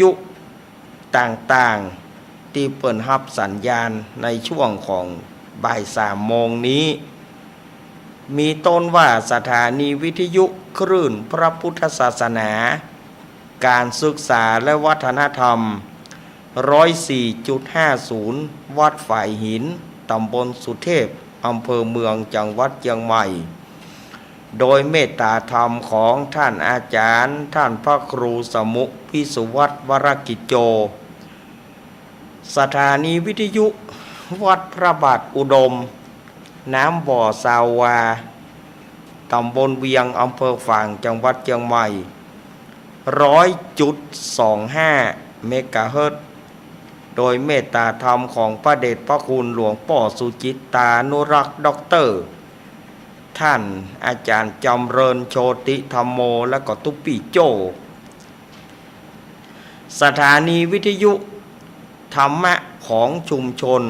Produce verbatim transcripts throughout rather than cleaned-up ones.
ยุต่างๆ ตี้เปิ้นฮับสัญญาณในช่วงของบ่ายสามโมงนี้ มีต้นว่าสถานีวิทยุคลื่นพระพุทธศาสนา การศึกษาและวัฒนธรรม ร้อยสี่จุดห้าศูนย์ วัดฝายหิน ตำบลสุเทพ อำเภอเมือง จังหวัดเจียงใหม่ โดยเมตตาธรรมของท่านอาจารย์ ท่านพระครูสมุ วิสุวัฒน์ วรกิจโจ สถานีวิทยุวัดพระบาทอุดม น้ำบ่อซาวา ตำบลเวียง อำเภอฝาง จังหวัดเจียงใหม่ ร้อยจุดสองห้า เมกะเฮิรตซ์ โดยเมตตาธรรมของพระเดชพระคุณหลวงป้อสุจิตตานุรักษ์ ด็อกเตอร์ ท่านอาจารย์จำเริญ โชติธัมโม และก็ตุ๊ปี้โจ้ สถานีวิทยุธรรมะของชุมชน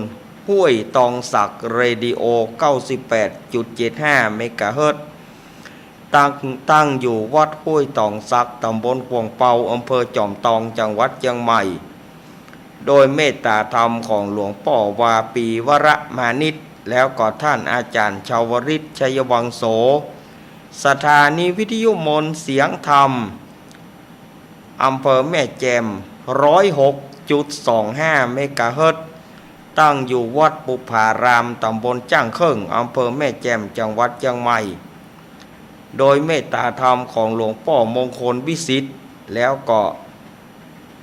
ห้วยตองสัก เรดิโอ เก้าสิบแปดจุดเจ็ดห้า เมกะเฮิรตซ์ ตั้ง ตั้งอยู่วัดห้วยตองสัก ตำบลขวงเปา อำเภอจอมตอง จังหวัดเจียงใหม่ โดยเมตตาธรรมของหลวงป้อวาปี วรมานิช แล้วก็ท่านอาจารย์ชาวริต ชัยวังโส สถานีวิทยุมนต์เสียงธรรม อำเภอแม่แจ่ม ร้อยหกจุดสองห้า เมกะเฮิรตซ์ ตั้งอยู่วัดปุพพาราม ตำบลจ้างเคิ่ง อำเภอแม่แจ่ม จังหวัดเจียงใหม่ โดยเมตตาธรรมของหลวงป้อมงคลวิสิทธิ์ แล้วก็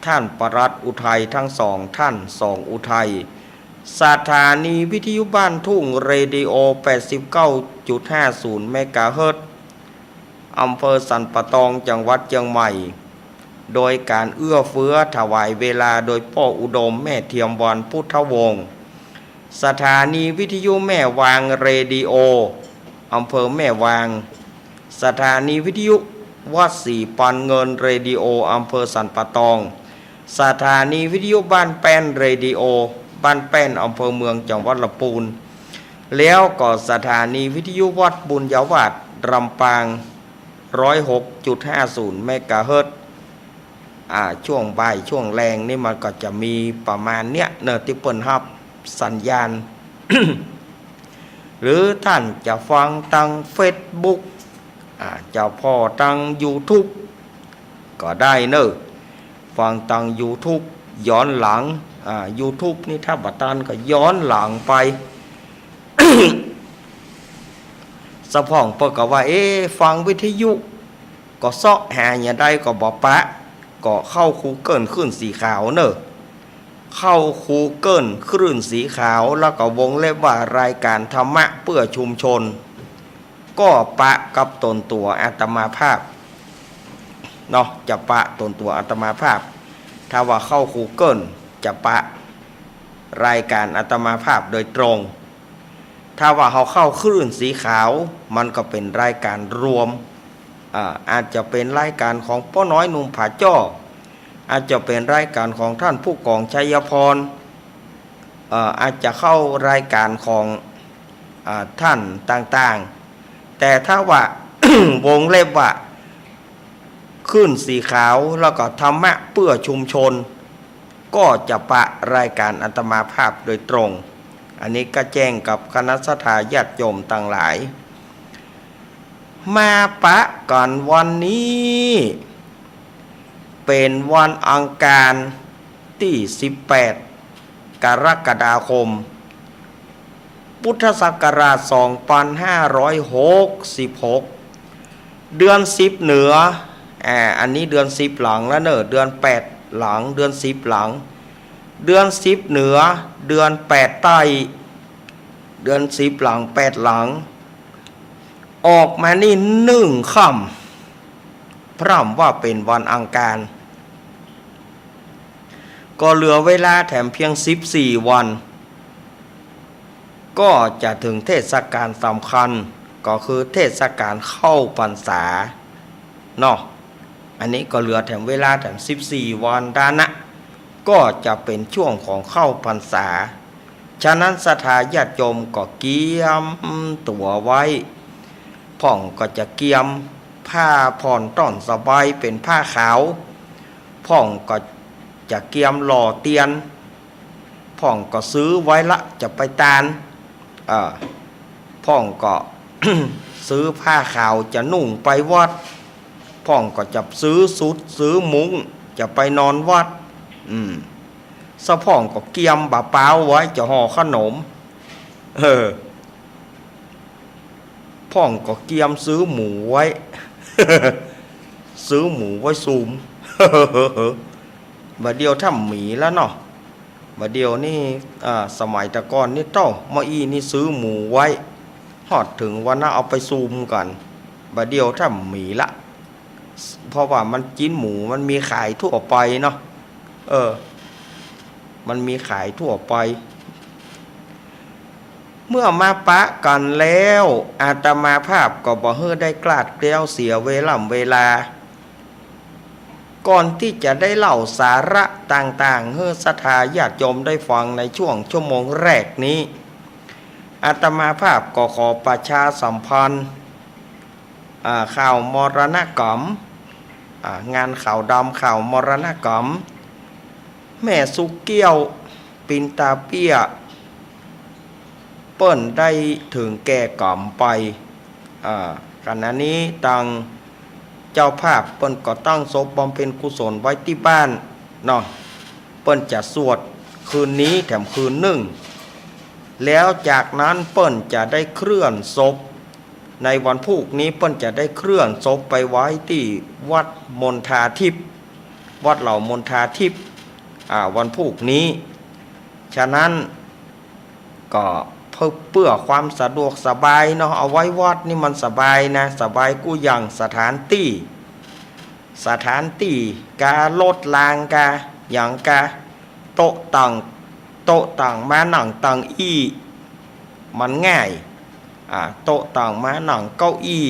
ท่านปลัดอุทัย ทั้งสองท่าน สองอุทัย สถานีวิทยุบ้านทุ่ง เรดิโอ แปดสิบเก้าจุดห้าศูนย์ เมกะเฮิรตซ์ อำเภอสันป่าตอง จังหวัดเจียงใหม่ โดยการเอื้อเฟื้อถวายเวลาโดยป้ออุดม แม่เทียมวรรณ พุทธวงศ์ สถานีวิทยุแม่วาง เรดิโอ อำเภอแม่วาง สถานีวิทยุวัดศรีปันเงิน เรดิโอ อำเภอสันป่าตอง สถานีวิทยุบ้านแป้น เรดิโอ บ้านแป้น อำเภอเมือง จังหวัดลำปูน แล้วก็สถานีวิทยุวัดบุญญาวาส ลำปาง ร้อยหกจุดห้าศูนย์ เมกะเฮิรตซ์ อ่า ช่วงบ่ายช่วงแลงนี่มันก็จะมีประมาณเนี้ยเนอะ ตี้เปิ้นฮับสัญญาณ หรือต้านจะฟังตางเฟซบุ๊ก อ่า จะผ่อตางยูทูบก็ได้เนอะ ฟังตางยูทูบย้อนหลัง อ่า ยูทูบนี่ถ้าบ่ตันก็ย้อนหลังไป สะพ่องเปิ้นก็ว่า เอ๊ะ ฟังวิทยุก็เซาะหาหยังใดก็บ่ปะ ก็เข้ากูเกิลคลื่นสีขาวเนอะ เข้ากูเกิลคลื่นสีขาว แล้วก็วงเล็บว่ารายการธรรมะเพื่อชุมชน ก็ปะกับตนตั๋วอาตมาภาพเนาะ จะปะตนตั๋วอาตมาภาพ ถ้าว่าเข้ากูเกิลจะปะรายการอาตมาภาพโดยตรง ถ้าว่าเฮาเข้าคลื่นสีขาว มันก็เป๋นรายการรวม อ่า อาจจะเป๋นรายการของป้อน้อยหนุ่มผาจ้อ อาจจะเป๋นรายการของท่านผู้กองชัยพร เอ่อ อาจจะเข้ารายการของ อ่า ท่านต่างๆ แต่ถ้าว่า วงเล็บว่าคลื่นสีขาว แล้วก็ธรรมะเพื่อชุมชน ก็จะปะรายการอาตมาภาพโดยตรง อันนี้ก็แจ้งกับคณะศรัทธาญาติโยมตังหลาย มาปะกั๋นวันนี้ เป๋นวันอังคารตี้สิบแปด กรกฎาคม พุทธศักราชสองพันห้าร้อยหกสิบหก เดือนสิบเหนือ อ่า อันนี้เดือนสิบหลังแล้วเนอะ เดือนแปดหลัง เดือนสิบหลัง เดือนสิบเหนือ เดือนแปดใต้ เดือนสิบหลัง แปดหลัง ออกมานี่หนึ่งค่ำ พร่ำว่าเป๋นวันอังคาร ก็เหลือเวลาแถมเพียงสิบสี่วัน ก็จะเถิงเทศกาลสำคัญ ก็คือเทศกาลเข้าพรรษาเนาะ อันนี้ก็เหลือแถมเวลาแถมสิบสี่วันเต้านั้น ก็จะเป๋นช่วงของเข้าพรรษา ฉะนั้นศรัทธาญาติโยมก็เกียมตั๋วไว้ พ่องก็จะเกียมผ้าผ่อนต้อนสบายเป๋นผ้าขาว พ่องก็ จะเกียมหล่อเตียน พ่องก็ซื้อไว้ละจะไปตาน อ่า พ่องก็ ซื้อผ้าขาวจะนุ่งไปวัด พ่องก็จะซื้อสุดซื้อมุ้งจะไปนอนวัด อืม สะพ่องก็เกียมบ่าเป๋าไว้จะห่อขนม เออ พ่องก็เกียมซื้อหมูไว้ ซื้อหมูไว้สุม บ่าเดี่ยวถ้ำหมีแล้วเนาะ บ่าเดี่ยวนี่ อ่า สมัยแต่ก่อนนี่เต้า เมื่ออี้นี่ซื้อหมูไว้ ฮอดเถิงวันนั้นเอาไปสุมกั๋น บ่าเดี่ยวถ้ำหมีละ เพราะว่ามันจิ๊นหมูมันมีขายทั่วไปเนาะ เออ มันมีขายทั่วไป เมื่อมาปะกั๋นแล้ว อาตมาภาพก็บ่หื้อได้กลาดแคล้วเสียเวล่ำเวลา ก่อนตี้จะได้เล่าสาระต่างๆ หื้อศรัทธาญาติโยมได้ฟังในช่วงชั่วโมงแรกนี้ อาตมาภาพก็ขอประชาสัมพันธ์ อ่า ข่าวมรณกรรม อ่า งานขาวดำข่าวมรณกรรม แม่สุเกี้ยว ปินตาเปี้ย เปิ้นได้เถิงแก่กรรมไป อ่า ขณะนี้ตางเจ้าภาพเปิ้นก็ตั้งศพบำเพ็ญกุศลไว้ตี้บ้านเนาะ เปิ้นจะสวดคืนนี้แถมคืนนึ่ง แล้วจากนั้นเปิ้นจะได้เคลื่อนศพ ในวันพูกนี้เปิ้นจะได้เคลื่อนศพไปไว้ตี้วัดมณฑาทิพย์ วัดเหล่ามณฑาทิพย์ อ่า วันพูกนี้ ฉะนั้นก็เพื่อ เพื่อความสะดวกสบายเนาะ เอาไว้วัดนี่มันสบายนะ สบายกู้อย่าง สถานตี้ สถานตี้ การถรางกาหยังกา โต๊ะตัง โต๊ะตังม้านั่งตังอี้ มันง่าย อ่า โต๊ะตังม้านั่งเก้าอี้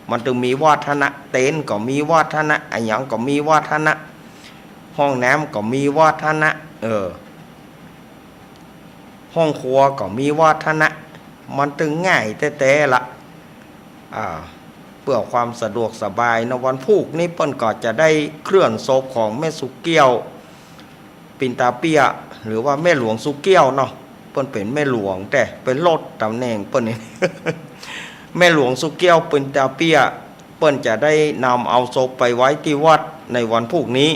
มันตึงมีวัฒนะ เต็นท์ก็มีวัฒนะ อะหยังก็มีวัฒนะ ห้องน้ำก็มีวัฒนะ เออ ห้องครัวก็มีวัฒนะ มันตึงง่ายแต๊ๆ ละ อ่า เพื่อความสะดวกสบายเนาะ วันพูกนี้เปิ้นก็จะได้เคลื่อนศพของแม่สุเกี้ยว ปินตาเปี้ย หรือว่าแม่หลวงสุเกี้ยวเนาะ เปิ้นเป๋นแม่หลวง แต่ไปลดต๋ำแหน่งเปิ้นนี่ แม่หลวงสุเกี้ยว ปินตาเปี้ย เปิ้นจะได้นำเอาศพไปไว้ตี้วัดในวันพูกนี้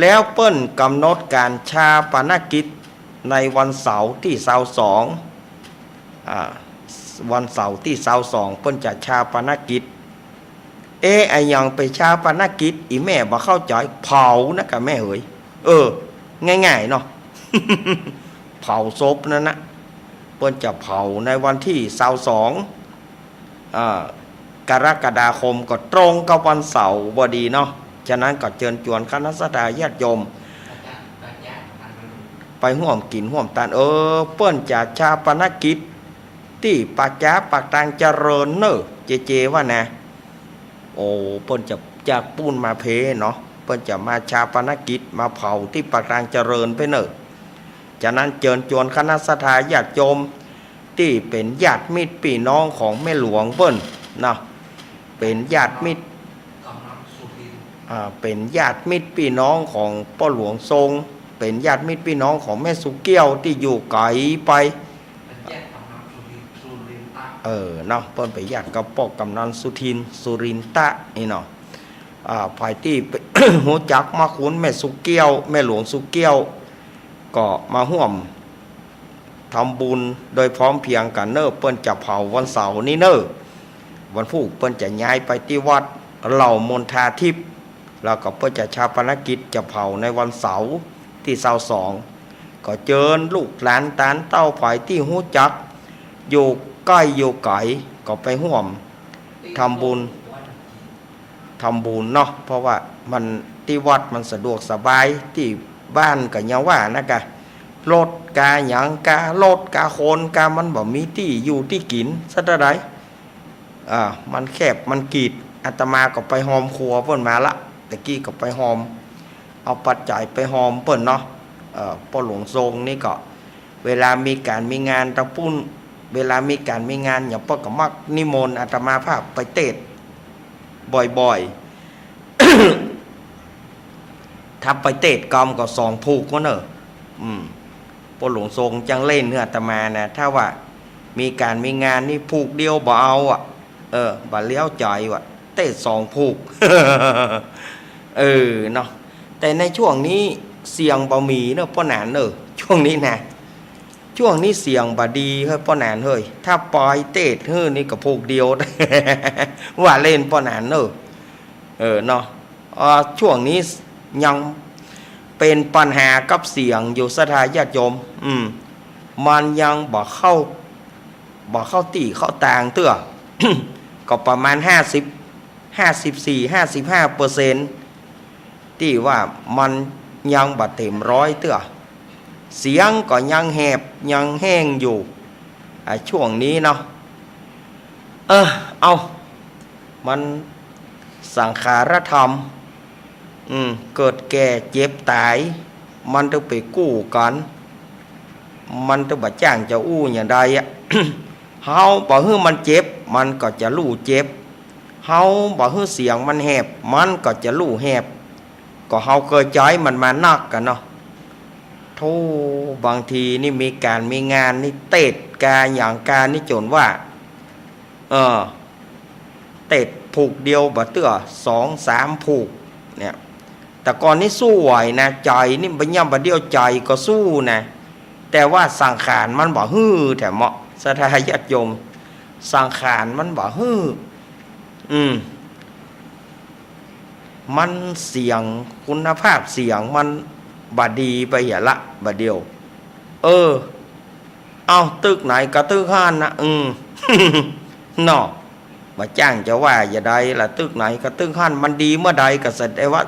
แล้วเปิ้นกำหนดก๋านฌาปนกิจในวันเสาร์ตี้ซาวสอง อ่า วันเสาร์ตี้ซาวสอง เปิ้นจะฌาปนกิจ เอ๊ะ อะหยังไปฌาปนกิจ อี่แม่บ่เข้าใจ๋ เผานะก่ะแม่เหย เออ ง่ายๆ เนาะ เผาศพนั่นนะ เปิ้นจะเผาในวันตี้ซาวสอง อ่า กรกฎาคม ก็ตรงกับวันเสาร์พอดีเนาะ ฉะนั้นก็เจิญจวนคณะศรัทธาญาติโยม ไปฮ่วมกิ๋นฮ่วมตาน เออ เปิ้นจะฌาปนกิจตี้ป่าจ๊าปากตางเจริญเน่อ เจเจว่านะ โอ้ เปิ้นจะจากปู๊นมาเพเนาะ เปิ้นจะมาฌาปนกิจ มาเผาตี้ปากตางเจริญไปเน่อ ฉะนั้นเจิญจวนคณะศรัทธาญาติโยม ตี้เป๋นญาติมิตรปี้น้องของแม่หลวงเปิ้นนะ เป๋นญาติมิตร อ่า เป๋นญาติมิตรปี้น้องของป้อหลวงทรง เป๋นญาติมิตรปี้น้องของแม่สุเกี้ยวตี้อยู่ไก๋ไป เออ เนาะ เปิ้นเป๋นญาติกับป้อกำนันสุทิน สุรินทะ นี่เนาะ อ่า ใผตี้ ฮู้จักมะคุณแม่สุเกี้ยว แม่หลวงสุเกี้ยว ก็มาฮ่วม ทำบุญโดยพร้อมเพรียงกั๋นเน่อ เปิ้นจะเผาวันเสาร์นี้เน่อ วันพูกเปิ้นจะย้ายไปตี้วัดเหล่ามณฑาทิพย์ แล้วก็เปิ้นจะฌาปนกิจ จะเผาในวันเสาร์ตี้ซาวสอง ก็เจิญลูกหลานตานเต้าใผตี้ฮู้จัก อยู่ใก้อยู่ไก๋ ก็ไปฮ่วมทำบุญ ทำบุญเนาะ เพราะว่ามันตี้วัดมันสะดวกสบาย ตี้บ้านก็ยังว่านะกะ รถกาหยังกา รถกาคนกา มันบ่มีตี้อยู่ตี้กิ๋นสักเต้าใด อ่า มันแคบมันกีด อาตมาก็ไปฮอมครัวเปิ้นมาละ ตะกี้ก็ไปฮอม เอาปัจจัยไปฮอมเปิ้นเนาะ เอ่อ ป้อหลวงทรงนี่ก็ เวลามีก๋านมีงานตางปู๊น เวลามีก๋านมีงานหยัง ป้อก็มักนิมนต์อาตมาภาพไปเตสน์บ่อยๆ เ ถ้าไปเตสน์กำก็สองผูกก็เน่อ อืม ป้อหลวงทรงจั้งเล่นหื้ออาตมานะ ถ้าว่ามีก๋านมีงานนี่ผูกเดียวบ่เอาอะ เออ บ่เลี้ยวใจ๋ว่ะ เตสน์สองผูก เออ เนาะ แต่ในช่วงนี้เสียงบ่มีเน่อป้อหนานเน่อ ช่วงนี้นะ ช่วงนี้เสียงบ่ดีเฮ้ยป้อหนานเฮ้ย ถ้าปอยเตสน์หื้อนี่ก็ผูกเดียว ว่าเล่นป้อหนานเน่อ เออ เนาะ อ่า ช่วงนี้ยังเป๋นปัญหากับเสียงอยู่ศรัทธาญาติโยม อืม มันยังบ่เข้า บ่เข้าตี้เข้าตางเตื้อ ก็ประมาณห้าสิบ ห้าสิบสี่ ห้าสิบห้าเปอร์เซ็นต์ ตี้ว่ามันยังบ่เต๋มร้อยเตื้อ เสียงก็ยังแหบยังแห้งอยู่ อ่ะ ช่วงนี้เนาะ เออ เอา มันสังขารธรรม อืม เกิดแก่เจ็บต๋าย มันต้องไปกู้กั๋น มันต้องบ่จ้างจะอู้อย่างใดอะ เฮาบ่หื้อมันเจ็บ มันก็จะลู่เจ็บ เฮาบ่หื้อเสียงมันแหบ มันก็จะลู่แหบ ก็เฮาเกยใจ๊มันมานักกั๋นเนาะ โธ่ บางทีนี่มีก๋านมีงานนี่เตสน์กาหยังกานี่จ๋นว่า เออ เตสน์ผูกเดียวบ่เตื้อ สองสามผูกเนี่ย แต่ก่อนนี่สู้ไหวนะ ใจ๋นี่บ่ย่ำบ่เดี่ยว ใจ๋ก็สู้นะ แต่ว่าสังขารมันบ่หื้อแถมเหมาะ ศรัทธาญาติโยม สังขารมันบ่หื้อ อืม มันเสียง คุณภาพเสียงมันบ่ดีไปเหียละ บ่าเดี่ยว เออ เอ้า ตึกไหนก็ตึกหั้นนะ อืม เนาะ บ่จ้างจะว่าอย่างใดละ ตึกไหนก็ตึกหั้น มันดีเมื่อใดก็แสดงว่า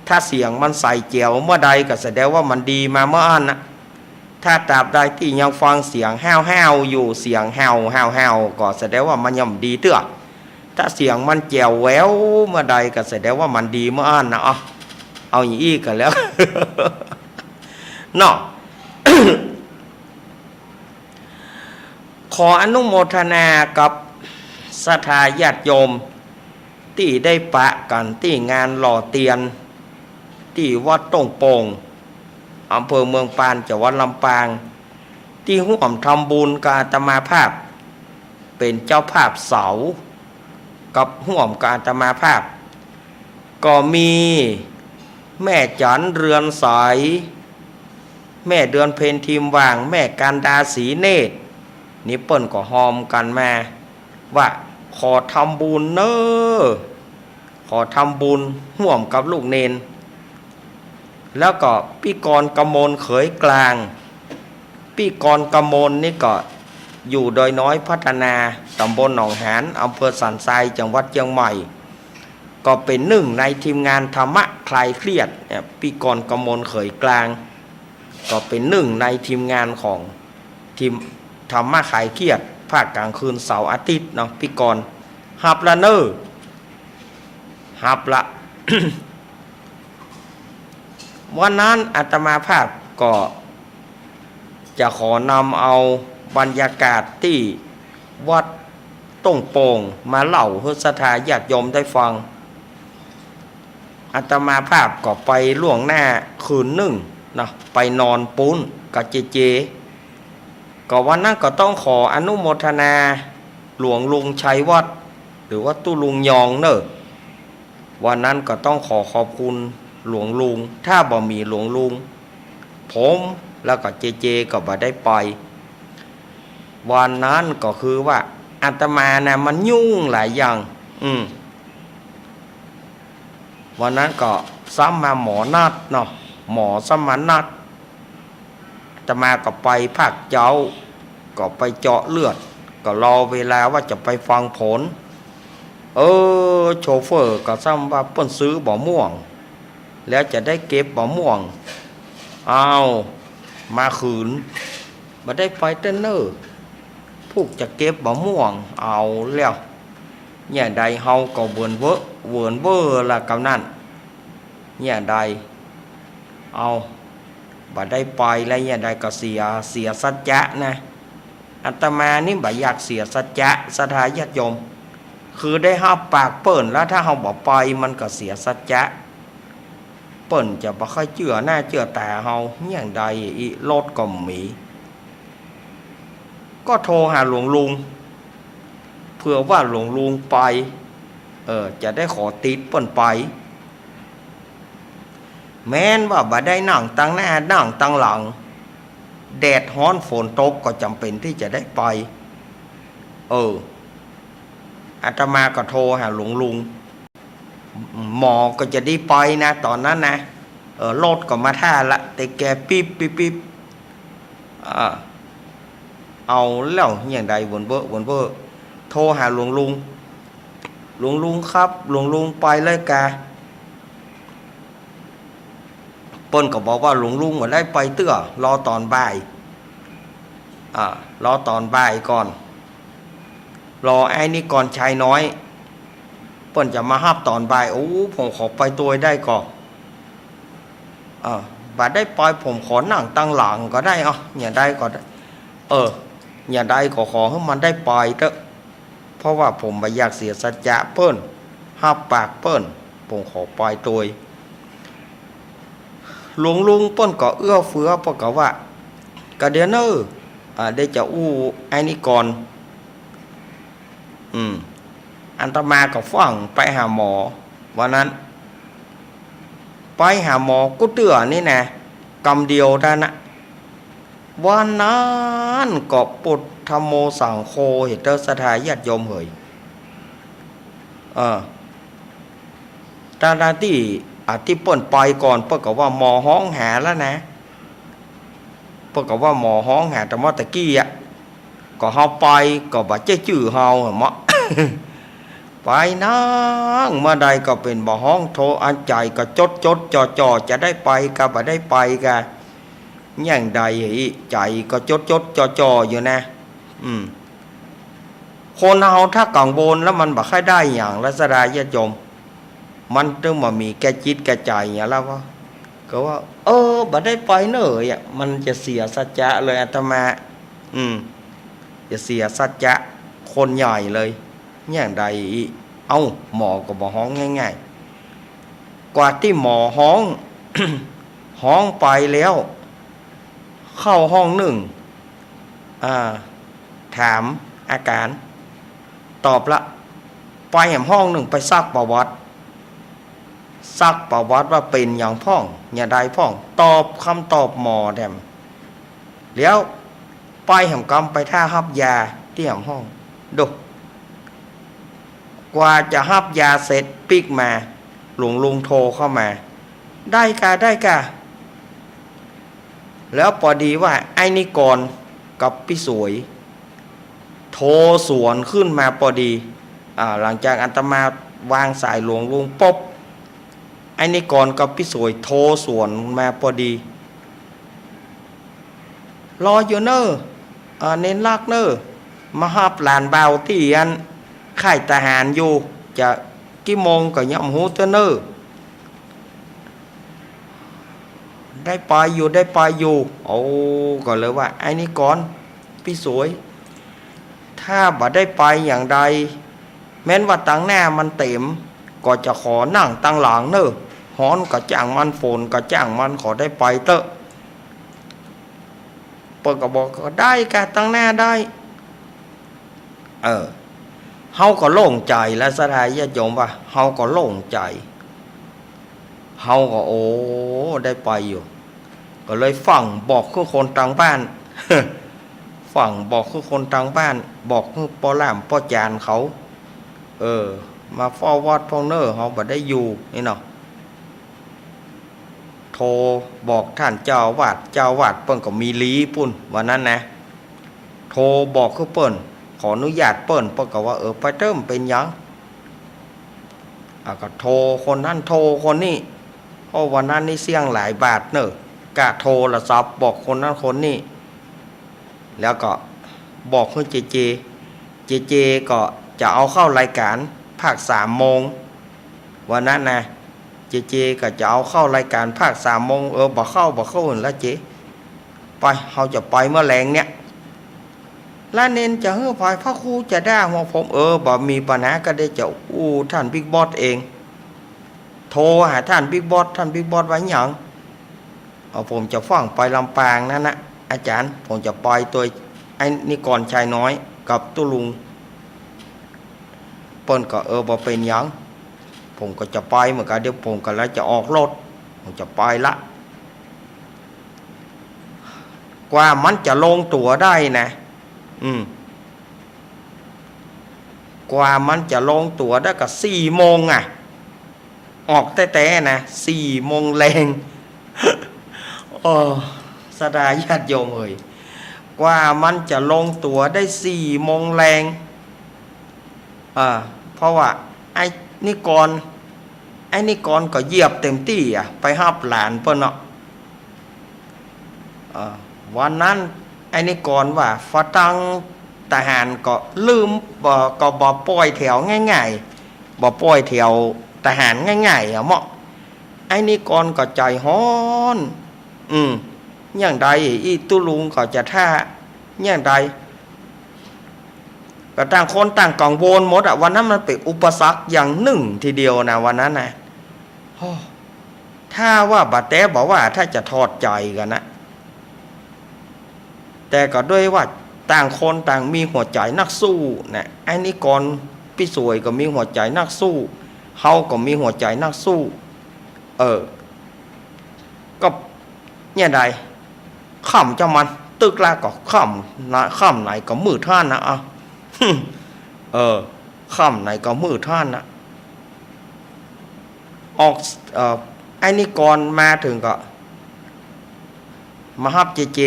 ถ้าเสียงมันใสแจ๋วเมื่อใดก็แสดงว่ามันดีมาเมื่ออั้นนะ ถ้าตราบใดตี้ยังฟังเสียงห้าวๆอยู่ เสียงเห่า เห่าๆ ก็แสดงว่ามันยังบ่ดีเตื้อ ถ้าเสียงมันแจ๋วแววเมื่อใดก็แสดงว่ามันดีเมื่ออั้นนะ เอา เอาอย่างอี้กั๋นแล้ว เนาะ ขออนุโมทนากับศรัทธาญาติโยม ตี้ได้ปะกั๋นตี้งานหล่อเตียน ตี้วัดต้งโป่ง อำเภอเมืองปาน จังหวัดลำปาง ตี้ฮ่วมทำบุญกับอาตมาภาพ เป๋นเจ้าภาพเสา กับฮ่วมกับอาตมาภาพ ก็มีแม่จั๋นเรือนใส แม่เดือนเพ็ญทิมหว่าง แม่กันดาศรีเนตร นี่เปิ้นก็ฮอมกั๋นมา ว่าขอทำบุญเน่อ ขอทำบุญฮ่วมกับลูกเณร แล้วก็ปี้กรณ์กมลเขยกลาง ปี้กรณ์กมลนี่ก็อยู่ดอยน้อยพัฒนา ตำบลหนองหาน อำเภอสันทราย จังหวัดเชียงใหม่ ก็เป๋นนึ่งในทีมงานธรรมะคลายเครียดเนี่ย ปี้กรณ์กมลเขยกลาง ก็เป๋นนึ่งในทีมงานของทีมธรรมะคลายเครียด ภาคกลางคืนเสาร์อาทิตย์เนาะ ปี้กรณ์ ฮับละเน่อ ฮับละ วันนั้นอาตมาภาพก็จะขอนำเอาบรรยากาศตี้วัดต้งโป่งมาเล่าหื้อศรัทธาญาติโยมได้ฟัง อาตมาภาพก็ไปล่วงหน้าคืนนึ่งนะ ไปนอนปู๊นกับเจเจ ก็วันนั้นก็ต้องขออนุโมทนาหลวงลุงชัยวัฒน์ หรือว่าตุ๊ลุงยองเน่อ วันนั้นก็ต้องขอขอบคุณหลวงลุง ถ้าบ่มีหลวงลุง ผมแล้วก็เจเจก็บ่ได้ไป วันนั้นก็คือว่าอาตมานะมันยุ่งหลายอย่าง อืม วันนั้นก็ซ้ำมาหมอนัดเนาะ หมอซ้ำมานัด อาตมาก็ไปภาคเจ๊า ก็ไปเจาะเลือด ก็รอเวลาว่าจะไปฟังผล เออ โชเฟอร์ก็ซ้ำว่าเปิ้นซื้อบ่ม่วง แล้วจะได้เก็บบ่ม่วง อ้าว มาคืน บ่ได้ไปเต๊อะเน่อ พวกจะเก็บบ่ม่วง เอาแล้ว เนี่ยใดเฮาก็เวินเว้อ เวินเว้อละกำนั้น เนี่ยใด เอา บ่ได้ไปแล้ว เนี่ยใดก็เสีย เสียสัจจะนะ อาตมานี่บ่อยากเสียสัจจะ ศรัทธาญาติโยม คือได้ฮับปากเปิ้นแล้ว ถ้าเฮาบ่ไปมันก็เสียสัจจะ ปิ้นจะบ่ค่อยเจื้อหน้าเจื้อต๋าเฮาอย่างใดอี้ รถก็บ่มี ก็โทรหาหลวงลุง เผื่อว่าหลวงลุงไป เออ จะได้ขอติดปิ้นไป แม้นว่าบ่ได้นั่งตังหน้านั่งตังหลัง แดดฮ้อนฝนตกก็จ๋ำเป๋นตี้จะได้ไป เออ อาตมาก็โทรหาหลวงลุง หมอก็จะได้ไปนะ ต๋อนนั้นนะ เออ รถก็มาถ่าละ แต่แกปิ๊บปิ๊บปิ๊บ อ่า เอาแล้วอย่างใด วนเบ้อ วนเบ้อ โทรหาหลวงลุง หลวงลุงครับ หลวงลุงไปแล้วกา ปิ้นก็บอกว่าหลวงลุงบ่ได้ไปเตื้อ รอต๋อนบ่าย อ่า รอต๋อนบ่ายก่อน รอไอ้นิกรชายน้อย ปิ้นจะมาฮับต๋อนบ่าย โอ้ ผมขอไปตวยได้ก่อ เออ บ่ได้ไป ผมขอนั่งตังหลังก็ได้ เอ้า อย่างใดก็ได้ เออ อย่างใดก็ขอหื้อมันได้ไปเต๊อะ เพราะว่าผมบ่อยากเสียสัจจะปิ้น ฮับปากปิ้น ผมขอไปตวย หลวงลุงปิ้นก็เอื้อเฟื้อ ปิ้นก็ว่า ก็เดี๋ยวเน่อ อ่า เดี๋ยวจะอู้ไอ้นิกร อืม อาตมาก็ฟั่งไปหาหมอ วันนั้น ไปหาหมอกู้เตื้อนี่นะ กำเดียวเต้านั้นนะ วันนั้นก็พุทธัมโมสังโฆ เฮยเต๊อะศรัทธาญาติโยมเหย เออ ตังๆ ตี้ อ่ะ ตี้ปิ้นไปก่อน ปิ้นก็ว่าหมอฮ้องหาแล้วนะ ปิ้นก็ว่าหมอฮ้องหาแต่เมื่อตะกี้อะ ก็เฮาไปก็บ่ใจ้จื้อเฮาอะเมาะ ไปนังเมื่อใดก็เป๋นบ่ฮ้อง โธ่ อันใจ๋ก็จดจดจ่อจ่อ จะได้ไปกาบ่ได้ไปกา อย่างใด ใจ๋ก็จดจดจ่อจ่ออยู่นะ อืม คนเฮาถ้ากังวลแล้วมันบ่ค่อยได้หยัง ศรัทธาญาติโยม มันตึงบ่มีแก่จิตแก่ใจ๋หยังแล้ววะ ก็ว่า เออ บ่ได้ไปเน่ออะ มันจะเสียสัจจะเลยอาตมา อืม จะเสียสัจจะคนใหญ่เลย อย่างใด เอ้า หมอก็บ่ฮ้องง่ายๆ กว่าตี้หมอฮ้อง ฮ้องไปแล้ว เข้าห้องนึ่ง อ่า ถามอาก๋าร ตอบละ ไปแหมห้องนึ่ง ไปซักประวัติ ซักประวัติว่าเป๋นหยังพ่อง อย่างใดพ่อง ตอบ กำตอบหมอแถม แล้วไปแหมกำไปท่าฮับยาตี้แหมห้อง ดู กว่าจะฮับยาเสร็จปิ๊กมา หลวงลุงโทรเข้ามา ได้กา ได้กา แล้วปอดีว่าไอ้นิกรกับปี้สวย โทรสวนขึ้นมาปอดี อ่า หลังจากอาตมาวางสายหลวงลุงปุ๊บ ไอ้นิกรกับปี้สวยโทรสวนมาปอดี รออยู่เน่อ อ่า เณรลักษณ์เน่อ มาฮับหลานบ่าวตี้อันค่ายทหารอยู่ จะกี่โมงก็ยังบ่ฮู้เตื้อเน่อ ได้ไปอยู่ ได้ไปอยู่ โอ้ ก็เลยว่า ไอ้นิกร ปี้สวย ถ้าบ่ได้ไปอย่างใด แม้นว่าตังหน้ามันเต๋ม ก็จะขอนั่งตังหลังเน่อ ฮ้อนก็จ้างมัน ฝนก็จ้างมัน ขอได้ไปเต๊อะ เปิ้นก็บอก ก็ได้กา ตังหน้าได้ เออ เฮาก็โล่งใจ๋แล้ว ศรัทธาญาติโยมว่า เฮาก็โล่งใจ๋ เฮาก็ โอ้ ได้ไปอยู่ ก็เลยฟั่งบอกคือคนตังบ้าน ฟั่งบอกคือคนตังบ้าน บอกคือป้อหล้ำป้อจ๋านเขา เออ มาเฝ้าวัดพ่องเน่อ เฮาบ่ได้อยู่นี่เนาะ โทรบอกต้านเจ้าอาวาส เจ้าอาวาสเปิ้นก็มีลีปุ้น วันนั้นนะ โทรบอกคือเปิ้น ขออนุญาตเปิ้น เปิ้นก็ว่า เออ ไปเต๊อะ บ่เป๋นหยัง อ่ะ ก็โทรคนนั้นโทรคนนี้ เพราะวันนั้นนี่เสี้ยงหลายบาทเน่อ กะโทรศัพท์บอกคนนั้นคนนี้ แล้วก็บอกคือเจเจ เจเจก็จะเอาเข้ารายก๋านภาคสามโมง วันนั้นนะ เจเจก็จะเอาเข้ารายก๋านภาคสามโมง เออ บ่เข้า บ่เข้าหั่นละเจ ไป เฮาจะไปเมื่อแลงเนี่ย ละเณรจะหื้อใผ พระครูจะด้าหัวผม เออ บ่มีปัญหา ก็ได้จะอู้ต้านบิ๊กบอสเอง โทรหาต้านบิ๊กบอส ต้านบิ๊กบอสว่าหยัง เออ ผมจะฟั่งไปลำปางนั้นนะ อาจ๋ารย์ ผมจะไปตวยไอ้นิกรชายน้อยกับตุ๊ลุง เปิ้นก็ เออ บ่เป๋นหยัง ผมก็จะไปเหมือนกั๋น เดี๋ยวผมก็ละจะออกรถ ผมจะไปละ กว่ามันจะลงตั๋วได้นะ อืม กว่ามันจะลงตั๋วได้ก็สี่โมงอะ ออกแต๊ๆ นะ สี่โมงแลง โอ้ ศรัทธาญาติโยมเอ๋ย กว่ามันจะลงตั๋วได้สี่โมงแลง อ่า เพราะว่าไอ้นิกร ไอ้นิกรก็เหยียบเต็มตี้อะ ไปฮับหลานเปิ้นเนาะ เอ่อ วันนั้นไอ้นิกรว่า ฝาตังทหารก็ลืม บ่ ก็บ่ป่อยแถวง่ายๆ บ่ป่อยแถวทหารง่ายๆ อะเมาะ ไอ้นิกรก็ใจ๋ฮ้อน อืม อย่างใด อี้ตุ๊ลุงก็จะถ้า อย่างใด ก็ต่างคนต่างกังวลหมดอะ วันนั้นมันเป๋นอุปสรรคอย่างนึ่งทีเดียวนะ วันนั้นนะ โอ้ ถ้าว่าบ่าแต๊บ่าว่า ถ้าจะถอดใจ๋กั๋นนะ แต่ก็ด้วยว่าต่างคนต่างมีหัวใจ๋นักสู้นะ ไอ้นิกรปี้สวยก็มีหัวใจ๋นักสู้ เฮาก็มีหัวใจ๋นักสู้ เออ ก็เนี่ยใด ค่ำจามัน ตึกละก็ค่ำนะ ค่ำไหนก็มืดหั้นนะ อ่ะ เออ ค่ำไหนก็มืดหั้นนะ ออก เอ่อ ไอ้นิกรมาเถิงก็ มาฮับเจเจ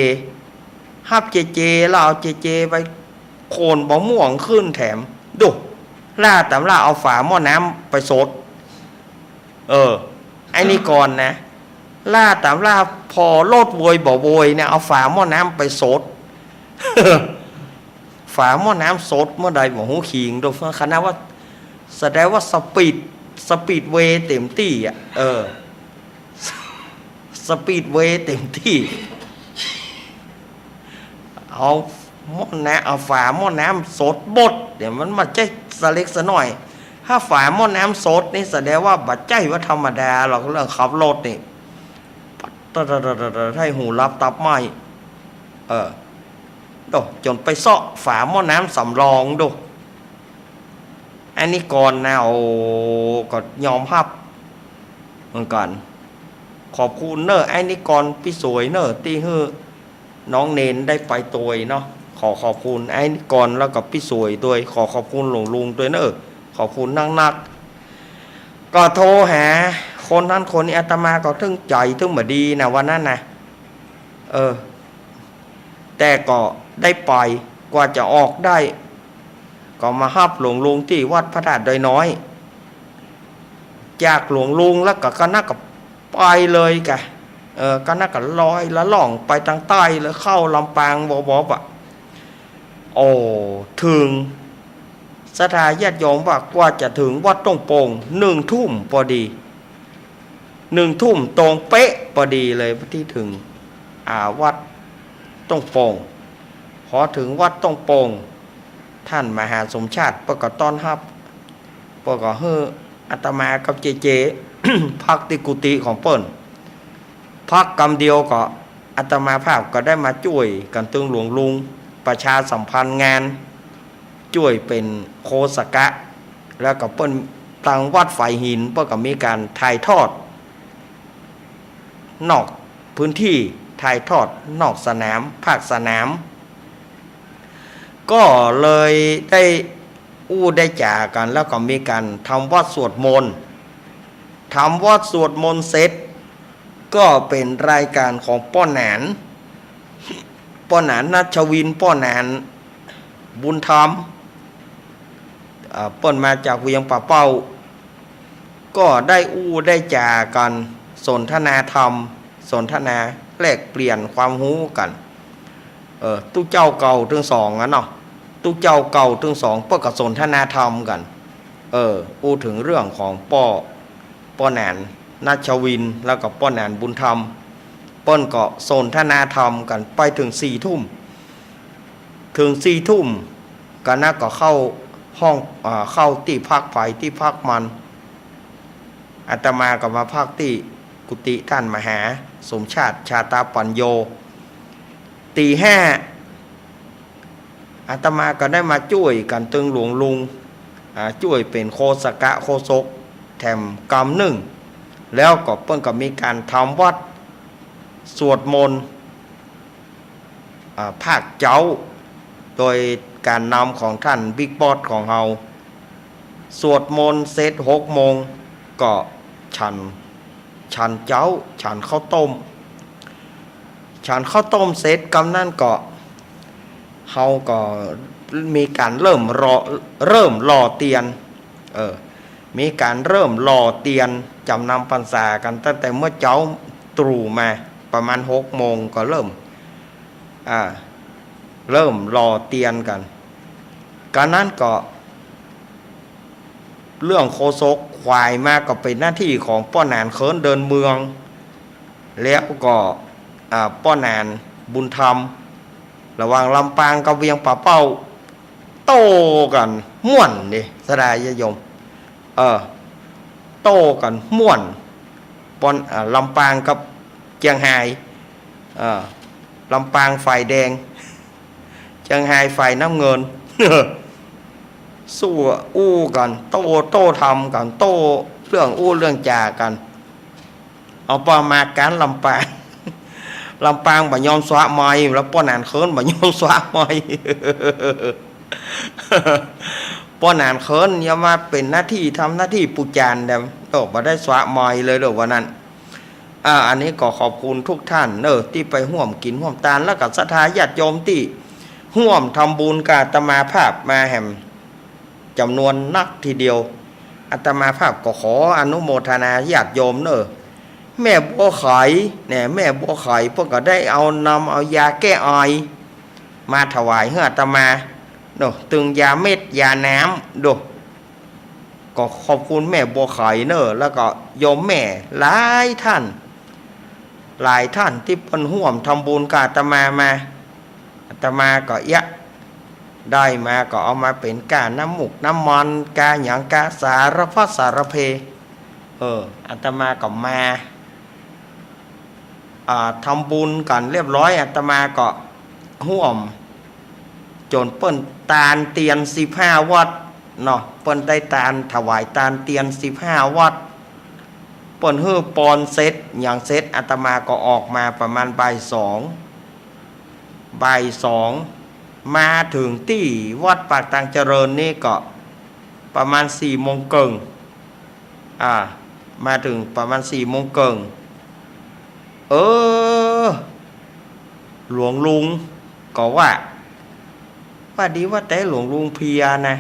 ฮับเจเจ แล้วเอาเจเจไปโค่นบ่าม่วงขึ้นแถม ดู ล่าต๋ำล่าเอาฝาหม้อน้ำไปสด เออ ไอ้นิกรนะ ล่าต๋ำล่า ผ่อรถโวยบ่าโวยเนี่ย เอาฝาหม้อน้ำไปสด ฝาหม้อน้ำสดเมื่อใดบ่ฮู้ ขิงดู ขนาดว่า แสดงว่าสปีด สปีดเวย์เต็มตี้อะ เออ สปีดเวย์เต็มตี้ เอาหม้อน้ำ เอาฝาหม้อน้ำสดบด เดี๋ยวมันบ่ใจ้สะเล็กสะน้อย ถ้าฝาหม้อน้ำสดนี่แสดงว่าบ่ใจ้ว่าธรรมดาหรอก เรื่องขับรถนี่ ปัด ตะ ตะ ตะ ตะ ตะ ไถ่หูหลับตับไหม้ เออ โด จ๋นไปเซาะฝาหม้อน้ำสำรองดู ไอ้นิกรนะ โอ้ ก็ยอมฮับเหมือนกั๋น ขอบคุณเน่อ ไอ้นิกรปี้สวยเน่อ ตี้หื้อน้องเณรได้ไปตวยเนาะ ขอขอบคุณไอ้นิกรแล้วก็ปี้สวยตวย ขอขอบคุณหลวงลุงตวยเน่อ ขอบคุณนักๆ ก็โทรหาคนนั้นคนนี้ อาตมาก็ตึงใจ๋ตึงบ่ดีนะ วันนั้นนะ เออ แต่ก็ได้ไป กว่าจะออกได้ ก็มาฮับหลวงลุงตี้วัดพระธาตุดอยน้อย จากหลวงลุงแล้วก็ ก็นักก็ไปเลยกะ เออ ก็นักก็ลอยละล่องไปตางใต้เลย เข้าลำปางวอบๆ อะ โอ้ เถิง ศรัทธาญาติโยมว่ากว่าจะเถิงวัดต้งโป่ง นึ่งทุ่มปอดี นึ่งทุ่มตรงเป๊ะปอดีเลยตี้เถิง อ่า วัดต้งโป่ง พอเถิงวัดต้งโป่ง ต้านมหาสมชาติเปิ้นก็ต้อนฮับ เปิ้นก็หื้ออาตมากับเจเจ พักตี้กุฏิของเปิ้น พักกำเดียวก็อาตมาภาพก็ได้มาจ้วยกั๋นตึงหลวงลุง ประชาสัมพันธ์งาน จ้วยเป๋นโฆษกะ แล้วก็เปิ้นตางวัดฝายหิน เปิ้นก็มีก๋านถ่ายทอดนอกพื้นตี้ ถ่ายทอดนอกสนาม ภาคสนาม ก็เลยได้อู้ได้จ๋ากั๋น แล้วก็มีก๋านทำวัตรสวดมนต์ ทำวัตรสวดมนต์เสร็จ ก็เป๋นรายก๋านของป้อหนาน ป้อหนานนัชวิน ป้อหนานบุญธรรม เอ่อ เปิ้นมาจากเวียงป่าเป้า ก็ได้อู้ได้จ๋ากั๋น สนทนาธรรม สนทนาแลกเปลี่ยนความฮู้กั๋น เออ ตุ๊เจ้าเก่าตึงสองอะเนาะ ตุ๊เจ้าเก่าตึงสอง เปิ้นก็สนทนาธรรมกั๋น เออ อู้เถิงเรื่องของป้อ ป้อหนานนัชวิน แล้วก็ป้อหนานบุญธรรม เปิ้นก็สนทนาธรรมกั๋นไปเถิงสี่ทุ่ม เถิงสี่ทุ่ม ก็นักก็เข้าห้อง อ่า เข้าตี้พักใผตี้พักมัน อาตมาก็มาพักตี้กุฏิต้านมหาสมชาติชาตาปัญโญ ตีห้า อาตมาก็ได้มาจ้วยกั๋นตึงหลวงลุง อ่า จ้วยเป๋นโฆษกะโฆษกแถมกำนึ่ง แล้วก็เปิ้นก็มีก๋านทำวัตรสวดมนต์ อ่า ภาคเจ๊า โดยก๋านนำของต้านบิ๊กบอสของเฮา สวดมนต์เสร็จหกโมงก็ฉัน ฉันเจ๊า ฉันข้าวต้ม ฉันข้าวต้มเสร็จกำนั้นก็ เฮาก็มีก๋านเริ่มหล่อ เริ่มหล่อเตียน เออ มีก๋านเริ่มหล่อเตียนจ๋ำนำพรรษากั๋นตั้งแต่เมื่อเจ๊าตรู่มา ประมาณหกโมงก็เริ่ม อ่า เริ่มหล่อเตียนกั๋น กำนั้นก็ เรื่องโฆษกขวายมาก็เป๋นหน้าตี้ของป้อหนานเคินเดินเมือง แล้วก็ อ่า ป้อหนานบุญธรรม ระหว่างลำปางกับเวียงป่าเป้า โต้กั๋นม่วนนี่ ศรัทธาญาติโยม เออ โต้กั๋นม่วน ป้อ อ่า ลำปางกับเจียงฮาย เออ ลำปางฝ่ายแดง เจียงฮายฝ่ายน้ำเงิน สู้อู้กั๋น โต้ โต้ธรรมกั๋น โต้เรื่องอู้เรื่องจ๋ากั๋น เอาประมาณก๋านลำปาง ลำปางบ่ยอมสวะไมค์ แล้วป้อหนานเคินบ่ยอมสวะไมค์ ป้อหนานเคินยังมาเป๋นหน้าตี้ ทำหน้าตี้ปู๋จานแดม โอ้ บ่ได้สวะไมค์เลยเด้อวันนั้น อ่า อันนี้ก็ขอบคุณทุกท่านเนอะ ตี้ไปฮ่วมกิ๋นฮ่วมตาน แล้วก็ศรัทธาญาติโยมตี้ฮ่วมทำบุญกับอาตมาภาพมาแหมจ๋ำนวนนักทีเดียว อาตมาภาพก็ขออนุโมทนาญาติโยมเนอะ แม่บัวไขเนี่ย แม่บัวไขเปิ้นก็ได้เอานำเอายาแก้ไอมาถวายหื้ออาตมาเนอะ ตึงยาเม็ดยาน้ำโด ก็ขอบคุณแม่บัวไขเนอะ แล้วก็โยมแม่หลายท่าน หลายท่านตี้เปิ้นฮ่วมทำบุญกับอาตมามา อาตมาก็เยียะ ได้มาก็เอามาเป๋นก้าน้ำมูกน้ำมัน ก้าหยังก้าสารพัดสารเพ เออ อาตมาก็มา อ่า ทำบุญกั๋นเรียบร้อย อาตมาก็ฮ่วม จ๋นเปิ้นตานเตียนสิบห้าวัตต์เนาะ เปิ้นได้ตานถวายตานเตียนสิบห้าวัตต์ เปิ้นหื้อปอนเสร็จหยังเสร็จ อาตมาก็ออกมาประมาณบ่ายสอง บ่ายสอง มาเถิงตี้วัดปากตางเจริญนี่ก็ประมาณสี่โมงเกิ่ง อ่า มาเถิงประมาณสี่โมงเกิ่ง เออ หลวงลุงก็ว่า ว่าดีว่าแต่หลวงลุงเพลียนะ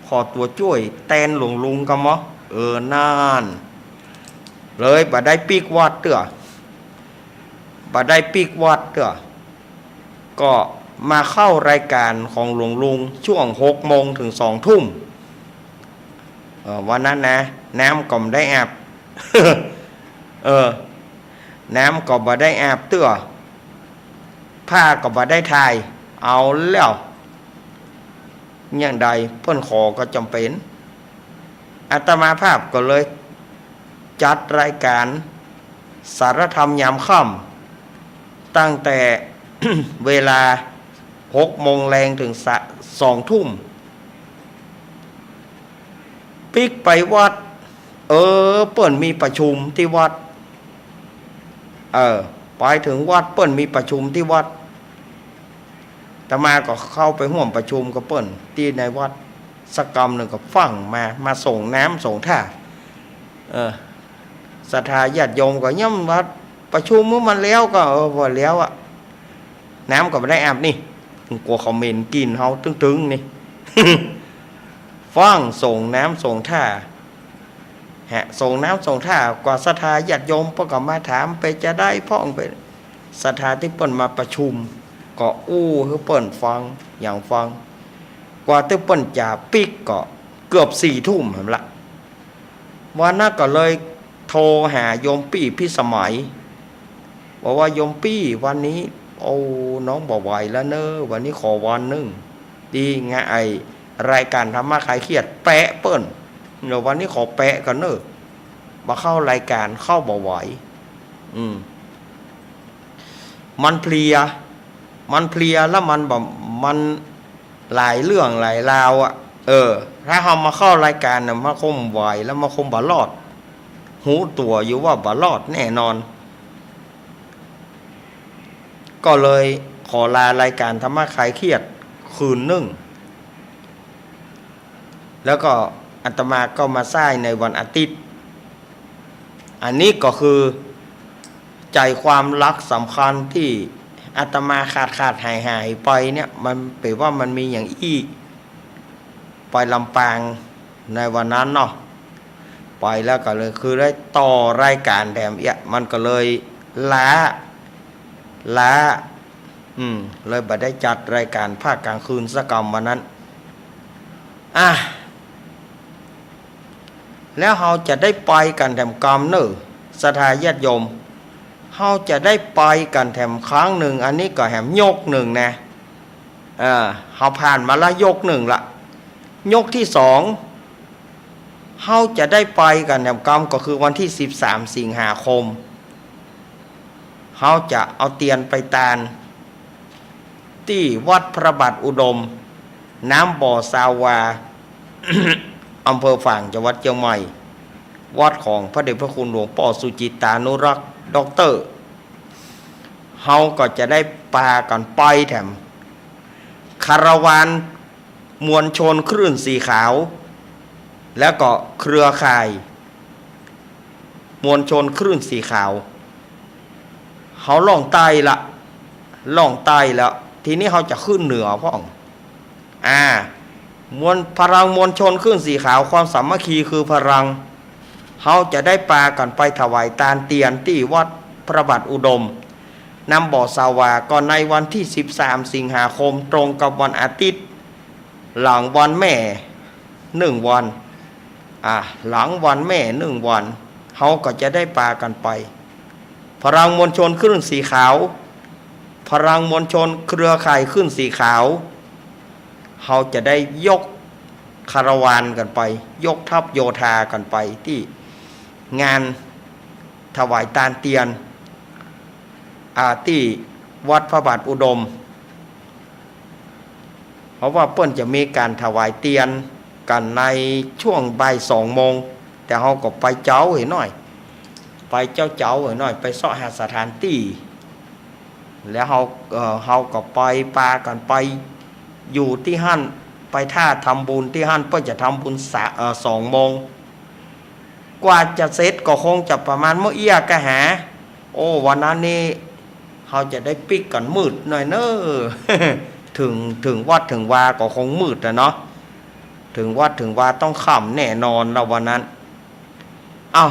ขอตั๋วจ้วยแตนหลวงลุงกำเนาะ เออ นั่น เลยบ่ได้ปิ๊กวัตรเตื้อ บ่ได้ปิ๊กวัตรเตื้อ ก็มาเข้ารายก๋านของหลวงลุงช่วงหกโมงเถิงสองทุ่ม เออ วันนั้นนะ น้ำก็บ่ได้อาบ เออ น้ำก็บ่ได้อาบเตื้อ ผ้าก็บ่ได้ถ่าย เอาแล้ว อย่างใดเปิ้นขอก็จ๋ำเป๋น อาตมาภาพก็เลยจัดรายก๋านสารธรรมยามค่ำ ตั้งแต่ เวลาหกโมงแลงเถิงสะ สองทุ่ม ปิ๊กไปวัด เออ เปิ้นมีประชุมตี้วัด เออ ไปเถิงวัดเปิ้นมีประชุมตี้วัด อาตมาก็เข้าไปฮ่วมประชุมกับเปิ้นตี้ในวัด สักกำนึ่งก็ฟั่งมา มาส่งน้ำส่งท่า เออ ศรัทธาญาติโยมก็ย่อมว่าประชุมเมื่อมันแล้วก็ เออ ว่าแล้วอะ น้ำก็บ่ได้อาบนี่ กั๋วเขาเหม็นกลิ่นเฮาตึงๆ นี่ ฟั่งส่งน้ำส่งท่า ฮะ ส่งน้ำส่งท่า กว่าศรัทธาญาติโยมเปิ้นก็มาถาม เป๋นจาใดพ่อง เป๋น ศรัทธาตี้เปิ้นมาประชุม ก็อู้หื้อเปิ้นฟัง หยังฟัง กว่าตี้เปิ้นจะปิ๊กก็เกือบสี่ทุ่มหั้นละ วันนั้นก็เลยโทรหาโยมปี้พิสมัย บอกว่า โยมปี้ วันนี้ โอ้ น้องบ่ไหวแล้วเน้อ วันนี้ขอวันนึ่ง ดีงะ ไอ้รายก๋านธรรมะคลายเครียด แปะเปิ้น เดี๋ยววันนี้ขอแปะก่อนเน้อ บ่เข้ารายก๋าน เข้าบ่ไหว อืม มันเพลีย มันเพลียแล้วมันบ่ มันหลายเรื่องหลายราวอะ เออ ถ้าเฮามาเข้ารายก๋านน่ะ มันคงบ่ไหวแล้ว มันคงบ่รอด ฮู้ตั๋วอยู่ว่าบ่รอดแน่นอน ก็เลยขอลารายก๋านธรรมะคลายเครียดคืนนึ่ง แล้วก็อาตมาก็มาใช้ในวันอาทิตย์ อันนี้ก็คือใจ๋ความหลักสำคัญตี้อาตมาขาดๆ หายๆ ไปเนี่ย มันเป๋นว่ามันมีอย่างอี้ ไปลำปางในวันนั้นเนาะ ไปแล้วก็เลยคือได้ต่อรายก๋านแถมเอี้ย มันก็เลยล้า ล้า อืม เลยบ่ได้จัดรายก๋านภาคกลางคืนสักกำวันนั้น อ่ะ แล้วเฮาจะได้ไปกั๋นแถมกำเน่อ ศรัทธาญาติโยม เฮาจะได้ไปกั๋นแถมครั้งนึ่ง อันนี้ก็แหมยกนึ่งนะ เออ เฮาผ่านมาละยกนึ่งละ ยกตี้สอง เฮาจะได้ไปกั๋นแถมกำ ก็คือวันตี้สิบสามสิงหาคม เฮาจะเอาเตียนไปตาน ตี้วัดพระบาทอุดม น้ำบ่อซาวา อำเภอฝาง จังหวัดเจียงใหม่ วัดของพระเดชพระคุณหลวงป้อสุจิตตานุรักษ์ ด็อกเตอร์ เฮาก็จะได้ปากั๋นไปแถม คาราวานมวลชนคลื่นสีขาว แล้วก็เครือข่าย มวลชนคลื่นสีขาว เฮาล่องใต้ละ ล่องใต้แล้ว ทีนี้เฮาจะขึ้นเหนือพ่อง อ่า มวล พลังมวลชนคลื่นสีขาว ความสามัคคีคือพลัง เฮาจะได้ปากั๋นไปถวายตานเตียนตี้วัดพระบาทอุดม น้ำบ่อซาวา ก็ในวันตี้สิบสามสิงหาคม ตรงกับวันอาทิตย์ หลังวันแม่นึ่งวัน อ่า หลังวันแม่นึ่งวัน เฮาก็จะได้ปากั๋นไป พลังมวลชนคลื่นสีขาว พลังมวลชนเครือข่ายคลื่นสีขาว เฮาจะได้ยกคาราวานกั๋นไป ยกทัพโยธากั๋นไปตี้งานถวายตานเตียน อ่า ตี้วัดพระบาทอุดม เพราะว่าเปิ้นจะมีก๋านถวายเตียนกั๋นในช่วงบ่ายสองโมง แต่เฮาก็ไปเจ๊าหื้อหน่อย ไปเจ๊าๆ หื้อหน่อย ไปเซาะหาสถานตี้ แล้วเฮา เอ่อ เฮาก็ไปปากั๋นไปอยู่ตี้หั้น ไปถ้าทำบุญตี้หั้น เปิ้นจะทำบุญสะ เอ่อ สองโมง กว่าจะเสร็จก็คงจะประมาณมื้อเอี้ยกะหา โอ้ วันนั้นนี่เฮาจะได้ปิ๊กกั๋นมืดหน่อยเน่อ เถิง เถิงวัดเถิงวาก็คงมืดอะเนาะ เถิงวัดเถิงวาต้องค่ำแน่นอนละวันนั้น เอ้า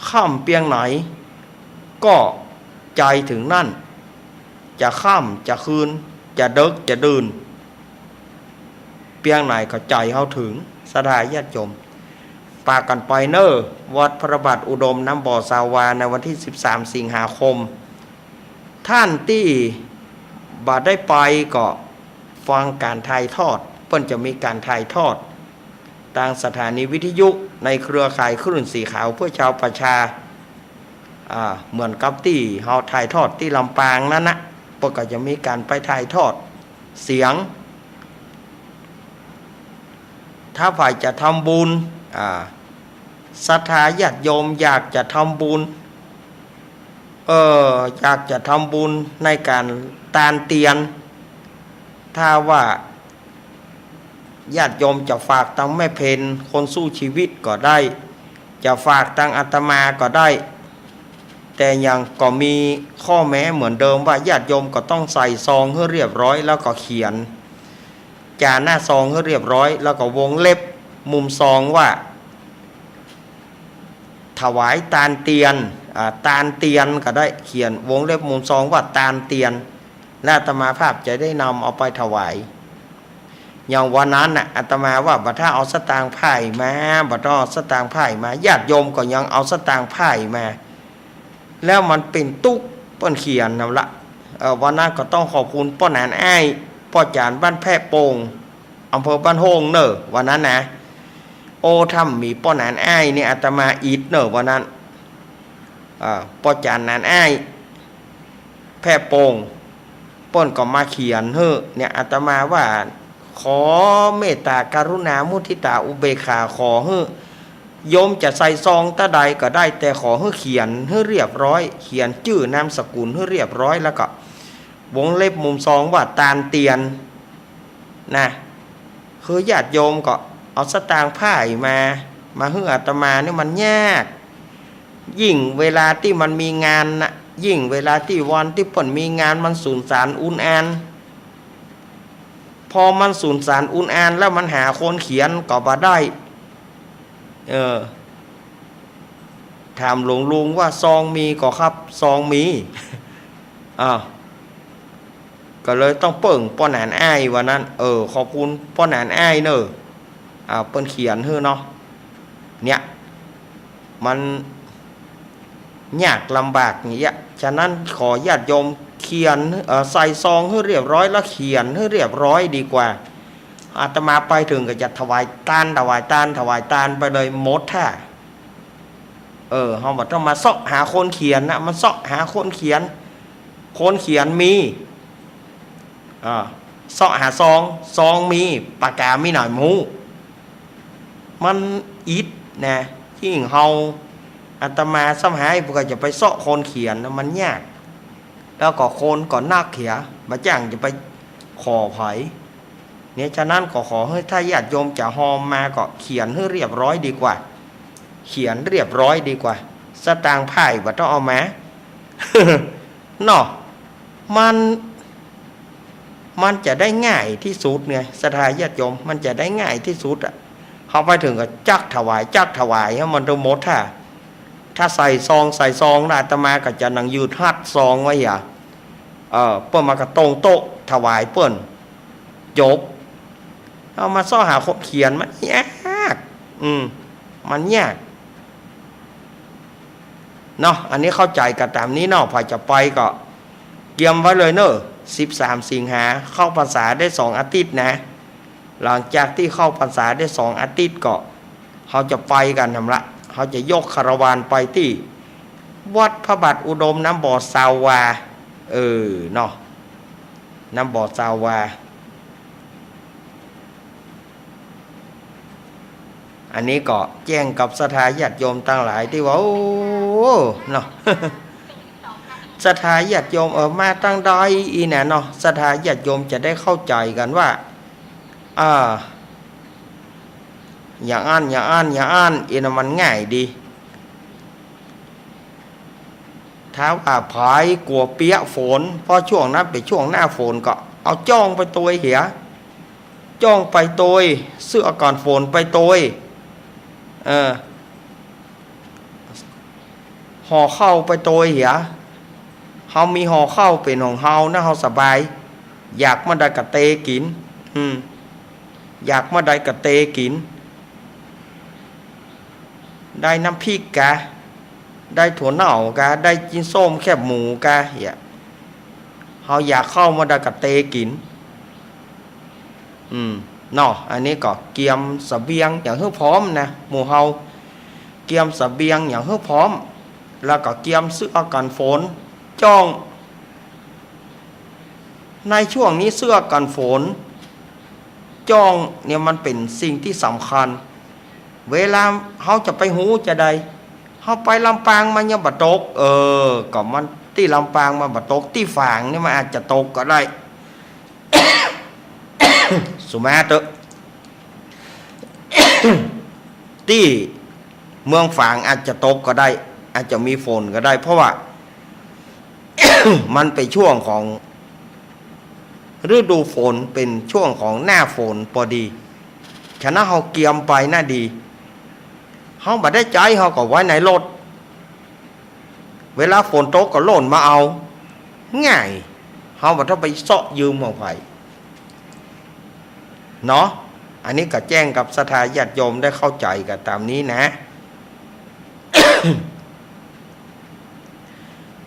ค่ำเปียงไหน ก็ใจ๋เถิงนั้น จะค่ำจะคืน จะเดิ็กจะดื่น เปียงไหนก็ใจ๋เฮาเถิง ศรัทธาญาติโยม ปากั๋นไปเน่อ วัดพระบาทอุดมน้ำบ่อซาวา ในวันตี้สิบสามสิงหาคม ท่านตี้บ่ได้ไปก็ฟังก๋านถ่ายทอด เปิ้นจะมีก๋านถ่ายทอดตางสถานีวิทยุในเครือข่ายคลื่นสีขาวเพื่อชาวประชา อ่า เหมือนกับตี้เฮาถ่ายทอดตี้ลำปางนั้นนะ เปิ้นก็จะมีก๋านไปถ่ายทอดเสียง ถ้าใผจะทำบุญ อ่า ศรัทธาญาติโยมอยากจะทำบุญ เออ อยากจะทำบุญในก๋านตานเตียน ถ้าว่าญาติโยมจะฝากตางแม่เพ็ญคนสู้ชีวิตก็ได้ จะฝากตางอาตมาก็ได้ แต่ยังก็มีข้อแม้เหมือนเดิมว่าญาติโยมก็ต้องใส่ซองหื้อเรียบร้อย แล้วก็เขียนจาหน้าซองหื้อเรียบร้อย แล้วก็วงเล็บมุมซองว่า ถวายตานเตียน อ่า ตานเตียนก็ได้ เขียนวงเล็บมุมซองว่าตานเตียน และอาตมาภาพจะได้นำเอาไปถวาย อย่างวันนั้นน่ะ อาตมาว่าบ่ถ้าเอาสตางค์ไพร่มา บ่ต้องเอาสตางค์ไพร่มา ญาติโยมก็ยังเอาสตางค์ไพร่มา แล้วมันเป๋นตุ๊กเปิ้นเขียนนั่นละ เอ่อ วันนั้นก็ต้องขอบคุณป้อหนานอ้าย ป้อจ๋ารย์บ้านแพะโป่ง อำเภอบ้านโฮ่งเน่อ วันนั้นนะ โอ ถ้าบ่มีป้อหนานอ้ายนี่อาตมาอิดเน่อ ว่านั้น อ่า ป้อจ๋ารย์หนานอ้าย แพร่โป่ง เปิ้นก็มาเขียนหื้อ เนี่ย อาตมาว่า ขอเมตตากรุณามุทิตาอุเบกขา ขอหื้อ โยมจะใส่ซองตาใดก็ได้ แต่ขอหื้อเขียนหื้อเรียบร้อย เขียนจื้อนามสกุลหื้อเรียบร้อย แล้วก็วงเล็บมุมซองว่าตานเตียน นะ คือญาติโยมก็เอาสตางค์พ่ายมา มาหื้ออาตมานี่มันยาก ยิ่งเวลาตี้มันมีงานนะ ยิ่งเวลาตี้วันตี้เปิ้นมีงานมันสุนสานอุนอาน พอมันสุนสานอุนอานแล้วมันหาคนเขียนก็บ่ได้ เออ ถามหลวงลุงว่าซองมีก่อครับ ซองมี อ้าว ก็เลยต้องเปิ้งป้อหนานอ้าย ว่านั้น เออ ขอบคุณป้อหนานอ้ายเน่อ อ่า เปิ้นเขียนหื้อเนาะ เนี่ย มันยากลำบากอย่างเงี้ย ฉะนั้นขอญาติโยมเขียน เอ่อ ใส่ซองหื้อเรียบร้อย แล้วเขียนหื้อเรียบร้อยดีกว่า อาตมาไปเถิงก็จะถวายตาน ถวายตาน ถวายตานไปเลยหมดถ้า เออ เฮาบ่ต้องมาเซาะหาคนเขียนนะ มันเซาะหาคนเขียน คนเขียนมี อ่า เซาะหาซอง ซองมี ปากกามีหน่อยหมู่ มันอิดนะ ยิ่งเฮา อาตมาซ้ำหาย พวกก็จะไปเซาะคนเขียนนะ มันยาก แล้วก็คนก็นักเหีย บ่จั่งจะไปขอใผ เนี่ย ฉะนั้นก็ขอหื้อถ้าญาติโยมจะฮอมมาก็เขียนหื้อเรียบร้อยดีกว่า เขียนเรียบร้อยดีกว่า สตางค์พ่ายบ่ต้องเอามา เนาะ มัน มันจะได้ง่ายที่สุดไง ศรัทธาญาติโยม มันจะได้ง่ายที่สุดอะ เฮาไปเถิงก็จักถวาย จักถวาย หื้อมันได้หมดถ้า ถ้าใส่ซอง ใส่ซองนะ อาตมาก็จะนั่งยืดฮัดซองไว้เหีย เออ เปิ้นมาก็ตรงโต๊ะถวายเปิ้น จบ เฮามาเซาะหาคนเขียนมันยาก อืม มันยาก เนาะ อันนี้เข้าใจ๋กั๋นต๋ามนี้เนาะ ใผจะไปก็เกียมไว้เลยเน่อ สิบสามสิงหา เข้าพรรษาได้สองอาทิตย์นะ หลังจากตี้เข้าพรรษาได้สองอาทิตย์ก็ เฮาจะไปกั๋นหั้นละ เฮาจะยกคาราวานไปตี้วัดพระบาทอุดมน้ำบ่อซาวา เออ เนาะ น้ำบ่อซาวา อันนี้ก็แจ้งกับศรัทธาญาติโยมตังหลายตี้ว่า โอ้ เนาะ ศรัทธาญาติโยม เออ มาตังใดอี้แหนะเนาะ ศรัทธาญาติโยมจะได้เข้าใจ๋กั๋นว่า อ่า อย่างอั้น อย่างอั้น อย่างอั้น อี้นะมันง่ายดี ถ้าว่าใผกั๋วเปียะฝน เพราะช่วงนั้นเป๋นช่วงหน้าฝน ก็เอาจ้องไปตวยเหีย จ้องไปตวย เสื้อกั๋นฝนไปตวย เออ ห่อข้าวไปตวยเหีย เฮามีห่อข้าวเป๋นของเฮานะ เฮาสบาย อยากเมื่อใดก็เต๋กิ๋น อืม อยากเมื่อใดก็เต๋กิ๋น ได้น้ำพริกกา ได้ถั่วเน่ากา ได้จิ๊นส้มแคบหมูกา เหีย เฮาอยากข้าวเมื่อใดก็เต๋กิ๋น อืม เนาะ อันนี้ก็เกียมเสบียงอย่างหื้อพร้อมนะ หมู่เฮา เกียมเสบียงอย่างหื้อพร้อม แล้วก็เกียมเสื้อกั๋นฝน จ้อง ในช่วงนี้เสื้อกั๋นฝน จ้องเนี่ยมันเป๋นสิ่งตี้สำคัญ เวลาเฮาจะไปฮู้จาใด เฮาไปลำปางมันยังบ่ตก เออ ก็มันตี้ลำปางมันบ่ตก ตี้ฝางนี่มันอาจจะตกก็ได้ สุมาเต๊อะ ตี้เมืองฝางอาจจะตกก็ได้ อาจจะมีฝนก็ได้ เพราะว่า มันเป๋นช่วงของฤดูฝน เป๋นช่วงของหน้าฝนปอดี ฉะนั้นเฮาเกียมไปน่ะดี เฮาบ่ได้ใจ๊ เฮาก็ไว้ในรถ เวลาฝนตกก็โล่นมาเอา ง่าย เฮาบ่ต้องไปเซาะยืมของใผ เนาะ อันนี้ก็แจ้งกับศรัทธาญาติโยมได้เข้าใจ๋กั๋นต๋ามนี้นะ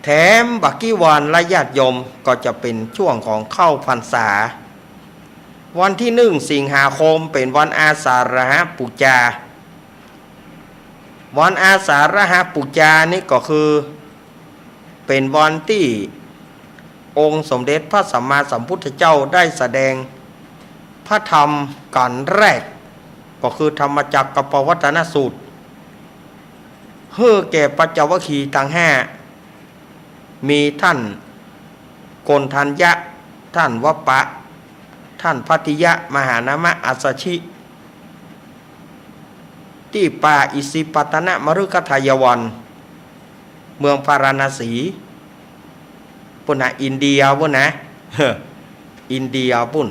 แถมบ่ากี้วันละญาติโยม ก็จะเป๋นช่วงของเข้าพรรษา วันตี้หนึ่งสิงหาคมเป๋นวันอาสาฬหปู๋จา วันอาสาฬหปู๋จานี่ก็คือเป๋นวันตี้องค์สมเด็จพระสัมมาสัมพุทธเจ้าได้แสดงพระธรรมกัณฑ์แรก ก็คือธรรมจักรกัปปวัตตนสูตร หื้อแก่ปัญจวัคคีย์ตังห้า มีต้านโกณฑัญญะ ต้านวัปปะ ต้านภัททิยะ มหานามะ อัสสชิ ตี้ป่าอิสิปตนมฤคทายวัน เมืองพาราณสี ปู๊นนะ อินเดียปู๊นนะ อินเดียปู๊น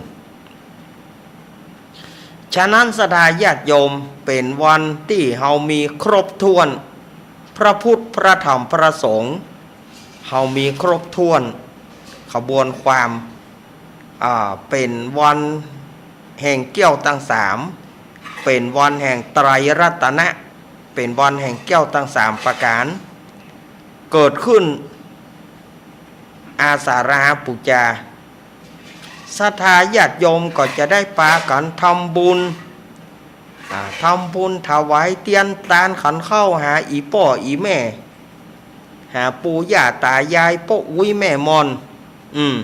ฉะนั้นศรัทธาญาติโยม เป๋นวันตี้เฮามีครบถ้วน พระพุทธ พระธรรม พระสงฆ์ เฮามีครบถ้วน ขบวนความ อ่า เป๋นวันแห่งแก้วตังสาม เป๋นวันแห่งไตรรัตนะ เป๋นวันแห่งแก้วตังสามประก๋าน เกิดขึ้น อาสาฬหปู๋จา ศรัทธาญาติโยมก็จะได้ปากั๋นทำบุญ อ่า ทำบุญถวายเตียนตานขันข้าวหาอี่ป้ออี่แม่ หาปู่ย่าต๋ายาย ป้ออุ๊ยแม่มอน อืม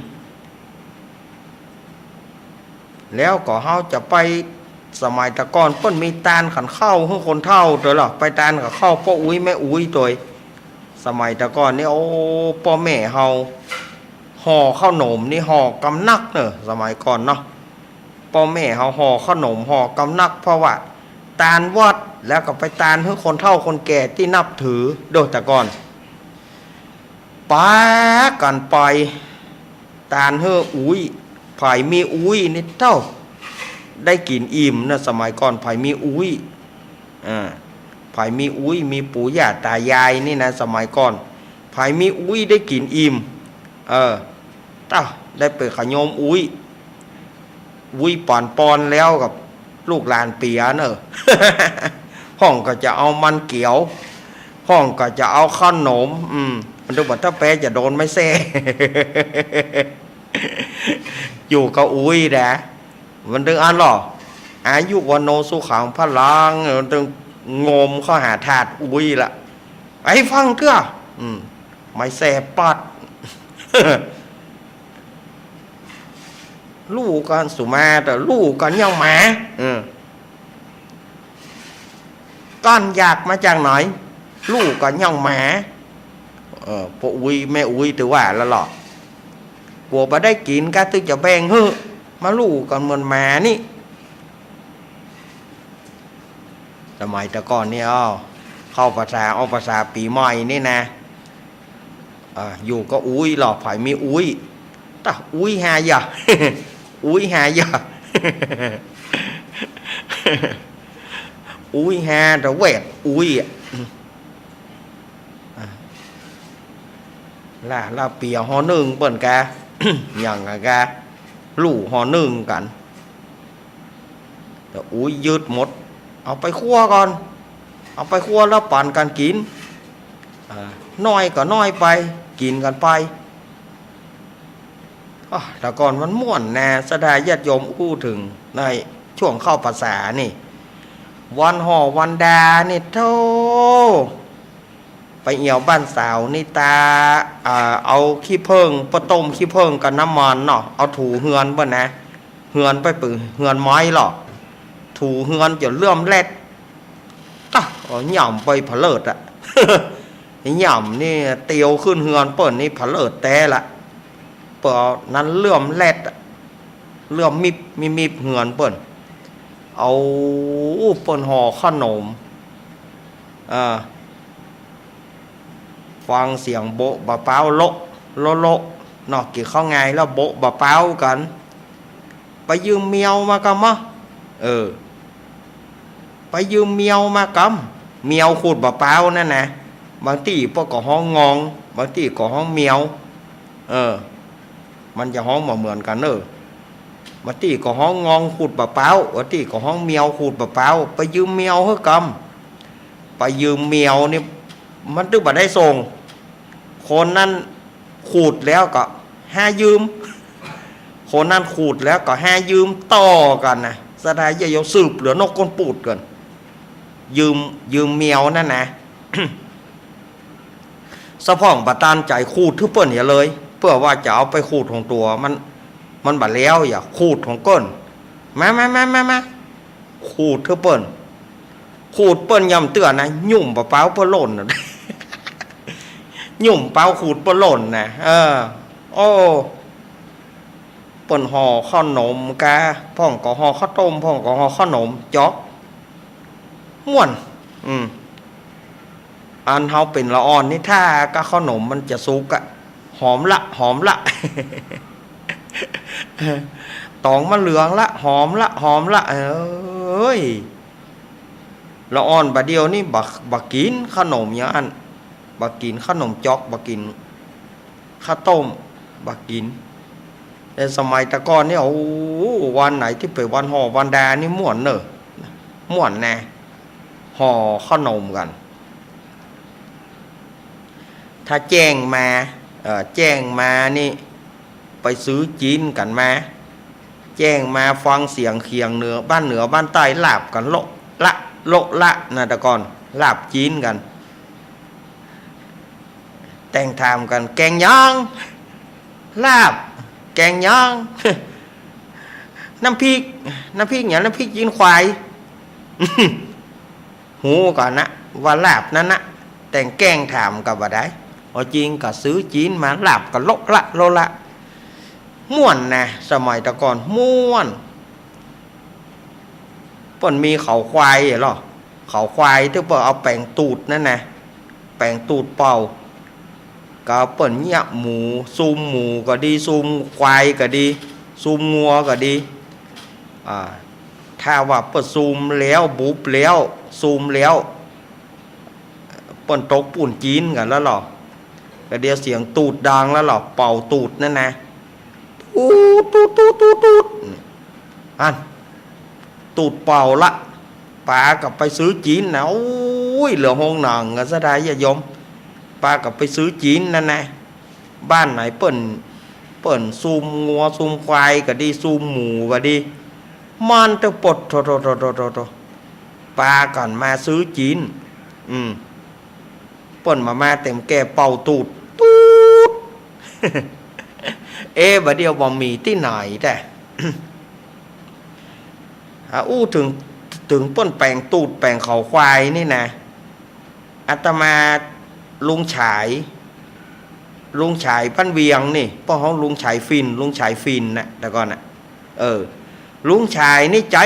แล้วก็เฮาจะไป สมัยแต่ก่อนเปิ้นมีตานขันข้าวหื้อคนเฒ่าเต๋อล่ะ ไปตานขันข้าวป้ออุ๊ยแม่อุ๊ยตวย สมัยแต่ก่อนนี่ โอ้ ป้อแม่เฮา ห่อข้าวหนมนี่ห่อกำนักเน่อ สมัยก่อนเนาะ ป้อแม่เฮาห่อข้าวหนมห่อกำนัก เพราะว่าตานวัด แล้วก็ไปตานหื้อคนเฒ่าคนแก่ตี้นับถือ โดยแต่ก่อน ปากั๋นไป ตานหื้ออุ๊ย ใผมีอุ๊ยนี่เต้า ได้กิ๋นอิ่มนะ สมัยก่อน ใผมีอุ๊ย อ่า ใผมีอุ๊ย มีปู่ย่าต๋ายายนี่นะ สมัยก่อน ใผมีอุ๊ยได้กิ๋นอิ่ม เออ เต้า ได้ไปขะโยมอุ๊ย อุ๊ยป๋อนปอนแล้วกับลูกหลานเปียเน่อ ห้องก็จะเอามันเกี๋ยว ห้องก็จะเอาข้าวหนม อืม มันดูเหมือนถ้าแป๊จะโดนไม้แส้ อยู่กับอุ๊ยนะ มันตึงอันหรอ อายุวัณโณสุขังพลัง มันตึงงมเข้าหาธาตุอุ๊ยละ ไอ้ฟังเตื้อ อืม ไม้แส้ปัด ลู่กั๋นสุมาเต๋อ ลู่กั๋นอย่างหมา เออ ก้านอยากมาจากไหน ลู่กั๋นอย่างหมา เออ ป้ออุ๊ยแม่อุ๊ยถือว่าแล้วหรอ กั๋วบ่ได้กิ๋นก็ตึงจะแบ่งหื้อ มาลู่กั๋นเหมือนหมานี่ สมัยแต่ก่อนนี่ เอา เข้าภาษา เอาภาษาปี๋ใหม่นี่นะ อ่า อยู่กับอุ๊ยหรอ ใผมีอุ๊ย ตะอุ๊ยหาอย่า อุ๊ยหาอย่า อุ๊ยหาตะแวดอุ๊ยอะ อ่ะ ละ ละเปียห่อนึ่งเปิ้นกา อย่างกา ลู่ห่อนึ่งกั๋น แต่อุ๊ยยึดหมด เอาไปครัวก่อน เอาไปครัวแล้วปั๋นกั๋นกิ๋น อ่า น้อยก็น้อยไป กิ๋นกั๋นไป อ้อ แต่ก่อนมันม่วนนะ ศรัทธาญาติโยมอู้เถิงในช่วงเข้าพรรษานี่ วันห่อวันดานี่โธ่ ไปเอี่ยวบ้านสาวนี่ตา อ่า เอาขี้เผิ้ง ไปต้มขี้เผิ้งกับน้ำมันเนาะ เอาถูเฮือนเปิ้นนะ เฮือนไปปือ เฮือนไม้หรอ ถูเฮือนจ๋นเลื่อมแลด ตะ เอาหย่ำไปผะเลิดอะ หย่ำนี่เตียวขึ้นเฮือนเปิ้นนี่ผะเลิดแต๊ละ เปิ้นเอานั้นเลื่อมแลดอะ เลื่อมมิบมิบมิบเฮือนเปิ้น เอา เปิ้นห่อข้าวหนม อ่า ฟังเสียงโบ๊ะบะป๊าวโละ โละโละ เนาะ กิ๋นข้าวงายแล้วโบ๊ะบะป๊าวกั๋น ไปยืมเมียวมากำมะ เออ ไปยืมเมียวมากำ เมียวขูดบะป๊าวนั่นนะ บางตี้เปิ้นก็ฮ้องงอง บางตี้ก็ฮ้องเมียว เออ มันจะฮ้องบ่เหมือนกั๋นเน่อ บางตี้ก็ฮ้องงองขูดบะป๊าว บางตี้ก็ฮ้องเมียวขูดบะป๊าว ไปยืมเมียวหื้อกำ ไปยืมเมียวนี่ มันตึงบ่ได้ส่ง คนนั้นขูดแล้วก็หายืม คนนั้นขูดแล้วก็หายืมต่อกั๋นนะ ศรัทธาญาติโยมสืบเหลือนกก้นปูดกั๋น ยืม ยืมแมวนั้นนะ สะพ่องบ่ตันใจ๋ ขูดหื้อเปิ้นเหียเลย เปื้อว่าจะเอาไปขูดหนตั๋ว มัน มันบ่แล้วเหีย ขูดของเปิ้น มา มา มา มา มา ขูดหื้อเปิ้น ขูดเปิ้นย่ำเตื้อนะ หยุ่มบ่าเป๋าเปิ้นล่นน่ะ หยุ่มเป๋าขูดเปิ้นล่นน่ะ เออ โอ้ เปิ้นห่อข้าวหนมกา พ่องก็ห่อข้าวต้ม พ่องก็ห่อข้าวหนมจ๊อก ม่วน อืม อันเฮาเป๋นละอ่อนนี่ ถ้าก็ข้าวหนมมันจะสุกอะ หอมละ หอมละ ต๋องมันเหลืองละ หอมละ หอมละ เอ้ย ละอ่อนบ่าเดี่ยวนี้บ่ บ่กิ๋นข้าวหนมอย่างอั้น บ่กิ๋นข้าวหนมจ๊อก บ่กิ๋นข้าวต้ม บ่กิ๋น แต่สมัยแต่ก่อนนี่ โอ้ วันไหนตี้เป๋นวันห่อวันดานี่ม่วนเน่อ ม่วนแน่ ห่อข้าวหนมกั๋น ถ้าแจ้งมา เอ่อ แจ้งมานี่ ไปซื้อจี๋นกั๋นมา แจ้งมาฟังเสียงเขียงเหนือ บ้านเหนือบ้านใต้ลาบกั๋นโละละ โละละนะ แต่ก่อนลาบจี๋นกั๋น แต๊งถามกั๋น แกงหยัง ลาบ แกงหยัง น้ำพริก น้ำพริกหยัง น้ำพริกจี๋นควาย ฮู้ก่อนนะ ว่าลาบนั้นนะ แต๊งแกล้งถามก็บ่ได้ เอาจริงก็ซื้อจี๋นมาลาบก็โละละ โละละ ม่วนนะ สมัยแต่ก่อนม่วน เปิ้นมีเขาควายเหรอ เขาควายตี้เปิ้นเอาแป๋งตูดนั้นนะ แป๋งตูดเป่า ก็เปิ้นเยียะหมู ซูมหมูก็ดี ซูมควายก็ดี ซูมงัวก็ดี อ่า ถ้าว่าเปิ้นซูมแล้ว บุบแล้ว ซูมแล้ว เปิ้นตกปูนจี๋นกั๋นแล้วเหรอ ก็เดี๋ยวเสียงตูดดังแล้วเหรอ เป่าตูดนั้นนะ ตูด ตูด ตูด ตูด ตูด อัน ตูดเป่าละ ปาก็ไปซื้อจี๋นนะ โอ้ย เหลือห้องหนังกั๋นซะได้ญาติโยม ปาก็ไปซื้อจี๋นนั้นนะ บ้านไหนเปิ้น เปิ้นซูมงัวซูมควายก็ดี ซูมหมูก็ดี มันเต๊อะปดโถ โถ โถ ปากั๋นมาซื้อจี๋น อืม เปิ้นบ่ามาเต็มแก่เป่าตูด ตูด เอ๊ะ บ่าเดี่ยวบ่มีตี้ไหนแต๊ อ่ะ อู้เถิง เถิงเปิ้นแป๋งตูดแป๋งเขาควายนี่นะ อาตมาลุงฉาย ลุงฉายบ้านเวียงนี่ ป้อเฮาลุงฉายฝิ่น ลุงฉายฝิ่นนะ แต่ก่อนนะ เออ ลุงฉายนี่ใจ๊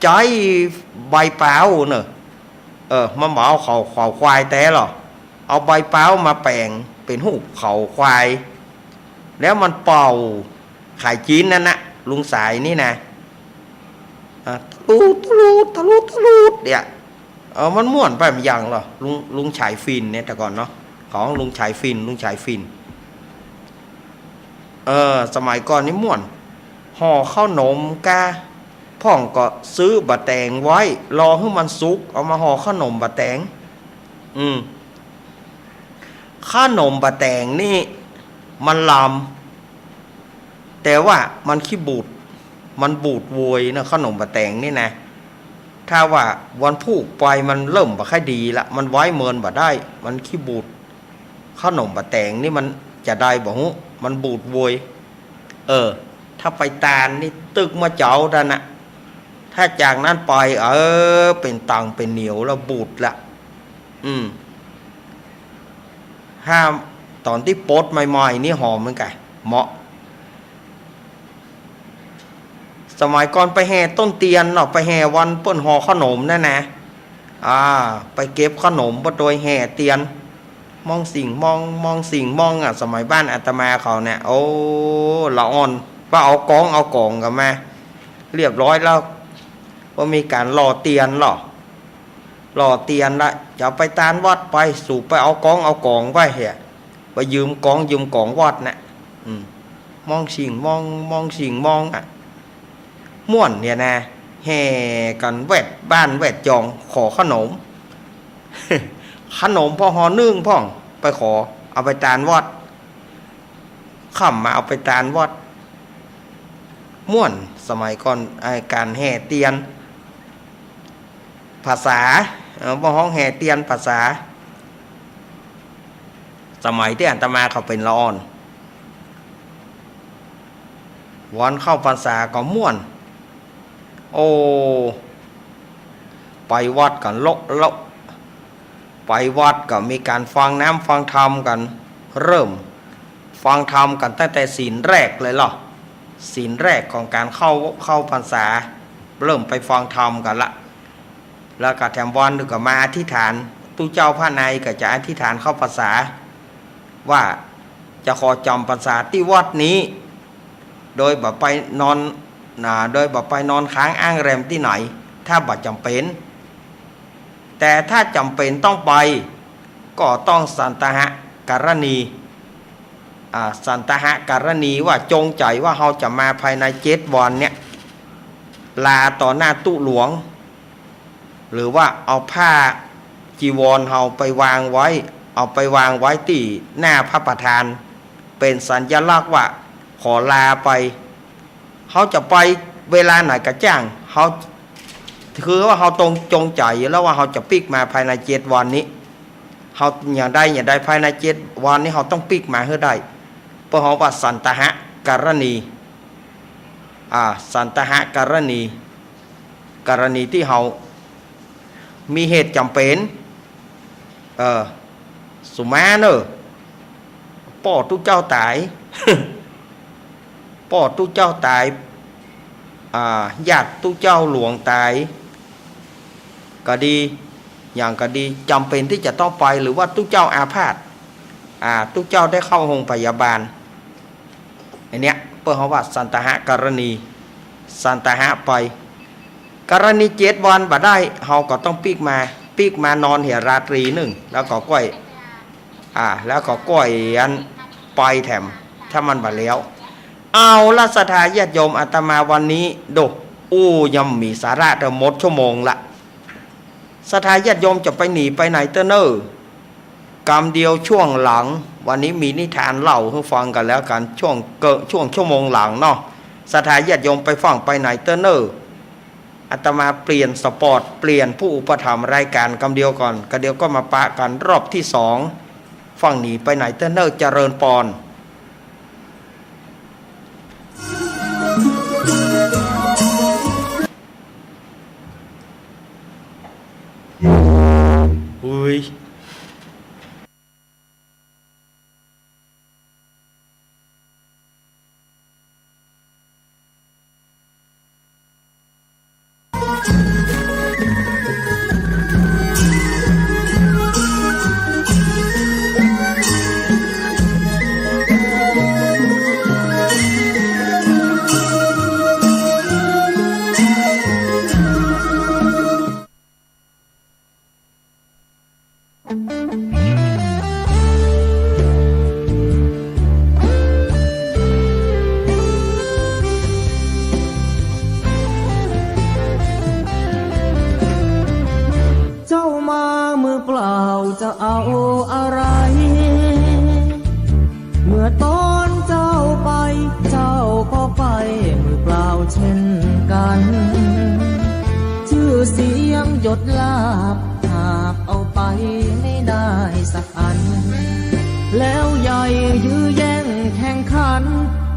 ใจ๊ใบเป๋าเนอะ เออ มันบ่เอาเขา เขาควายแต๊หรอก เอาใบเป๋ามาแป๋งเป๋นฮูปเขาควาย แล้วมันเป่าขายจี๋นนั้นนะ ลุงฉายนี่นะ อ่ะ ตะลูด ตะลูด ตะลูด ตะลูด เนี่ย เออ มันม่วนไปบ่าอย่างเหรอ ลุง ลุงฉายฝิ่นเนี่ย แต่ก่อนเนาะ ของลุงฉายฝิ่น ลุงฉายฝิ่น เออ สมัยก่อนนี่ม่วน ห่อข้าวหนมกา พ่องก็ซื้อบ่าแต๋งไว้ รอหื้อมันสุก เอามาห่อข้าวหนมบ่าแต๋ง อืม ข้าวหนมบ่าแต๋งนี่มันลำ แต่ว่ามันขี้บูด มันบูดโวยนะ ข้าวหนมบ่าแต๋งนี่นะ ถ้าว่าวันพูกไปมันเริ่มบ่ค่อยดีละ มันไว้เมินบ่ได้ มันขี้บูด ข้าวหนมบ่าแต๋งนี่มันจะได้บ่ฮู้ มันบูดโวย เออ ถ้าไปตานนี่ตึกเมื่อเจ๊านั้นนะ ถ้าจากนั้นไป เออ เป๋นตังเป๋นเหนียวแล้ว บูดละ อืม ห้าม ต๋อนตี้ปดใหม่ๆ นี่หอมเหมือนกั๋น เหมาะ สมัยก่อนไปแห่ต้นเตียนเนาะ ไปแห่วันเปิ้นห่อข้าวหนมนั่นนะ อ่า ไปเก็บข้าวหนม ไปโตยแห่เตียน มองสิ่งมอง มองสิ่งมองอ่ะ สมัยบ้านอาตมาเขาเนี่ย โอ้ ละอ่อน ว่าเอากองเอากองกั๋นมา เรียบร้อยแล้ว ว่ามีก๋านหล่อเตียนเหรอ หล่อเตียนละ จะเอาไปตานวัดไป สูบไปเอากองเอากองไปเหีย ไปยืมกองยืมกองวัดน่ะ อืม มองสิ่งมอง มองสิ่งมองอ่ะ ม่วนเนี่ยนะ แห่กั๋นแวดบ้านแวดจอง ขอข้าวหนม ข้าวหนมพ่อห่อนึ่งพ่อง ไปขอ เอาไปตานวัด ค่ำมาเอาไปตานวัด ม่วน สมัยก่อน ไอ้ก๋านแห่เตียน ภาษา เออ บ่ฮ้องแห่เตียนพรรษา สมัยตี้อาตมาเขาเป๋นละอ่อน วันเข้าพรรษาก็ม่วน โอ้ ไปวัดกั๋นโละโละ ไปวัดก็มีก๋านฟังน้ำฟังธรรมกั๋น เริ่มฟังธรรมกั๋นตั้งแต่ศีลแรกเลยลอ ศีลแรกของก๋านเข้า เข้าพรรษา เริ่มไปฟังธรรมกั๋นละ แล้วก็แถมวันนึ่งก็มาอธิษฐาน ตุ๊เจ้าพระในก็จะอธิษฐานเข้าพรรษา ว่าจะขอจ๋ำพรรษาตี้วัดนี้ โดยบ่ไปนอน นะ โดยบ่ไปนอนค้างอ้างแรมตี้ไหน ถ้าบ่จ๋ำเป๋น แต่ถ้าจ๋ำเป๋นต้องไป ก็ต้องสันตหกรณี อ่า สันตหกรณีว่าจงใจ๋ว่าเฮาจะมาภายในเจ็ดวันเนี่ย ลาต่อหน้าตุ๊หลวง หรือว่าเอาผ้าจีวรเฮาไปวางไว้ เอาไปวางไว้ตี้หน้าพระประธาน เป๋นสัญลักษณ์ว่าขอลาไป เฮาจะไปเวลาไหนก็จ้าง เฮา คือว่าเฮาต้องจงใจ๋แล้วว่าเฮาจะปิ๊กมาภายในเจ็ดวันนี้ เฮาอย่างใดอย่างใดภายในเจ็ดวันนี้เฮาต้องปิ๊กมาหื้อได้ เปิ้นฮ้องว่าสันตหกรณี อ่า สันตหกรณี กรณีตี้เฮามีเหตุจ๋ำเป๋น เออ สุมาเน่อ ป้อตุ๊เจ้าต๋าย ป้อตุ๊เจ้าต๋าย อ่า ญาติตุ๊เจ้าหลวงต๋าย ก็ดี อย่างก็ดี จ๋ำเป๋นตี้จะต้องไป หรือว่าตุ๊เจ้าอาพาธ อ่า ตุ๊เจ้าได้เข้าโฮงพยาบาล อันเนี้ย เปิ้นฮ้องว่าสันตหกรณี สันตหไป กรณีเจ็ดวันบ่ได้ เฮาก็ต้องปิ๊กมา ปิ๊กมานอนเหียราตรีนึ่ง แล้วก็ก้อย อ่า แล้วก็ก้อยอันไปแถม ถ้ามันบ่แล้ว เอาละศรัทธาญาติโยม อาตมาวันนี้ โด อู้ ยังมีสาระเตื้อ หมดชั่วโมงละ ศรัทธาญาติโยมจะไปหนีไปไหนเตื้อเน่อ กำเดียวช่วงหลัง วันนี้มีนิทานเล่าหื้อฟังกั๋นแล้วกั๋น ช่วงเกอะ ช่วงชั่วโมงหลังเนาะ ศรัทธาญาติโยมไปฟั่งไปไหนเตื้อเน่อ อาตมาเปลี่ยนสปอต เปลี่ยนผู้อุปถัมภ์รายก๋านกำเดียวก่อน กำเดียวก็มาปะกั๋นรอบตี้สอง ฟั่งหนีไปไหนเตื้อเน่อ เจริญปอน อุ๊ย เจ้ามามือเปล่าจะเอาอะไร เมื่อตอนเจ้าไป เจ้าก็ไปมือเปล่าเช่นกั๋น จื้อเสียงยศลาภหาบเอาไปไม่ได้สักอัน แล้วใหญ่ยื้อแย่งแข่งขัน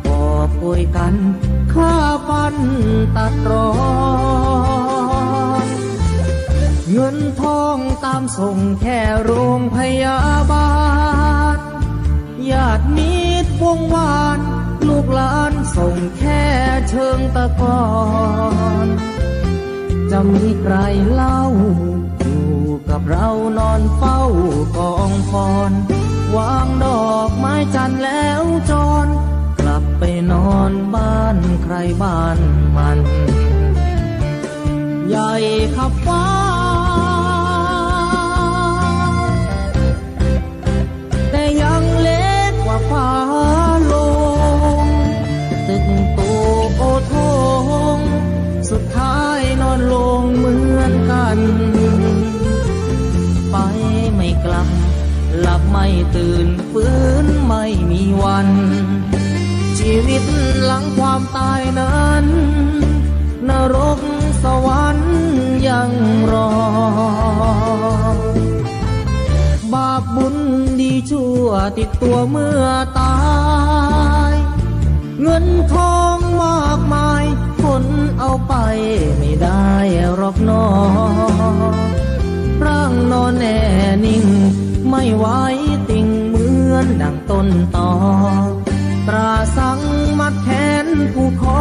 กอบโกยกั๋นฆ่าฟันตัดตรอน เงินทองตามส่งแค่โรงพยาบาล ญาติมิตรวงวาน ลูกหลานส่งแค่เชิงตะกอน จะมีใครเล่า อยู่กับเรานอนเฝ้ากองฟอน วางดอกไม้จันทร์แล้วจร กลับไปนอนบ้านใครบ้านมัน ใหญ่ขับฟ้า แต่ยังเล็กกว่าฟ้าโลง ตึกโตโอโถง สุดท้ายนอนโลงเหมือนกั๋น ไปไม่กลับ หลับไม่ตื่น ฟื้นไม่มีวัน ชีวิตหลังความตายนั้น นรกสวรรค์ยังรอ วติดตั๋วเมื่อต๋าย เงินทองมากมาย คนเอาไปไม่ได้หรอกหนอ ร่างนอนแน่นิ่ง ไม่ไหวติ่งเหมือนดั่งต้นตอ ตราสังมัดแขนผูกคอ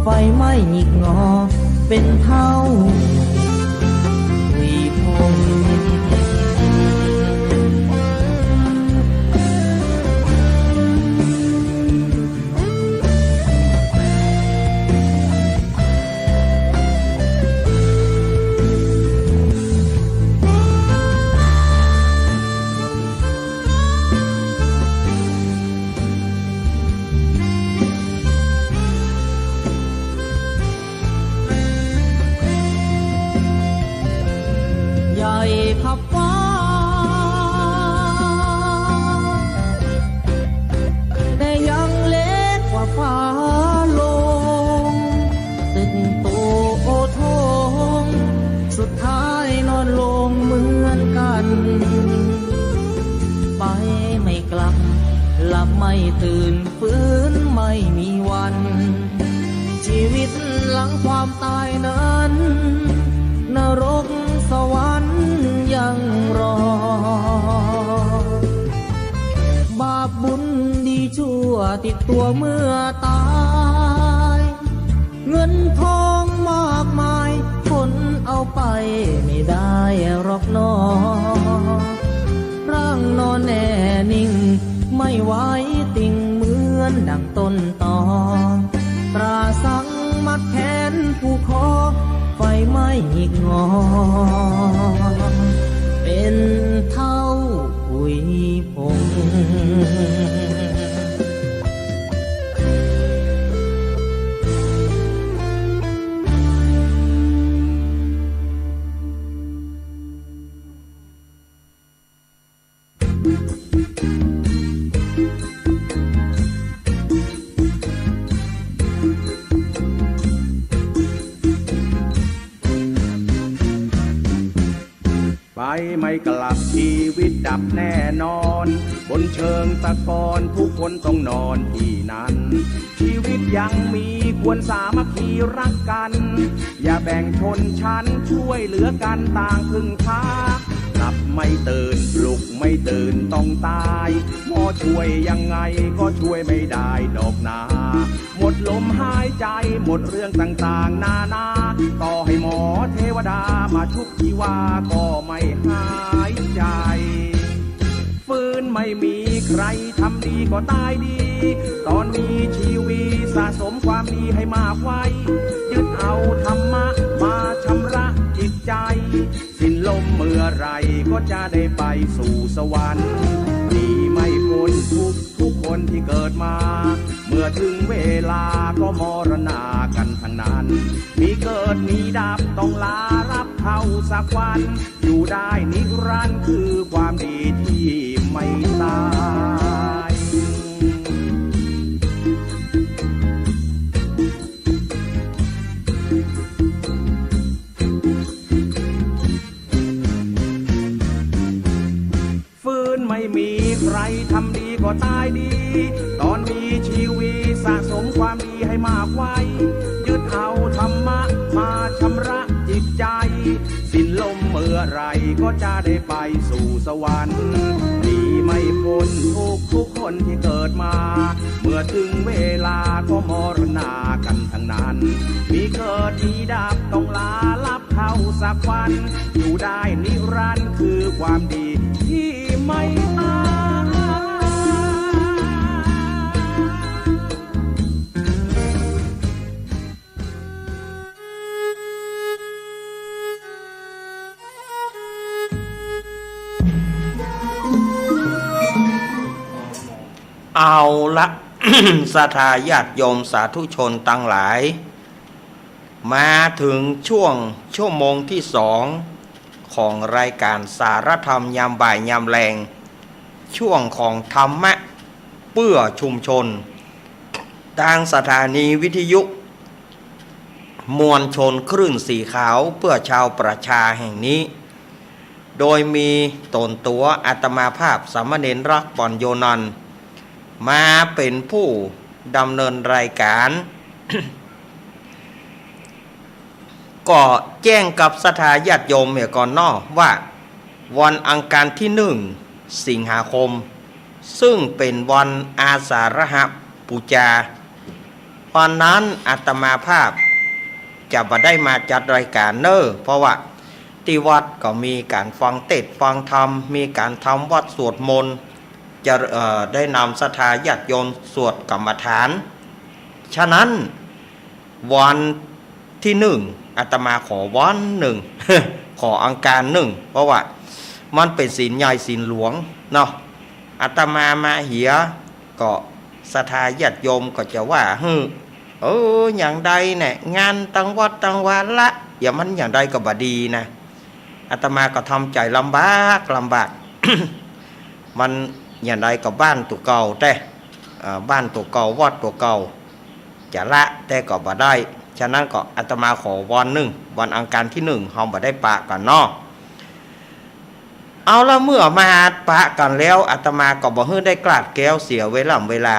ไฟไหม้หงิกงอ เป๋นเถ้าหุยผง ใหญ่ขับฟ้า แต่ยังเล็กกว่าฟ้าลง ตึกโตโอโถง สุดท้ายนอนลงเหมือนกัน ไปไม่กลับ หลับไม่ตื่น ฟื้นไม่มีวัน ชีวิตหลังความต๋ายนั้น นรกสวรรค์ยังรอ บาปบุญดีชั่วติดตั๋วเมื่อต๋าย เงินทองมากมาย คนเอาไปไม่ได้หรอกหนอ ร่างนอนแน่นิ่ง ไม่ไหวติ่งเหมือนดั่งต้นตอ ตราสังมัดแขนผูกคอ ไฟไหม้หงิกงอ เป๋นเถ้าหุยผง ไปไม่กลับ ชีวิตดับแน่นอน บนเชิงตะกอน ทุกคนต้องนอนที่นั้น ชีวิตยังมี ควรสามัคคีรักกัน อย่าแบ่งชนชั้น ช่วยเหลือกัน ต่างพึ่งพา หลับไม่ตื่น ปลุกไม่ตื่น ต้องต๋าย หมอช่วยยังไงก็ช่วยไม่ได้ดอกนา หมดลมหายใจ หมดเรื่องต่างๆ นานา ต่อให้หมอเทวดามาชุบชีวาก็ไม่หายใจ ฟื้นไม่มีใครทำดีก็ต๋ายดี ต๋อนมีชีวีสะสมความดีให้มากไว้ ยึดเอาธรรมะมาชำระจิตใจ สิ้นลมเมื่อไหร่ก็จะได้ไปสู่สวรรค์ หนีไม่พ้นทุกข์ทุกคนที่เกิดมา เมื่อถึงเวลาก็มรณากันทั้งนั้น มีเกิดมีดับต้องลารับเข้าสักวัน อยู่ได้นิรันดร์คือความดีที่ไม่ต๋าย ฟื้นไม่มีใครทำดีก็ต๋ายดี ต๋อนมีชีวีสะสมความดีให้มากไว้ ยึดเอาธรรมะมาชำระจิตใจ สิ้นลมเมื่อไหร่ก็จะได้ไปสู่สวรรค์ หนีไม่พ้นทุกข์ทุกคนที่เกิดมา เมื่อถึงเวลาก็มรณากันทั้งนั้น มีเกิดมีดับต้องลาลับเข้าสักวัน อยู่ได้นิรันดร์คือความดีที่ไม่ต๋าย เอาละ ศรัทธาญาติโยมสาธุชนตังหลาย มาถึงช่วงชั่วโมงที่สองของรายการสารธรรมยามบ่ายยามแลง ช่วงของธรรมะเพื่อชุมชน ตางสถานีวิทยุมวลชนคลื่นสีขาวเพื่อชาวประชาแห่งนี้ โดยมีต๋นตั๋วอาตมาภาพสามเณรรักษ์ ปัญโญนันท์ มาเป๋นผู้ดำเนินรายก๋าน ก็แจ้งกับศรัทธาญาติโยมเหียก่อนเนาะว่า วันอังคารตี้หนึ่งสิงหาคม ซึ่งเป๋นวันอาสาฬหปูจา วันนั้นอาตมาภาพจะบ่ได้มาจัดรายก๋านเน่อ เพราะว่าตี้วัดก็มีก๋านฟังเตสน์ฟังธรรม มีก๋านทำวัตรสวดมนต์ จะ เอ่อ ได้นำศรัทธาญาติโยมสวดกรรมฐาน ฉะนั้น วันตี้หนึ่ง อาตมาขอวันนึ่ง ขออังคารนึ่ง เพราะว่ามันเป๋นศีลใหญ่ศีลหลวงเนาะ อาตมามาเหียก็ศรัทธาญาติโยมก็จะว่า "หื้อ เออ อย่างใดแหน่ งานตังวัดตังวาละ อย่างมันอย่างใดก็บ่ดีนะ" อาตมาก็ทำใจ๋ลำบากลำบาก มันอย่างใดก็บ้านตั๋วเก่าแต๊ เอ่อ บ้านตั๋วเก่า วัดตั๋วเก่า จะละแต๊ก็บ่ได้ ฉะนั้นก็อาตมาขอวันนึ่ง วันอังคารตี้หนึ่ง เฮาบ่ได้ปะกั๋นเนาะ เอาละ เมื่อบ่ปะกั๋นแล้ว อาตมาก็บ่หื้อได้กราดแก้วเสียเวล่ำเวลา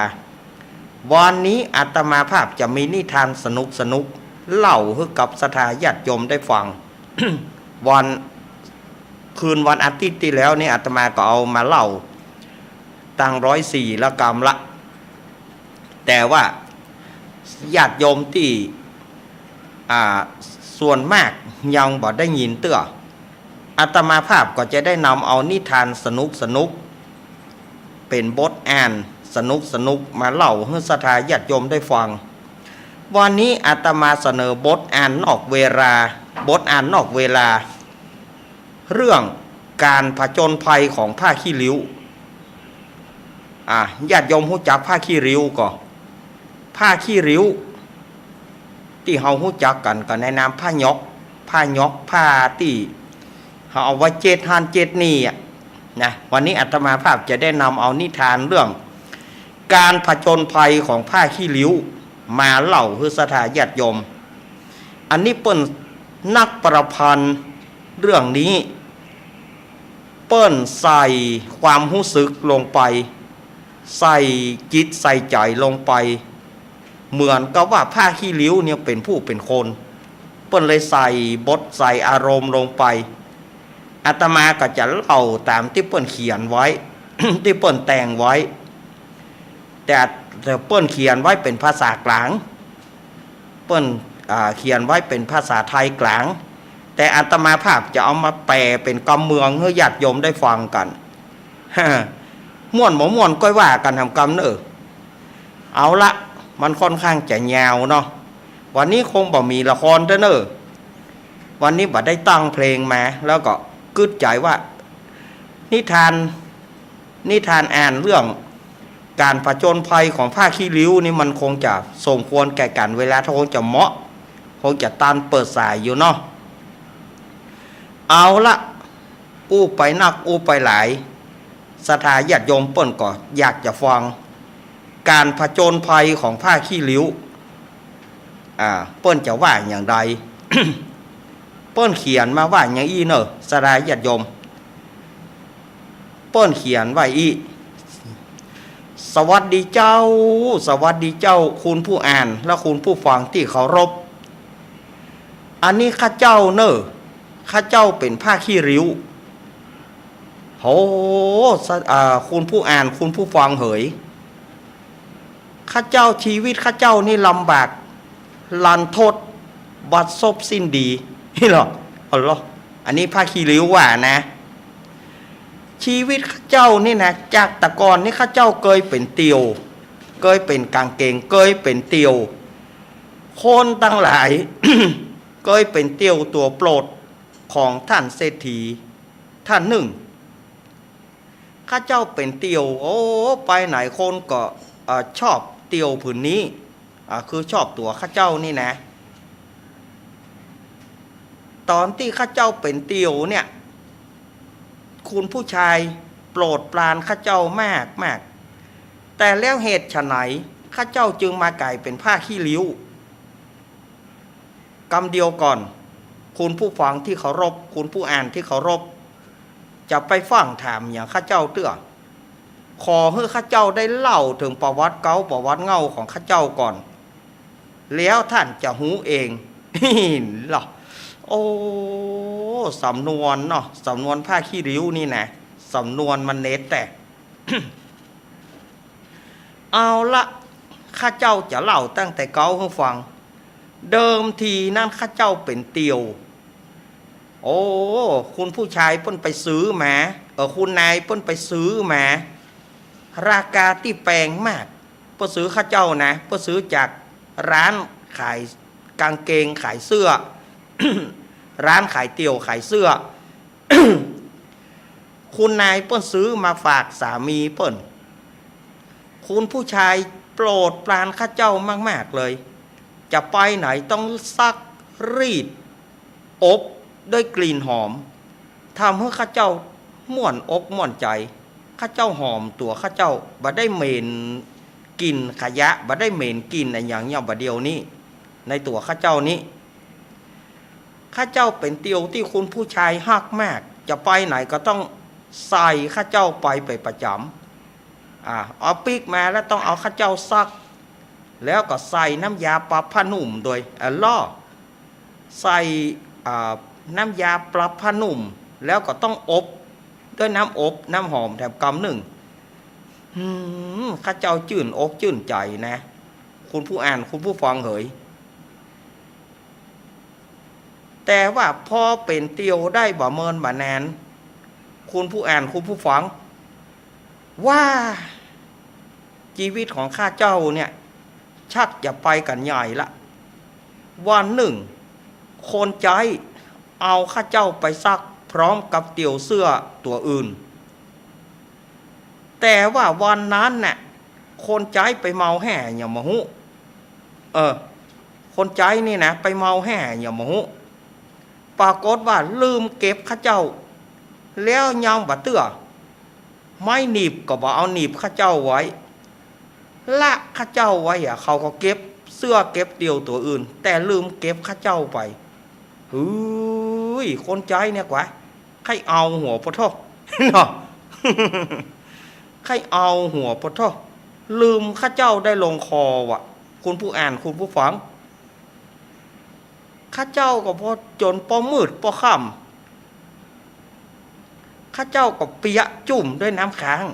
วันนี้อาตมาภาพจะมีนิทานสนุกๆ เล่าหื้อกับศรัทธาญาติโยมได้ฟัง วัน คืนวันอาทิตย์ตี้แล้วนี่ อาตมาก็เอามาเล่าตังร้อยสี่ละกำละ แต่ว่าญาติโยมตี้ อ่า ส่วนมากยังบ่ได้ยินเตื้อ อาตมาภาพก็จะได้นำเอานิทานสนุกๆ เป๋นบทอ่านสนุกๆ มาเล่าหื้อศรัทธาญาติโยมได้ฟัง วันนี้อาตมาเสนอบทอ่านนอกเวลา บทอ่านนอกเวลา เรื่องก๋านผจญภัยของผ้าขี้ริ้ว อ่ะ ญาติโยมฮู้จักผ้าขี้ริ้วก่อ ผ้าขี้ริ้ว ตี้เฮาฮู้จักกั๋นก็ในนามผ้ายอก ผ้ายอก ผ้าตี้เฮาเอาไว้เจ๊ดหั้นเจ๊ดนี่อะนะ วันนี้อาตมาภาพจะได้นำเอานิทานเรื่องก๋านผจญภัยของผ้าขี้ริ้วมาเล่าหื้อศรัทธาญาติโยม อันนี้เปิ้น นักประพันธ์เรื่องนี้ เปิ้นใส่ความฮู้สึกลงไป ใส่จิตใส่ใจ๋ลงไป เหมือนกับว่าผ้าขี้ริ้วเนี่ยเป๋นผู้เป๋นคน เปิ้นเลยใส่บทใส่อารมณ์ลงไป อาตมาก็จะเล่าต๋ามตี้เปิ้นเขียนไว้ ตี้เปิ้นแต่งไว้ แต่ แต่เปิ้นเขียนไว้เป๋นภาษากลาง เปิ้น อ่า เขียนไว้เป๋นภาษาไทยกลาง แต่อาตมาภาพจะเอามาแปลเป๋นกำเมืองหื้อญาติโยมได้ฟังกั๋น ม่วนบ่ม่วนก้อยว่ากั๋นแหมกำเน่อ เอาละ มันค่อนข้างจะยาวเนาะ วันนี้คงบ่มีละครเต๊อะเน่อ วันนี้บ่ได้ตั้งเพลงมา แล้วก็กึ๊ดใจ๋ว่า นิทาน นิทานอ่านเรื่องก๋านผจญภัยของผ้าขี้ริ้วนี่มันคงจะสมควรแก่ก๋าลเวลา ถ้าคงจะเหมาะ คงจะตันเปิดสายอยู่เนาะ เอาละ อู้ไปนักอู้ไปหลาย ศรัทธาญาติโยมเปิ้นก็อยากจะฟังก๋านผจญภัยของผ้าขี้ริ้ว อ่า เปิ้นจะว่าอย่างใด เปิ้นเขียนมาว่าอย่างอี้เน่อ ศรัทธาญาติโยม เปิ้นเขียนว่าอี้ สวัสดีเจ้า สวัสดีเจ้า คุณผู้อ่านและคุณผู้ฟังตี้เคารพ อันนี้ข้าเจ้าเน่อ ข้าเจ้าเป๋นผ้าขี้ริ้ว โห สะ อ่า คุณผู้อ่าน คุณผู้ฟังเหย ข้าเจ้า ชีวิตข้าเจ้านี่ลำบาก รันทด บัดซบสิ้นดี นี่เหรอ อ๋อเหรอ อันนี้ผ้าขี้ริ้วว่านะ ชีวิตข้าเจ้านี่นะ จากแต่ก่อนนี่ข้าเจ้าเกยเป๋นเตี่ยว เกยเป๋นก๋างเก๋ง เกยเป๋นเตี่ยว คนตังหลาย เกยเป๋นเตี่ยวตั๋วโปรดของท่านเศรษฐีท่านนึ่ง ข้าเจ้าเป๋นเตี่ยว โอ้ ไปไหนคนก็ เอ่อ ชอบเตี่ยวผืนนี้ อ่า คือชอบตั๋วข้าเจ้านี่นะ ต๋อนตี้ข้าเจ้าเป๋นเตี่ยวเนี่ย คุณผู้ชายโปรดปรานข้าเจ้ามากมาก แต่แล้วเหตุไฉนข้าเจ้าจึงมาก๋ายเป๋นผ้าขี้ริ้ว กำเดียวก่อน คุณผู้ฟังตี้เคารพ คุณผู้อ่านตี้เคารพ จะไปฟั่งถามหยังข้าเจ้าเตื้อ ขอหื้อข้าเจ้าได้เล่าเถิงประวัติเก๊าประวัติเหง้าของข้าเจ้าก่อน แล้วต้านจะฮู้เอง เหียะ โอ้ สำนวนเนาะ สำนวนผ้าขี้ริ้วนี่นะ สำนวนมันเน็ดแต๊ เอาละ ข้าเจ้าจะเล่าตั้งแต่เก๊าหื้อฟัง เดิมทีนั้นข้าเจ้าเป๋นเตียว โอ้ คุณผู้ชายเปิ้นไปซื้อมา เออ คุณนายเปิ้นไปซื้อมา ราคาตี้แปงมาก เปิ้นซื้อข้าเจ้านะ เปิ้นซื้อจากร้านขายก๋างเกงขายเสื้อ ร้านขายเตี่ยวขายเสื้อ คุณนายเปิ้นซื้อมาฝากสามีเปิ้น คุณผู้ชายโปรดปรานข้าเจ้ามากๆ เลย จะไปไหนต้องซักรีด อบด้วยกลิ่นหอม ทำหื้อข้าเจ้าม่วนอกม่วนใจ๋ ข้าเจ้าหอมตั๋วข้าเจ้า บ่ได้เหม็นกลิ่นขยะ บ่ได้เหม็นกลิ่นอะหยังอย่างบ่าเดี่ยวนี้ ในตั๋วข้าเจ้านี้ ข้าเจ้าเป๋นเตียวตี้คุณผู้ชายฮักมาก จะไปไหนก็ต้องใส่ข้าเจ้าไปเป๋นประจ๋ำ อ่า เอาปิ๊กมาแล้วต้องเอาข้าเจ้าซัก แล้วก็ใส่น้ำยาปรับผ้านุ่มโดย เอ่อ ล่อ ใส่ อ่า น้ำยาปรับผ้านุ่ม แล้วก็ต้องอบด้วยน้ำอบน้ำหอมแถมกำนึ่ง หืม ข้าเจ้าจื้นอกจื้นใจ๋นะ คุณผู้อ่าน คุณผู้ฟังเหย แต่ว่าพอเป๋นเตียวได้บ่เมินบ่นาน คุณผู้อ่าน คุณผู้ฟัง ว่า จีวิตของข้าเจ้าเนี่ย ชักจะไปกั๋นใหญ่ละ วันนึ่ง คนใจ๊เอาข้าเจ้าไปซักพร้อมกับเตี่ยวเสื้อตั๋วอื่น แต่ว่าวันนั้นน่ะ คนใจ๊ไปเมาแห่หยังบ่ฮู้ เออ คนใจ๊นี่นะ ไปเมาแห่หยังบ่ฮู้ ปรากฏว่าลืมเก็บข้าเจ้า แล้วยังบ่เตื้อ ไม้หนีบก็บ่เอาหนีบข้าเจ้าไว้ ละข้าเจ้าไว้อะ เขาก็เก็บเสื้อเก็บเตี่ยวตั๋วอื่น แต่ลืมเก็บข้าเจ้าไป หื้ย คนใจ๊เนี่ยกว่า ใค่เอาหัวปะโธ่ เนาะ ใค่เอาหัวปะโธ่ ลืมข้าเจ้าได้ลงคอว่ะ คุณผู้อ่าน คุณผู้ฟัง ข้าเจ้าก็ปอจ๋นปอมืดปอค่ำ ข้าเจ้าก็เปียะจุ่มด้วยน้ำค้าง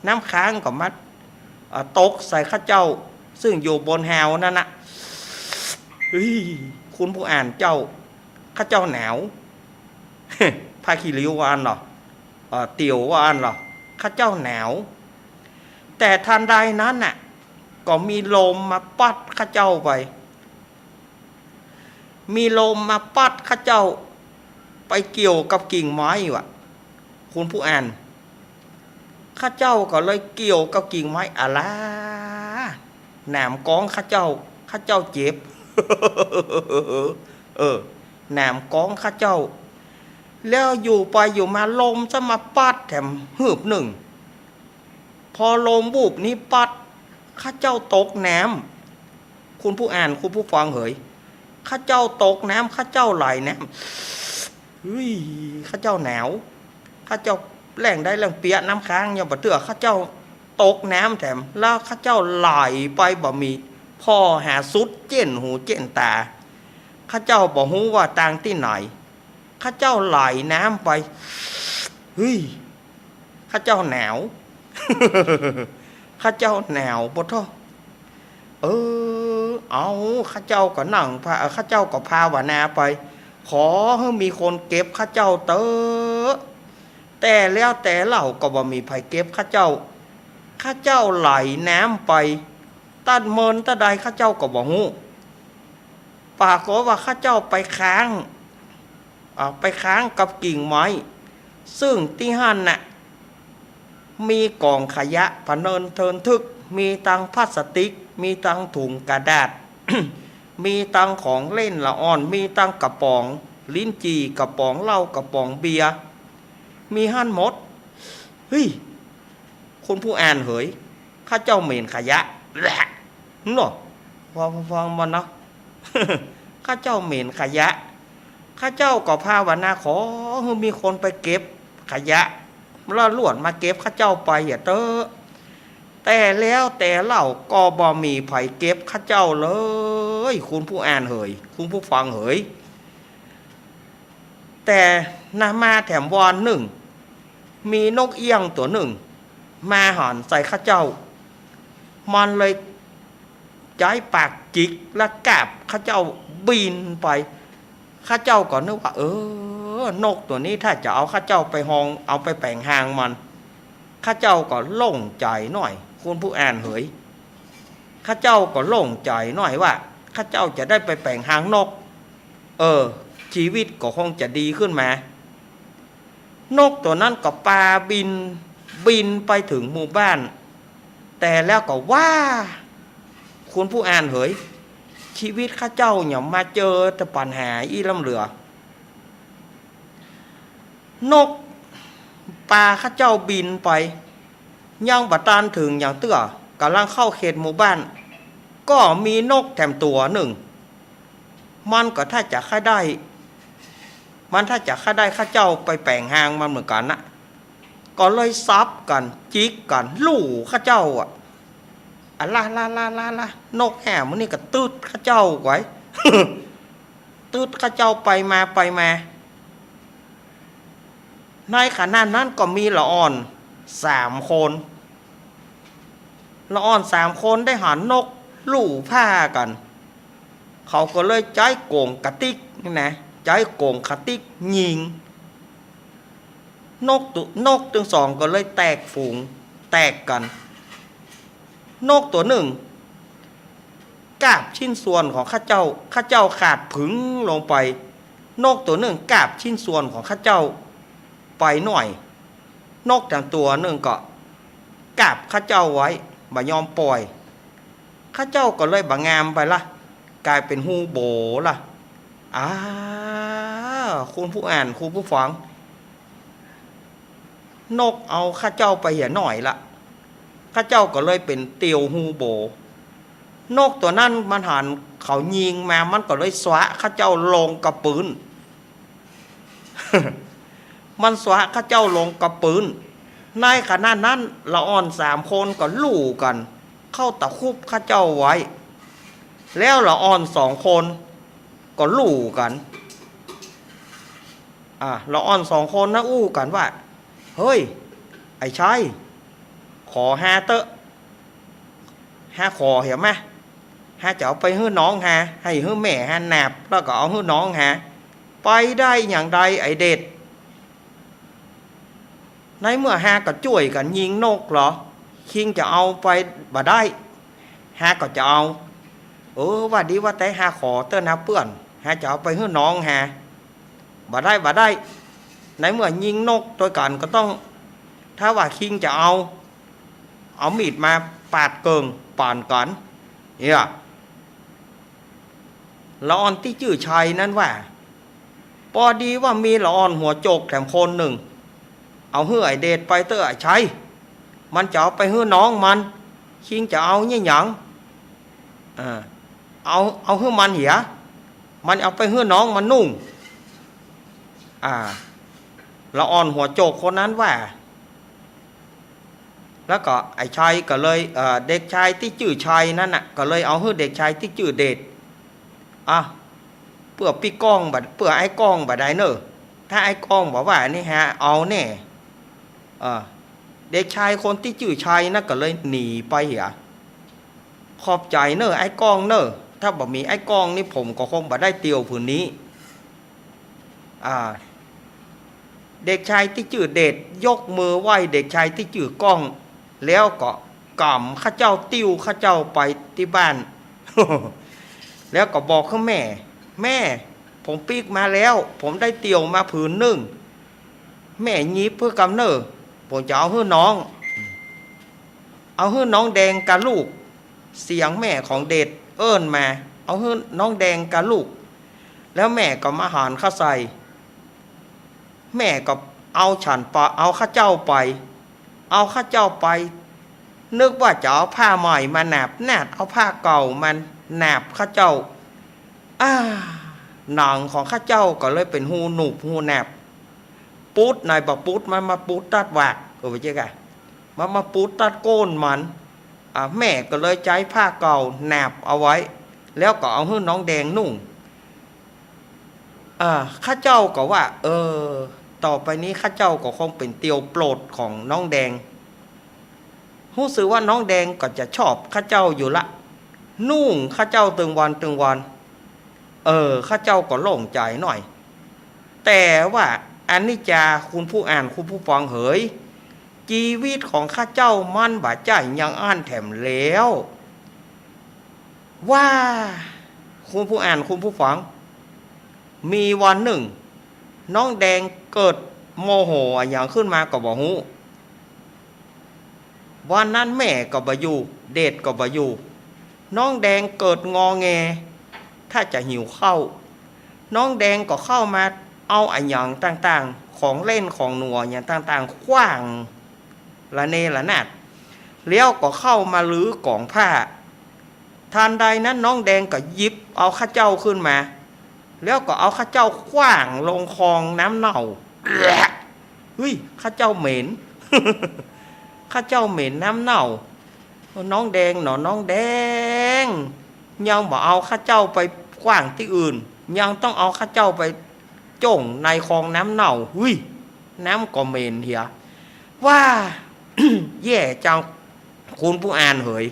น้ำค้างก็มา เอ่อ ตกใส่ข้าเจ้า ซึ่งอยู่บนแฮวนั่นน่ะ เฮ้ย คุณผู้อ่านเจ้า ข้าเจ้าหนาว ผ้าขี้ริ้วว่าอั้นเหรอ เอ่อ เตี่ยวว่าอั้นเหรอ ข้าเจ้าหนาว แต่ทันใดนั้นน่ะ ก็มีลมมาปั๊ดข้าเจ้าไป มีลมมาปั๊ดข้าเจ้าไปเกี่ยวกับกิ่งไม้ว่ะ คุณผู้อ่าน ข้าเจ้าก็เลยเกี่ยวกับกิ่งไม้ อะล้า หนามก๊องข้าเจ้า ข้าเจ้าเจ็บ เออ หนามก๊องข้าเจ้า แล้วอยู่ไปอยู่มาลมซ้ำมาปั๊ดแถมฮืบนึ่ง พอลมบูบนี้ปั๊ด ข้าเจ้าตกน้ำ คุณผู้อ่าน คุณผู้ฟังเหย ข้าเจ้าตกน้ำ ข้าเจ้าไหลน้ำ เฮ้ย ข้าเจ้าหนาว ข้าเจ้าแล่งได้แล่งเปียะน้ำค้าง ยังบ่เตื้อ ข้าเจ้าตกน้ำแถม แล้วข้าเจ้าไหลไปบ่มีผ่อหาสุดเจ๊นหูเจ๊นต๋า ข้าเจ้าบ่ฮู้ว่าตางตี้ไหน ข้าเจ้าไหลน้ำไป เฮ้ย ข้าเจ้าหนาว ข้าเจ้าหนาวปะโธ่ เออ เอา ข้าเจ้าก็นั่งภา เอ่อ ข้าเจ้าก็ภาวนาไป ขอหื้อมีคนเก็บข้าเจ้าเต๊อะ แต่แล้วแต่เล่าก็บ่มีใผเก็บข้าเจ้า ข้าเจ้าไหลน้ำไป ตัดเมินตัดใดข้าเจ้าก็บ่ฮู้ ปรากฏว่าข้าเจ้าไปค้าง อ่า ไปค้างกับกิ่งไม้ ซึ่งตี้หั้นน่ะ มีก๋องขยะพะเนินเทินทึก มีตังพลาสติก มีตังถุงกระดาษ มีตังของเล่นละอ่อน มีตังกระป๋องลิ้นจี่ กระป๋องเหล้า กระป๋องเบียร์ มีหั้นหมด เฮ้ย คุณผู้อ่านเหย ข้าเจ้าเหม็นขยะ แหละ เนาะ ฟัง ฟังมันเนาะ ข้าเจ้าเหม็นขยะ ข้าเจ้าก็ภาวนาขอหื้อมีคนไปเก็บ ขยะ แล้วลวดมาเก็บข้าเจ้าไปเหียเต๊อะ แต่แล้วแต่เล่าก็บ่มีใผเก็บข้าเจ้าเลย คุณผู้อ่านเหย คุณผู้ฟังเหย แต่นามาแถมวอนนึ่ง มีนกเอี้ยงตั๋วนึ่ง มาหอนใส่ข้าเจ้า มันเลยใจ๊ปากจิกและกาบข้าเจ้าบินไป ข้าเจ้าก็นึกว่า เออ นกตั๋วนี้ถ้าจะเอาข้าเจ้าไปฮอง เอาไปแป๋งฮางมัน ข้าเจ้าก็โล่งใจ๋หน้อย คุณผู้อ่านเหย ข้าเจ้าก็โล่งใจ๋หน้อยว่า ข้าเจ้าจะได้ไปแป๋งฮางนก เออ จีวิตก็คงจะดีขึ้นมา นกตั๋วนั้นก็ปาบิน บินไปเถิงหมู่บ้าน แต่แล้วก็ว่า คุณผู้อ่านเหย จีวิตข้าเจ้าเนี่ยมาเจอแต่ปัญหาอี้ล้ำเหลือ นกปาข้าเจ้าบินไป ยังบ่ตันเถิงหยังเตื้อ ก่ำลังเข้าเขตหมู่บ้าน ก็มีนกแถมตั๋วนึ่ง มันก็ถ้าจะใค่ได้ มันถ้าจะใค่ได้ข้าเจ้าไปแป๋งฮางมันเหมือนกั๋นนะ ก็เลยสับกั๋น จิกกั๋น ลู่ข้าเจ้าอะ อะละละละละละ นกแห่หมู่นี้ก็ตึดข้าเจ้าไว้ ตึดข้าเจ้าไปมาไปมา ในขณะนั้นก็มีละอ่อนสามคน ละอ่อนสามคนได้หันนกลู่ผ้ากั๋น เขาก็เลยใจ๊โก๋งกระติ๊กนี่นะ ใจ๊โก๋งกระติ๊กยิง นกตุ๊ นกตึงสองก็เลยแตกฝูง แตกกั๋น นกตั๋วนึ่ง กาบชิ้นส่วนของข้าเจ้า ข้าเจ้าขาดผึงลงไป นกตั๋วนึ่งกาบชิ้นส่วนของข้าเจ้าไปหน้อย นกแถมตั๋วนึ่งก็กาบข้าเจ้าไว้ บ่ยอมป่อย ข้าเจ้าก็เลยบ่งามไปละ ก๋ายเป๋นฮูโบละ อ้า คุณผู้อ่าน คุณผู้ฟัง นกเอาข้าเจ้าไปเหียหน้อยละ ข้าเจ้าก็เลยเป๋นเตียวฮูโบ นกตั๋วนั้นมันหันเขายิงมา มันก็เลยสวะข้าเจ้าลงกับปื๊น มันสวะข้าเจ้าลงกับปื๊น ในขณะนั้นละอ่อนสามคนก็ลู่กั๋น เข้าตะคุบข้าเจ้าไว้ แล้วละอ่อนสองคนก็ลู่กั๋น อ่า ละอ่อนสองคนนะอู้กั๋นว่า เฮ้ย ไอ้ชัย ขอฮาเต๊อะ ฮาขอเหียมะ ฮาจะเอาไปหื้อน้องฮา หื้อแม่ฮานาบ แล้วก็เอาหื้อน้องฮา ไปได้อย่างใดไอ้เดช ในเมื่อฮาก็จ้วยกั๋นยิงนกเหรอ คิงจะเอาไปบ่ได้ ฮาก็จะเอา เออ ว่าดีว่าแต่ฮาขอเต๊อะนะเปื้อน ฮาจะเอาไปหื้อน้องฮา บ่ได้ บ่ได้ ในเมื่อยิงนกตวยกั๋นก็ต้อง ถ้าว่าคิงจะเอา เอามีดมาปาดเกิ่งป๋านกั๋น เนี่ย ละอ่อนตี้จื้อชัยนั้นว่า ปอดีว่ามีละอ่อนหัวโจกแถมคนนึ่ง เอาหื้อไอ้เดชไปเต๊อะไอ้ชัย มันจะเอาไปหื้อน้องมัน คิงจะเอาเยียะหยัง เออ เอา เอาหื้อมันเหีย มันเอาไปหื้อน้องมันนุ่ง อ่า ละอ่อนหัวโจกคนนั้นว่า แล้วก็ไอ้ชัยก็เลย เอ่อ เด็กชายตี้จื้อชัยนั้นน่ะ ก็เลยเอาหื้อเด็กชายตี้จื้อเดช อ่ะ เปื้อปี้ก้องบ่ เปื้อไอ้ก้องบ่ได้เน่อ ถ้าไอ้ก้องบอกว่านี่ฮะ เอาแน่ เออ เด็กชายคนตี้จื้อชัยนั้นก็เลยหนีไปเหีย ขอบใจ๋เน่อไอ้ก้องเน่อ ถ้าบ่มีไอ้ก้องนี่ผมก็คงบ่ได้เตียวผืนนี้ อ่า เด็กชายตี้จื้อเดชยกมือไหว้เด็กชายตี้จื้อก้อง แล้วก็ก๋ำข้าเจ้า ติ้วข้าเจ้าไปตี้บ้าน แล้วก็บอกกับแม่ แม่ ผมปิ๊กมาแล้ว ผมได้เตี่ยวมาผืนนึ่ง แม่หยิบหื้อกำเน่อ ผมจะเอาหื้อน้อง เอาหื้อน้องแดงกาลูก เสียงแม่ของเดชเอิ้นมา เอาหื้อน้องแดงกาลูก แล้วแม่ก็มาหานข้าใส่ แม่ก็เอาฉันไป เอาข้าเจ้าไป เอาข้าเจ้าไป นึกว่าจะเอาผ้าใหม่มาหนาบ นาดเอาผ้าเก่ามาหนาบข้าเจ้า อ้า หนังของข้าเจ้าก็เลยเป๋นฮูหนุบฮูหนาบ ปุ๊ดไหนบ่ปุ๊ด มันมาปุ๊ดตัดหวาก เออ ว่าเจ้าก่ะ มันมาปุ๊ดตัดโก้นมัน อ่า แม่ก็เลยใจ๊ผ้าเก่าหนาบเอาไว้ แล้วก็เอาหื้อน้องแดงนุ่ง อ่า ข้าเจ้าก็ว่า เออ ต่อไปนี้ข้าเจ้าก็คงเป๋นเตียวโปรดของน้องแดง ฮู้สึกว่าน้องแดงก็จะชอบข้าเจ้าอยู่ละ นุ่งข้าเจ้าตึงวันตึงวัน เออ ข้าเจ้าก็โล่งใจ๋หน่อย แต่ว่าอนิจจา คุณผู้อ่าน คุณผู้ฟังเหย จีวิตของข้าเจ้ามันบ่ใจ้อย่างอั้นแถมแล้ว ว่า คุณผู้อ่าน คุณผู้ฟัง มีวันนึ่ง น้องแดงเกิดโมโหอะหยังขึ้นมาก็บ่ฮู้ วันนั้นแม่ก็บ่อยู่ เดชก็บ่อยู่ น้องแดงเกิดงอแง ถ้าจะหิวข้าว น้องแดงก็เข้ามาเอาอะหยังต่างๆ ของเล่นของหนูอะหยังต่างๆ ขว้างระเนระนาด แล้วก็เข้ามารื้อกองผ้า ทันใดนั้นน้องแดงก็หยิบเอาข้าเจ้าขึ้นมา แล้วก็เอาข้าเจ้าขว้างลงคลองน้ำเน่า เอื้อ เฮ้ย ข้าเจ้าเหม็น ข้าเจ้าเหม็นน้ำเน่า น้องแดงหนอ น้องแดง ยังบ่เอาข้าเจ้าไปขว้างตี้อื่น ยังต้องเอาข้าเจ้าไปจ้งในคลองน้ำเน่า เฮ้ย น้ำก็เหม็นเหีย ว่า แย่จัง คุณผู้อ่านเหย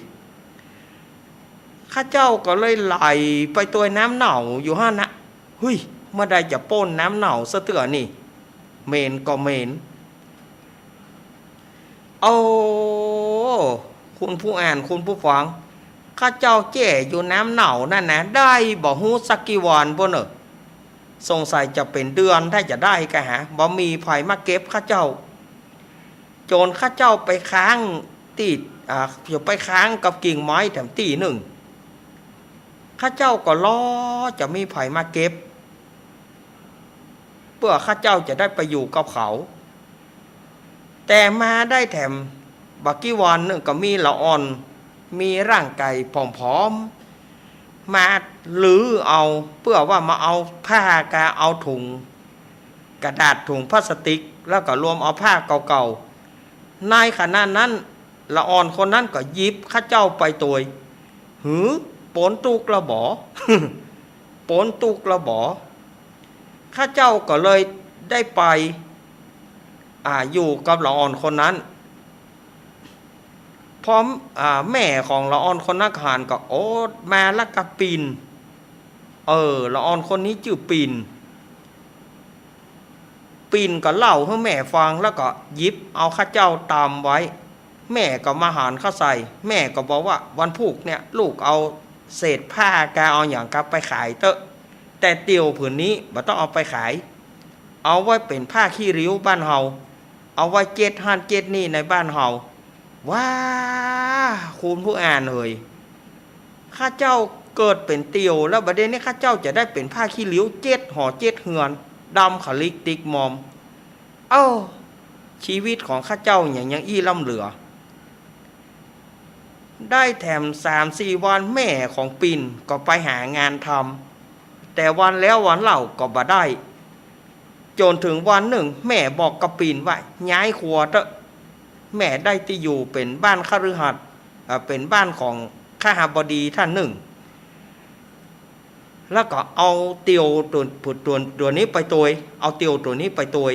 ข้าเจ้าก็เลยไหลไปตวยน้ำเน่าอยู่หั้นนะ เฮ้ย เมื่อใดจะป๊นน้ำเน่าซะเตื้อนี่ เหม็นก็เหม็น โอ้ คุณผู้อ่าน คุณผู้ฟัง ข้าเจ้าแจ้อยู่น้ำเน่านั้นนะ ได้บ่ฮู้สักกี่วันปู้นเน่อ สงสัยจะเป๋นเดือนถ้าจะได้กะหา บ่มีใผมาเก็บข้าเจ้า จ๋นข้าเจ้าไปค้างตี้ อ่า ไปค้างกับกิ่งไม้แถมตี้นึ่ง ข้าเจ้าก็ล้อจะมีใผมาเก็บ เปื้อข้าเจ้าจะได้ไปอยู่กับเขา แต่มาได้แถมบ่กี่วันนึ่งก็มีละอ่อน มีร่างก๋ายผอมๆ มารื้อเอา เปื้อว่ามาเอาผ้ากา เอาถุงกระดาษ ถุงพลาสติก แล้วก็รวมเอาผ้าเก่าๆ ในขณะนั้น ละอ่อนคนนั้นก็หยิบข้าเจ้าไปตวย หือ ป๊นตุ๊กข์ละบ่ ป๊นตุ๊กข์ละบ่ ข้าเจ้าก็เลยได้ไป อ่า อยู่กับละอ่อนคนนั้น พอ อ่า แม่ของละอ่อนคนนั้นหันก็ โอ้ มาแล้วก็ปิ่น เออ ละอ่อนคนนี้จื้อปิ่น ปิ่นก็เล่าหื้อแม่ฟัง แล้วก็หยิบเอาข้าเจ้าตำไว้ แม่ก็มาหาข้าใส่ แม่ก็บอกว่าวันพูกเนี่ยลูกเอาเศษผ้ากาเอาหยังกาไปขายเต๊อะ แต่เตี่ยวผืนนี้บ่ต้องเอาไปขาย เอาไว้เป๋นผ้าขี้ริ้วบ้านเฮา เอาไว้เจ๊ดหั้นเจ๊ดนี่ในบ้านเฮา ว้า คุณผู้อ่านเหย ข้าเจ้าเกิดเป๋นเตี่ยว แล้วบัดเดี๋ยวนี้ข้าเจ้าจะได้เป๋นผ้าขี้ริ้วเจ๊ดหอเจ๊ดเฮือน ดำขะลิกติ๊กมอม เอ้า ชีวิตของข้าเจ้าเนี่ยยังอี้ล้ำเหลือ ได้แถมสามสี่วันแม่ของปิ่นก็ไปหางานทำ แต่วันแล้ววันเล่าก็บ่ได้ จ๋นเถิงวันนึ่งแม่บอกกับปิ่นว่าย้ายครัวเต๊อะ แม่ได้ตี้อยู่เป๋นบ้านคฤหัสถ์ เอ่อ เป๋นบ้านของคหบดีท่านนึ่ง แล้วก็เอาเตี่ยวตั๋ว ตั๋ว ตั๋วนี้ไปตวย เอาเตี่ยวตั๋วนี้ไปตวย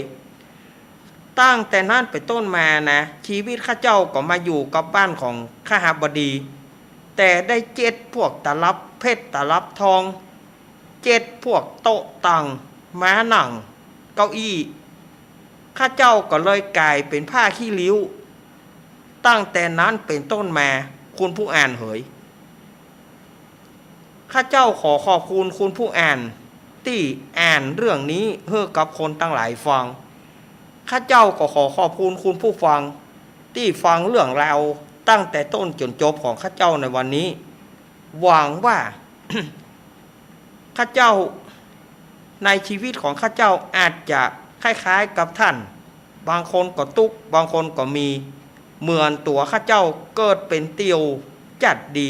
ตั้งแต่นั้นเป๋นต้นมานะ ชีวิตข้าเจ้าก็มาอยู่กับบ้านของคหบดี แต่ได้เจ๊ดพวกตลับเพชรตลับทอง เจ๊ดพวกโต๊ะตัง ม้านั่ง เก้าอี้ ข้าเจ้าก็เลยก๋ายเป๋นผ้าขี้ริ้ว ตั้งแต่นั้นเป๋นต้นมา คุณผู้อ่านเหย ข้าเจ้าขอขอบคุณคุณผู้อ่านตี้อ่านเรื่องนี้หื้อกับคนตังหลายฟัง ข้าเจ้าก็ขอขอบคุณคุณผู้ฟังตี้ฟังเรื่องราวตั้งแต่ต้นจ๋นจบของข้าเจ้าในวันนี้ หวังว่า ข้าเจ้า ในชีวิตของข้าเจ้าอาจจะคล้ายๆกับท่าน บางคนก็ตุ๊กข์ บางคนก็มี เหมือนตั๋วข้าเจ้าเกิดเป๋นเตี่ยวจัดดี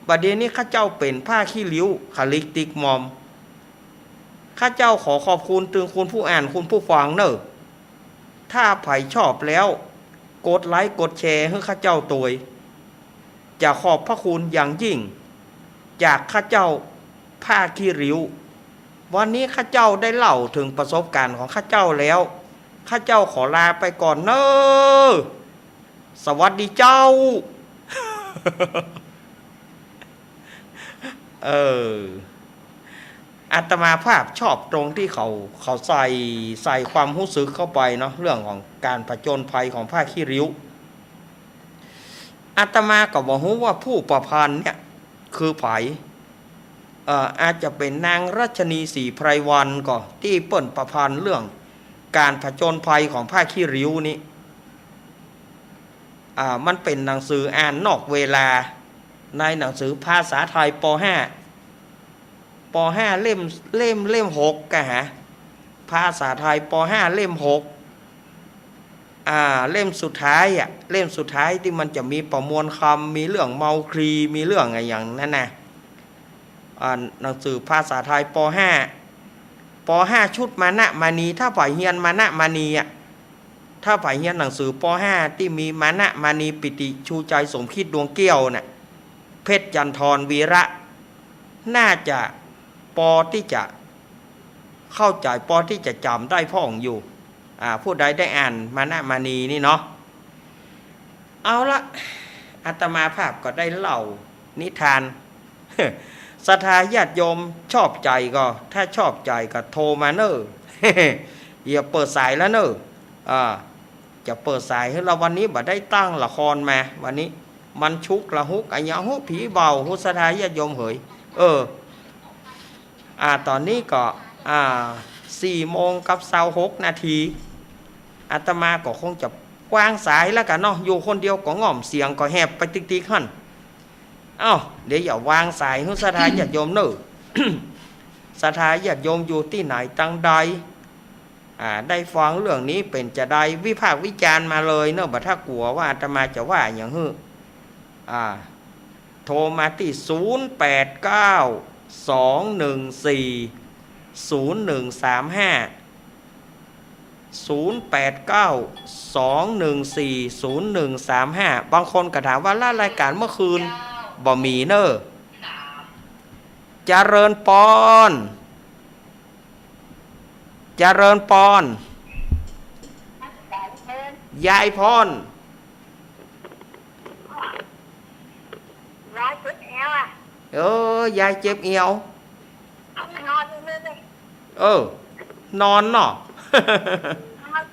บัดเดี๋ยวนี้ข้าเจ้าเป๋นผ้าขี้ริ้วขะลิกติ๊กมอม ข้าเจ้าขอขอบคุณตึงคุณผู้อ่าน คุณผู้ฟังเน่อ ถ้าใผชอบแล้ว กดไลก์กดแชร์หื้อข้าเจ้าตวย จะขอบพระคุณอย่างยิ่ง จากข้าเจ้าผ้าขี้ริ้ว วันนี้ข้าเจ้าได้เล่าเถิงประสบการณ์ของข้าเจ้าแล้ว ข้าเจ้าขอลาไปก่อนเน่อ สวัสดีเจ้า เออ อาตมาภาพชอบตรงตี้เขา เขาใส่ ใส่ความฮู้สึกเข้าไปเนาะ เรื่องของก๋านผจญภัยของผ้าขี้ริ้ว อาตมาก็บ่ฮู้ว่าผู้ประพันธ์เนี่ยคือใผ เอ่อ อาจจะเป๋นนางรัชนี ศรีไพรวรรณ ก่อ ตี้เปิ้นประพันธ์เรื่องก๋านผจญภัยของผ้าขี้ริ้วนี้ อ่า มันเป๋นหนังสืออ่านนอกเวลา ในหนังสือภาษาไทย ป.ห้า ป.ห้า เล่ม เล่ม เล่มหก กะหา ภาษาไทย ป.ห้า เล่มหก อ่า เล่มสุดท้ายอะ เล่มสุดท้ายตี้มันจะมีประมวลคำ มีเรื่องเมาคลี มีเรื่องอะหยังนั้นน่ะ อ่า หนังสือภาษาไทย ป.ห้า ป.ห้า ชุดมานะมณี ถ้าใผเฮียนมานะมณีอะ ถ้าใผเฮียนหนังสือ ป.ห้า ตี้มีมานะมณี ปิติชูใจ สมคิด ดวงแก้วน่ะ เพชรจันทร วีระ น่าจะปอตี้จะเข้าใจ๋ ปอตี้จะจ๋ำได้พ่องอยู่ อ่า ผู้ใดได้อ่านมานะมณีนี่เนาะ เอาละ อาตมาภาพก็ได้เล่านิทาน ศรัทธาญาติโยมชอบใจ๋ก็ ถ้าชอบใจ๋ก็โทรมาเน่อ อย่าเปิดสายแล้วเน่อ อ่า จะเปิดสายหื้อละ วันนี้บ่ได้ตั้งละครมา วันนี้มันชุกละหุกอะหยังฮู้ ผีเบาฮู้ ศรัทธาญาติโยมเหย เออ อ่า ต๋อนนี้ก็ อ่า สี่โมงกับซาวหกนาที อาตมาก็คงจะวางสายแล้วกั๋นเนาะ อยู่คนเดียวก็ง่อม เสียงก็แหบไปติ๊กๆ หั้น เอ้า เดี๋ยวอย่าวางสายหื้อศรัทธาญาติโยมเน่อ ศรัทธาญาติโยมอยู่ตี้ไหนตังใด อ่า ได้ฟังเรื่องนี้เป๋นจาใด วิพากษ์วิจารณ์มาเลยเน่อ บ่ถ้ากลัวว่าอาตมาจะว่าหยังหื้อ อ่า โทรมาตี้ ศูนย์แปดเก้า สองหนึ่งสี่ ศูนย์หนึ่งสามห้า ศูนย์แปดเก้า สองหนึ่งสี่ ศูนย์หนึ่งสามห้า บางคนก็ถามว่า แล้วรายการเมื่อคืนบ่มีเน่อ เจริญปอน เจริญปอน ยายพร ยายเจ็บเอวอะ เออ ยายเจ็บเอว นอนอยู่นี่ เออ นอนเนาะ นอน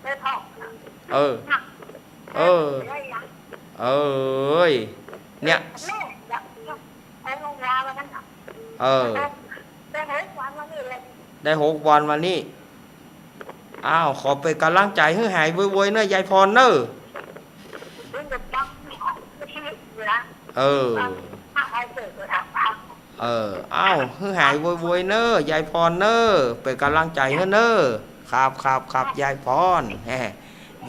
ไม่พอ เออ เออ เอ้ย เนี่ย แม่อยากไปโรงพยาบาลวันนั้นน่ะ เออ ได้หกวันมานี่เลย ได้หกวันมานี่ อ้าว ขอเป๋นก๋ำลังใจ๋หื้อหายไวๆ เน่อ ยายพรเน่อ เออ เออ อ้าว หื้อหายไวๆ เน่อ ยายพรเน่อ เป๋นก๋ำลังใจ๋หื้อเน่อ ครับ ครับ ครับ ยายพร แหม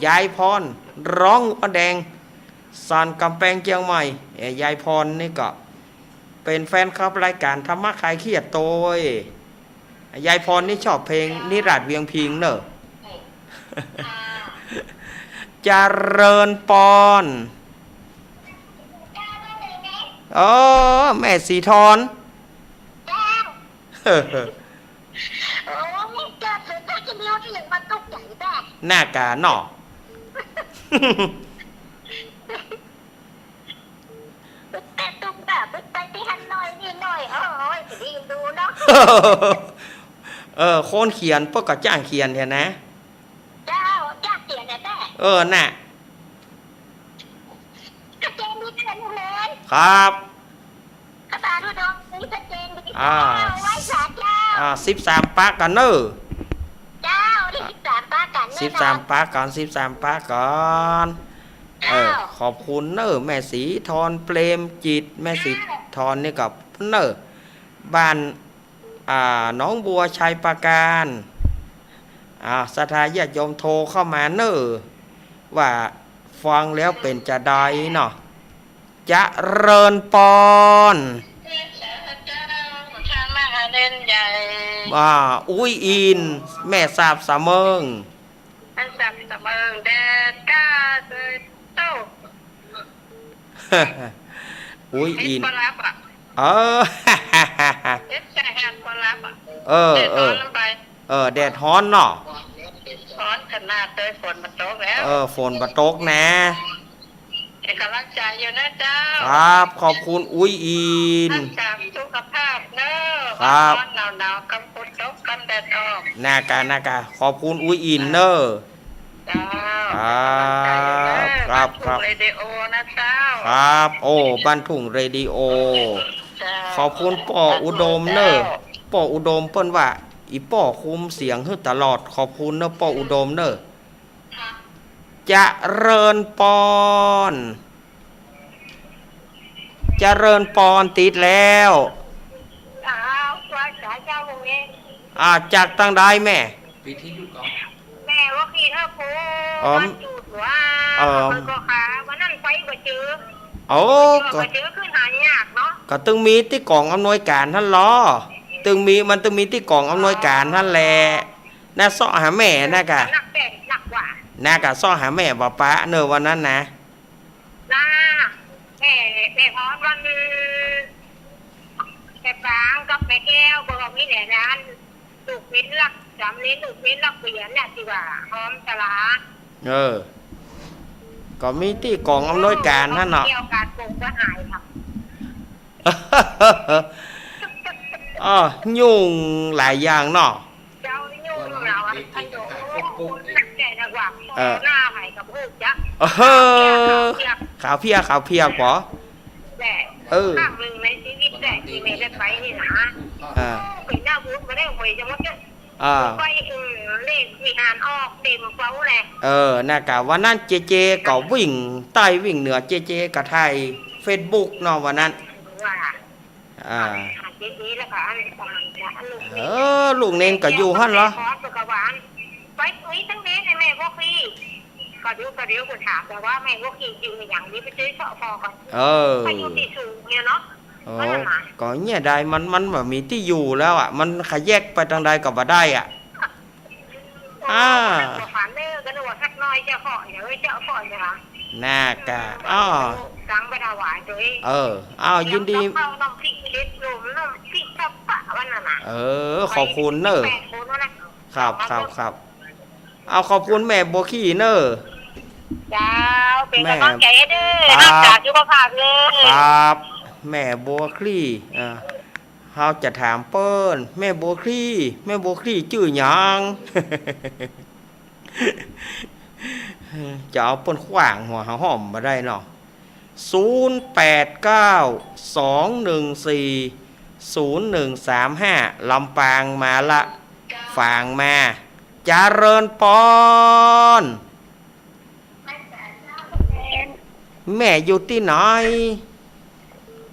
ยายพร ร้องหัวแดง สันก๋ำแปง เจียงใหม่ เอ่อ ยายพรนี่ก็เป๋นแฟนคลับรายก๋านธรรมะคลายเครียดโตย ยายพรนี่ชอบเพลงนิราศเวียงพิงค์เน่อ เจริญปอน เออ แม่สีทอน โอ้ย เกิดเสือใต้จะมีเอาที่ไหนมาตกใจแม่ หน้ากาเนาะ แต่ตุ๊กตาไปไปที่ฮันหน่อยนี่หน่อย โอ้ย จะดีดูเนาะ เออ คนเขียนเปิ้นก็จ้างเขียนแท้นะ เจ้า จ้างเขียนแท้นะ เออ น่ะ ชัดเจนดี ชัดเจนเลย ครับ พระบาทอุดมนี่ชัดเจนดี อ่า เจ้า ไหว้สาเจ้า อ่า สิบสามปากั๋นเน่อ เจ้า นี่สิบสามปากั๋นเน่อ สิบสามปากั๋น สิบสามปากั๋น เออ เจ้า ขอบคุณเน่อ แม่สีทอน เปรมจิต แม่สีทอนนี่ก็เน่อ บ้าน อ่า หนองบัว ชัยปราการ อ่า ศรัทธาญาติโยมโทรเข้ามาเน่อ ว่าฟังแล้วเป๋นจาใดเนาะ เจริญปอน อ่า อุ้ยอิน แม่สาบสะเมิง อันสักสะเมิงแดดก้าเตยโต้ อุ๊ย อิน บ่หลับอะ เออ เฮ็ดใจ๋หันบ่หลับอะ เออ แดดฮ้อน เออ ลำไป เออ แดดฮ้อนเนาะ ฮ้อนขนาดเลย ฝนบ่ตกแล้ว เออ ฝนบ่ตกนะ เป๋นก๋ำลังใจ๋อยู่นะเจ้า ครับ ขอบคุณอุ๊ยอิน รักษาสุขภาพเน้อ ครับ ฮ้อนๆ หนาวๆ กำฝนตก กำแดดออก น่ากะ น่ากะ ขอบคุณอุ๊ยอินเน้อ เจ้า ครับ เป๋นก๋ำลังใจ๋อยู่เน้อ ครับ บ้านทุ่ง ครับ เรดิโอนะเจ้า ครับ โอ้ บ้านทุ่งเรดิโอ เจ้า ขอบคุณป้ออุดมเน้อ ป้ออุดมเปิ้นว่า อี่ป้อคุมเสียงหื้อตลอด ขอบคุณเน้อ ป้ออุดมเน้อ เจริญปอน เจริญปอน ติดแล้ว อ้าว ว่าจ๋าเจ้า วงนี้ อ่า จากตางใดแม่ วิทยุก่อน แม่ว่าขี้เถ้าโพ อ๋อ บ้านจูดว่า เออ เปิ้นก็หา วันนั้นไปบ่เจอ โอ้ ก็ ก็บ่เจอ ขึ้นหายากเนาะ ก็ตึงมีตี้ก๋องอำนวยก๋านหั้นลอ ตึงมี มันตึงมีตี้ก๋องอำนวยก๋านหั้นแหละ น่ะ เซาะหาแม่น่ะกะ นักแป้งนักหวาน น่ะกะ เซาะหาแม่บ่ปะเน้อวันนั้นนะ น่ะ แม่ แม่ฮ้อมวัน แม่ปางกับแม่แก้ว บ่มีแหละนั้น ลูกเม้นลัก จ๋ำเม้น ลูกเม้นลักเปลี่ยนเนี่ย ตี้ว่าฮ้อมตลาด เออ ก็มีตี้ก๋องอำนวยก๋านหั้นเนาะ เกี่ยวกับกงก็หายครับ อ้อ ยุ่งหลายอย่างเนาะ เจ้ายุ่งแล้วอะ ไอ้โยม หนักแก่หนักหวัง เออ หน้าไหนกับลูกจ๊ะ เออ ขาวเพียก ขาวเพียก ขาวเพียก ขาวเพียก บ่ แหละ เออ ครั้งหนึ่งในชีวิตแหละ ตี้แม่ได้ไปนี่นะ อ่า เป๋นหน้าวุ้นบ่ได้หวยจะหมดเนี่ย อ่า ไป เออ เลขวิหารออกเต็มเฟ้าเลย เออ น่ะกะ วันนั้นเจเจก็วิ่งใต้วิ่งเหนือ เจเจก็ถ่ายเฟซบุ๊กเนาะวันนั้น ว่า อ่า หาเจเจแล้วก็อันนี้ อันลูก เอ เน้น อ ลูกเน้นก็อยู่หั้นลอ พรก็หวาน ไปคุยตั้งเน้นให้แม่พวกพี่ ก็เดี๋ยว ก็เดี๋ยวกูถามแต่ว่าแม่พวกพี่จริงหรือยัง นี่ไปซื้อเสาะพอก่อน เออ ไปอยู่ตี้สูงเนี่ยเนาะ โอ้ ก็เนี่ยได้ มัน มันบ่มีตี้อยู่แล้วอะ มันขยับไปตางใดก็บ่ได้อะ อ่า ฝันเน้อ ก็นึกว่าสักหน่อยจะขอ เดี๋ยวจะขอ น่ะกะ อ้อ ตังไปถวายตัวเอง เออ อ้าว ยินดี น้ำข้าวน้ำพริกเด็ดลม น้ำพริกกะปะวันนั้นน่ะ เออ ขอบคุณเน้อ แปดคนนั่นน่ะ ครับ ครับ ครับ เอา ขอบคุณแม่บัวขี้เน้อ เจ้า เป๋นก๋ำลังใจ๋เน้อ แม่ ครับ รักษาสุขภาพเน้อ ครับ แม่บัวขี้ อ่า เฮาจะถามเปิ้น แม่บัวขี้ แม่บัวขี้จื้อหยัง จะเอาเปิ้นขว้างหัวหาห้อมบ่ได้เนาะ ศูนย์แปดเก้า สองหนึ่งสี่ ศูนย์หนึ่งสามห้า ลำปางมาละ ฝากมา เจริญปอน แม่อยู่ตี้ไหน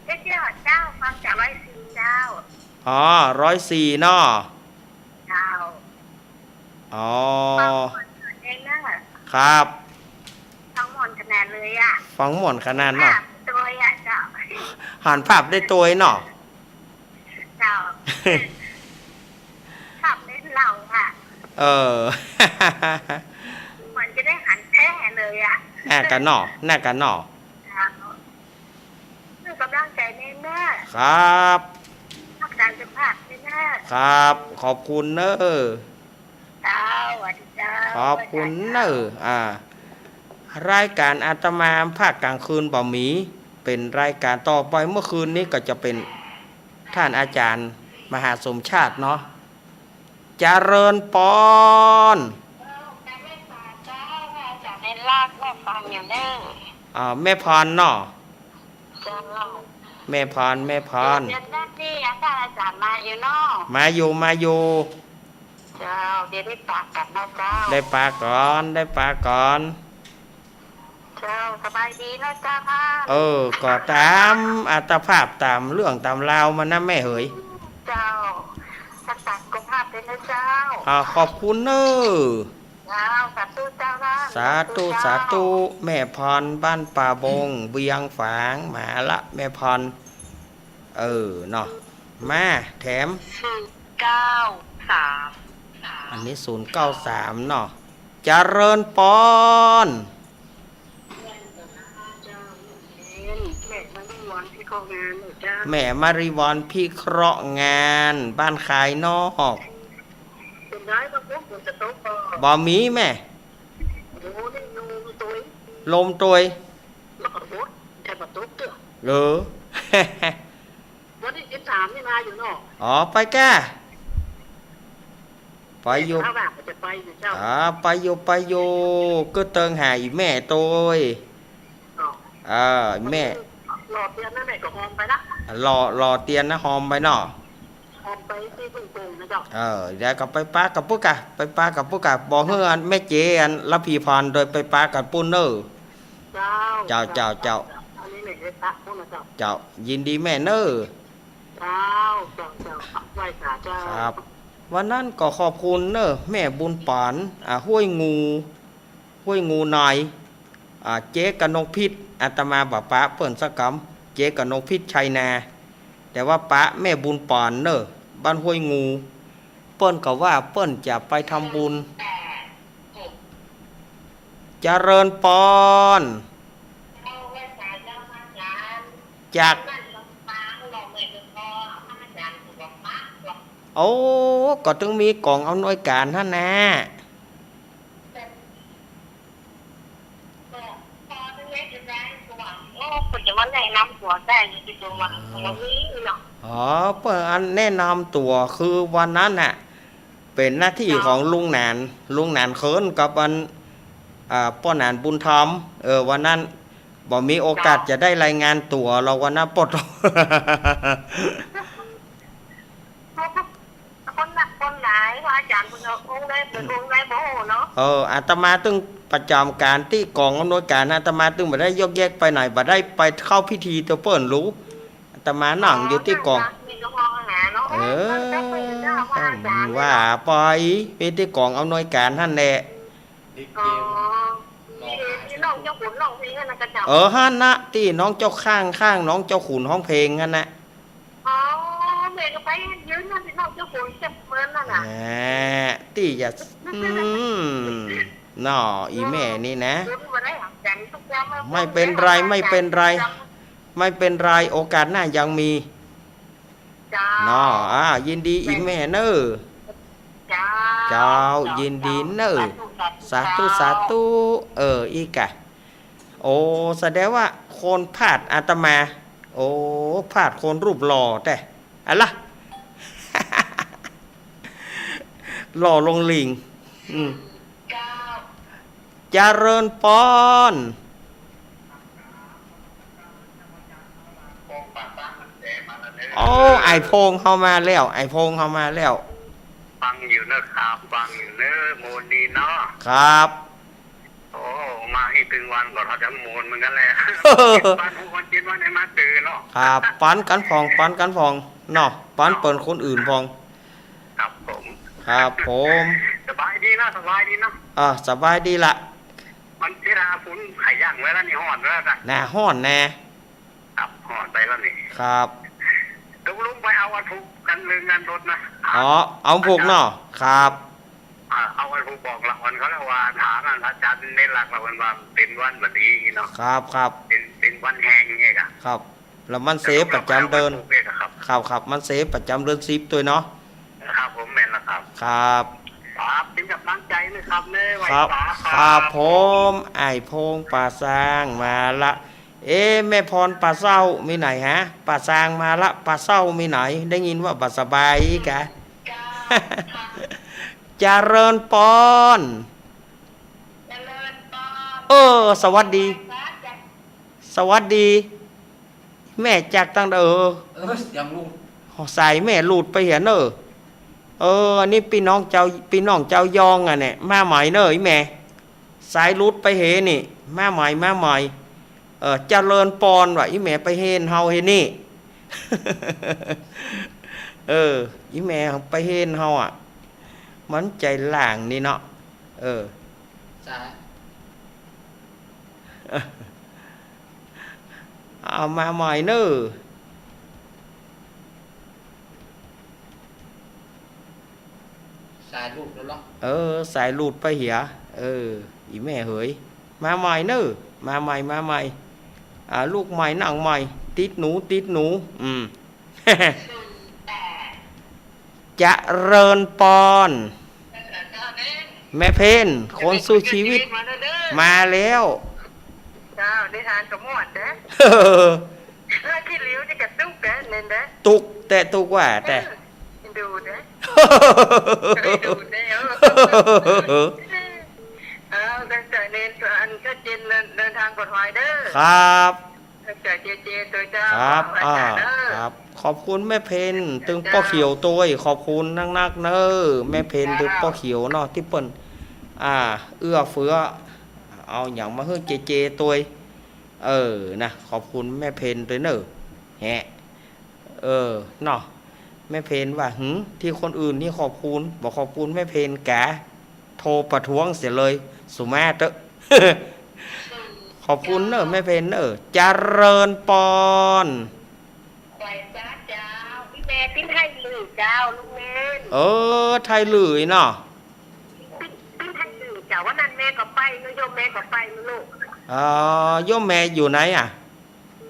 เจ้า เจ้า ฟังจากร้อยสี่เจ้า อ๋อ ร้อยสี่เนาะ เจ้า อ๋อ ฟังม่วนขนาดเลยเน้อ ครับ ฟังม่วนขนาดเลยอะ ฟังม่วนขนาดเนาะ หันภาพได้ตวยอะเจ้า หันภาพได้ตวยเนาะ เจ้า ภาพเน้นเราอะ เออ มันจะได้หันแท้เลยอะ น่ากะเนาะ น่ากะเนาะ เจ้า หื้อกำลังใจ๋แน่เน้อ ครับ รักษาสุขภาพแน่เน้อ ครับ ขอบคุณเน้อ เจ้า สวัสดีเจ้า ขอบคุณเน้อ อ่า รายก๋านอาตมาภาคกลางคืนบ่มี เป๋นรายก๋านต่อไป เมื่อคืนนี้ก็จะเป๋นท่านอาจ๋ารย์มหาสมชาติเนาะ เจริญปอน เน้นลากแม่ฟังอยู่เน้อ อ่า แม่พรเนาะ เจ้า แม่พร แม่พร เดือนหน้านี่อาจ๋ารย์ อาจ๋ารย์มาอยู่เนาะ มาอยู่ มาอยู่ เจ้า เดี๋ยวได้ปะกั๋นเนาะเจ้า ได้ปะก่อน ได้ปะก่อน เจ้า สบายดีเนาะเจ้าท่าน เออ ก็ต๋ามอัตภาพ ต๋ามเรื่องต๋ามราวมานะแม่เหย เจ้า รักษาสุขภาพด้วยนะเจ้า อ่า ขอบคุณเน้อ เจ้า สาธุเจ้าท่าน สาธุ สาธุเจ้า สาธุ แม่พรบ้านป่าบง เวียงฝาง มาละ แม่พร เออ เนาะ มา แถม ศูนย์เก้าสามสาม อันนี้ ศูนย์เก้าสาม เนาะ เจริญปอน แม่มาริวันพิเคราะห์งานเหรอจ๊ะ แม่มาริวันพิเคราะห์งาน บ้านคายนอก เป๋นได บ่าฝนจะตกบ่ บ่มีแม่ โอ้ นี่ลมตวย ลมตวย แล้วก็บด แต่บ่ตกเตื้อ เออ วันตี้สิบสามนี่มาอยู่เนาะ อ๋อ ไปก้า ไปอยู่ เจ้าว่าจะไปอยู่เจ้า อ่า ไปอยู่ ไปอยู่ ก็เติงหาอี่แม่ตวย เนาะ เออ แม่ หล่อเตียนนะ แม่ก็หอมไปละ หล่อ หล่อเตียนนะ หอมไปเนาะ หอมไปตี้ฮ่องกงนะเจ้า เออ เดี๋ยวก็ไปปะกั๋นปุ้นก้า ไปปะกั๋นปุ้นก้า บอกหื้ออันแม่เจ๊อันละพีพรตวยไปปะกั๋นปุ้นเน่อ เจ้า เจ้า เจ้า เจ้า อันนี้แม่ได้ปะปุ้นนะเจ้า เจ้า ยินดีแม่เน่อ เจ้า เจ้า เจ้า ไหว้สาเจ้า ครับ วันนั้นก็ขอบคุณเน่อ แม่บุญปาน อ่า ห้วยงู ห้วยงูใน อ่า เจ๊กนกพิษ อาตมาบ่ปะเปิ้นสักกำ เจ๊กนกพิษชัยนา แต่ว่าปะแม่บุญปานเน่อ บ้านห้วยงู เปิ้นก็ว่าเปิ้นจะไปทำบุญ เจริญปอน จาก โอ้ ก็ตึงมีก๋องอำนวยก๋านหั้นนา เปิ้นจะมาแนะนำตั๋วได้อยู่ตี้ตรงว่า อ๋อ บ่มีเนาะ อ๋อ เปิ้นอันแนะนำตั๋วคือวันนั้นน่ะ เป๋นหน้าตี้ของลุงหนาน ลุงหนานเคินกับอัน อ่า ป้อหนานบุญธรรม เออ วันนั้นบ่มีโอกาสจะได้รายงานตั๋วหรอก วันนั้นปอด คนนักคนหลาย ว่าอาจ๋ารย์เปิ้นเอาองค์ใดเปิ้นองค์ใดบ่ฮู้เนาะ เออ อาตมาตึงประจ๋ำก๋านตี้ก๋องอำนวยก๋าน อาตมาตึงบ่ได้ยกแยกไปไหน บ่ได้ไปเข้าพิธีตวยเปิ้น ฮู้ อาตมานั่งอยู่ตี้ก๋อง มีเจ้าของหาเนาะ เออ มันก็เปิ้นเจ้าว่าอาจ๋ารย์ ว่าไป ไปตี้ก๋องอำนวยก๋านหั้นแหละ อ๋อ ตี้น้องเจ้าขุนร้องเพลงหั้นนะเจ้า เออ หั้นนะ ตี้น้องเจ้าข้าง ข้างน้องเจ้าขุนฮ้องเพลงหั้นนะ อ๋อ แม่ก็ไปยืนหั้นตี้น้องเจ้าขุนเจ็บเมินหั้นน่ะ แหม ตี้อย่า อืม เนาะ อี่แม่นี่นะ ขุนบ่ได้หากันสักอย่าง ไม่เป็นไร ไม่เป็นไร ไม่เป็นไร โอกาสหน้ายังมี เจ้า เนาะ อ่า ยินดีอี่แม่เน่อ เจ้า เจ้า ยินดีเน่อ สาธุ สาธุ สาธุ เออ อี้ก้า โอ้ แสดงว่าคนพลาดอาตมา โอ้ พลาดคนรูปหล่อแต๊ อะละ หล่อลงหลิ่ง อืม เจริญปอน โอ้ อ้ายพงษ์เข้ามาแล้ว อ้ายพงษ์เข้ามาแล้ว ฟังอยู่เน่อครับ ฟังอยู่เน่อ โมนดีเนาะ ครับ โอ้ มาอี้ตึงวันก็เฮาจะโมนเหมือนกั๋นแหละ ปันผู้คนกิ๋นวันให้มาตื่นเนาะ ครับ ปันกั๋นพ่อง ปันกั๋นพ่อง เนาะ ปันเปิ้นคนอื่นพ่อง ครับผม ครับผม สบายดีนะ สบายดีนะ อ่า สบายดีละ มันเวลาฝนขยั้งไว้แล้วนี่ ฮ้อนแล้วนะ น่ะ ฮ้อนแน่ ครับ ฮ้อนไปแล้วนี่ ครับ ตกลงไปเอาวัตถุกันเรื่องงานรถนะ อ๋อ เอาผูกเนาะ ครับ อ่า เอาวัตถุบอกละอ่อนเขาแล้วว่า ถามอันอาจ๋ารย์เน้นหลักละวันว่าเป๋นวันบ่ดีเนาะ ครับ ครับ เป๋น เป๋นวันแฮงเนี่ยกะ ครับ แล้วมันเสประจ๋ำเดือน ครับ ครับ มันเสประจ๋ำเดือนสิบตวยเนาะ ครับผม แม่นแล้วครับ ครับ ครับ เป๋นก๋ำลังใจ๋นะครับเน่อ ไหว้สาครับ ครับผม อ้ายพงษ์ป่าซางมาละ เอ๊ะ แม่พรป่าเศร้ามีไหนฮะ ป่าซางมาละ ป่าเศร้ามีไหน ได้ยินว่าบ่สบายกะ เจริญปอน เจริญปอน เออ สวัสดี สวัสดี แม่จากตังใด เออ เออ เสียงหลุด สายแม่หลุดไปเหียเน่อ เออ อันนี้ปี้น้องเจ้า ปี้น้องเจ้ายองอะเนี่ย มาใหม่เน่ออี่แม่ สายหลุดไปเหียนี่ มาใหม่ มาใหม่ เออ เจริญปอนว่ะ อี่แม่ไปเห็นเฮาเหียนี่ เออ อี่แม่ไปเห็นเฮาอะ มันใจ๋หลางนี่เนาะ เออ สาย เอามาใหม่เน่อ สายหลุดแล้วเหรอ เออ สายหลุดไปเหีย เออ อีแม่เหย มาใหม่เน่อ มาใหม่ มาใหม่ อ่า ลูกใหม่ หน้าใหม่ ติดหนู ติดหนู อืม เจริญปอน แม่เพ็ญ คนสู้ชีวิต มาแล้ว เจ้า นิทานก็ม่วนนะ เออ ขี้หลิวนี่ก็ตุ๊กนะ เน้นนะ ตุ๊ก แต่ตุ๊กว่า แต่ เออ ดูนะ ดูนะ เออ เอา ตั้งใจ๋เน้น อันชัดเจน เดิน เดินทางปลอดภัยเด้อ ครับ ตั้งใจ๋เจเจ ตวยเจ้า ครับ ขอบคุณ อ่า อาจ๋ารย์เด้อ ครับ ขอบคุณแม่เพ็ญ ตึงป้อเขียวตวย ขอบคุณนักๆ เน่อ แม่เพ็ญ ตึงป้อเขียวเนาะ ตี้เปิ้น อ่า เอื้อเฟื้อ เอาหยังมาหื้อเจเจตวย เออ นะ ขอบคุณแม่เพ็ญตวยเน่อ แฮะ เออ เนาะ แม่เพ็ญว่า หึ ตี้คนอื่นนี่ขอบคุณ บ่ขอบคุณแม่เพ็ญกา โทรประท้วงเสียเลย สุมาเต๊อะ ขอบคุณเน่อ แม่เพ็ญเน่อ เจริญปอน ไหว้สาเจ้า ตี้แม่ปิ้นไทลื้อเจ้า ลูกเน้น เออ ไทลื้อเนาะ ปิ้น ปิ้นไทลื้อเจ้า วันนั้นแม่ก็ไปเนาะ โยมแม่ก็ไปเนาะลูก เออ โยมแม่อยู่ไหนอะ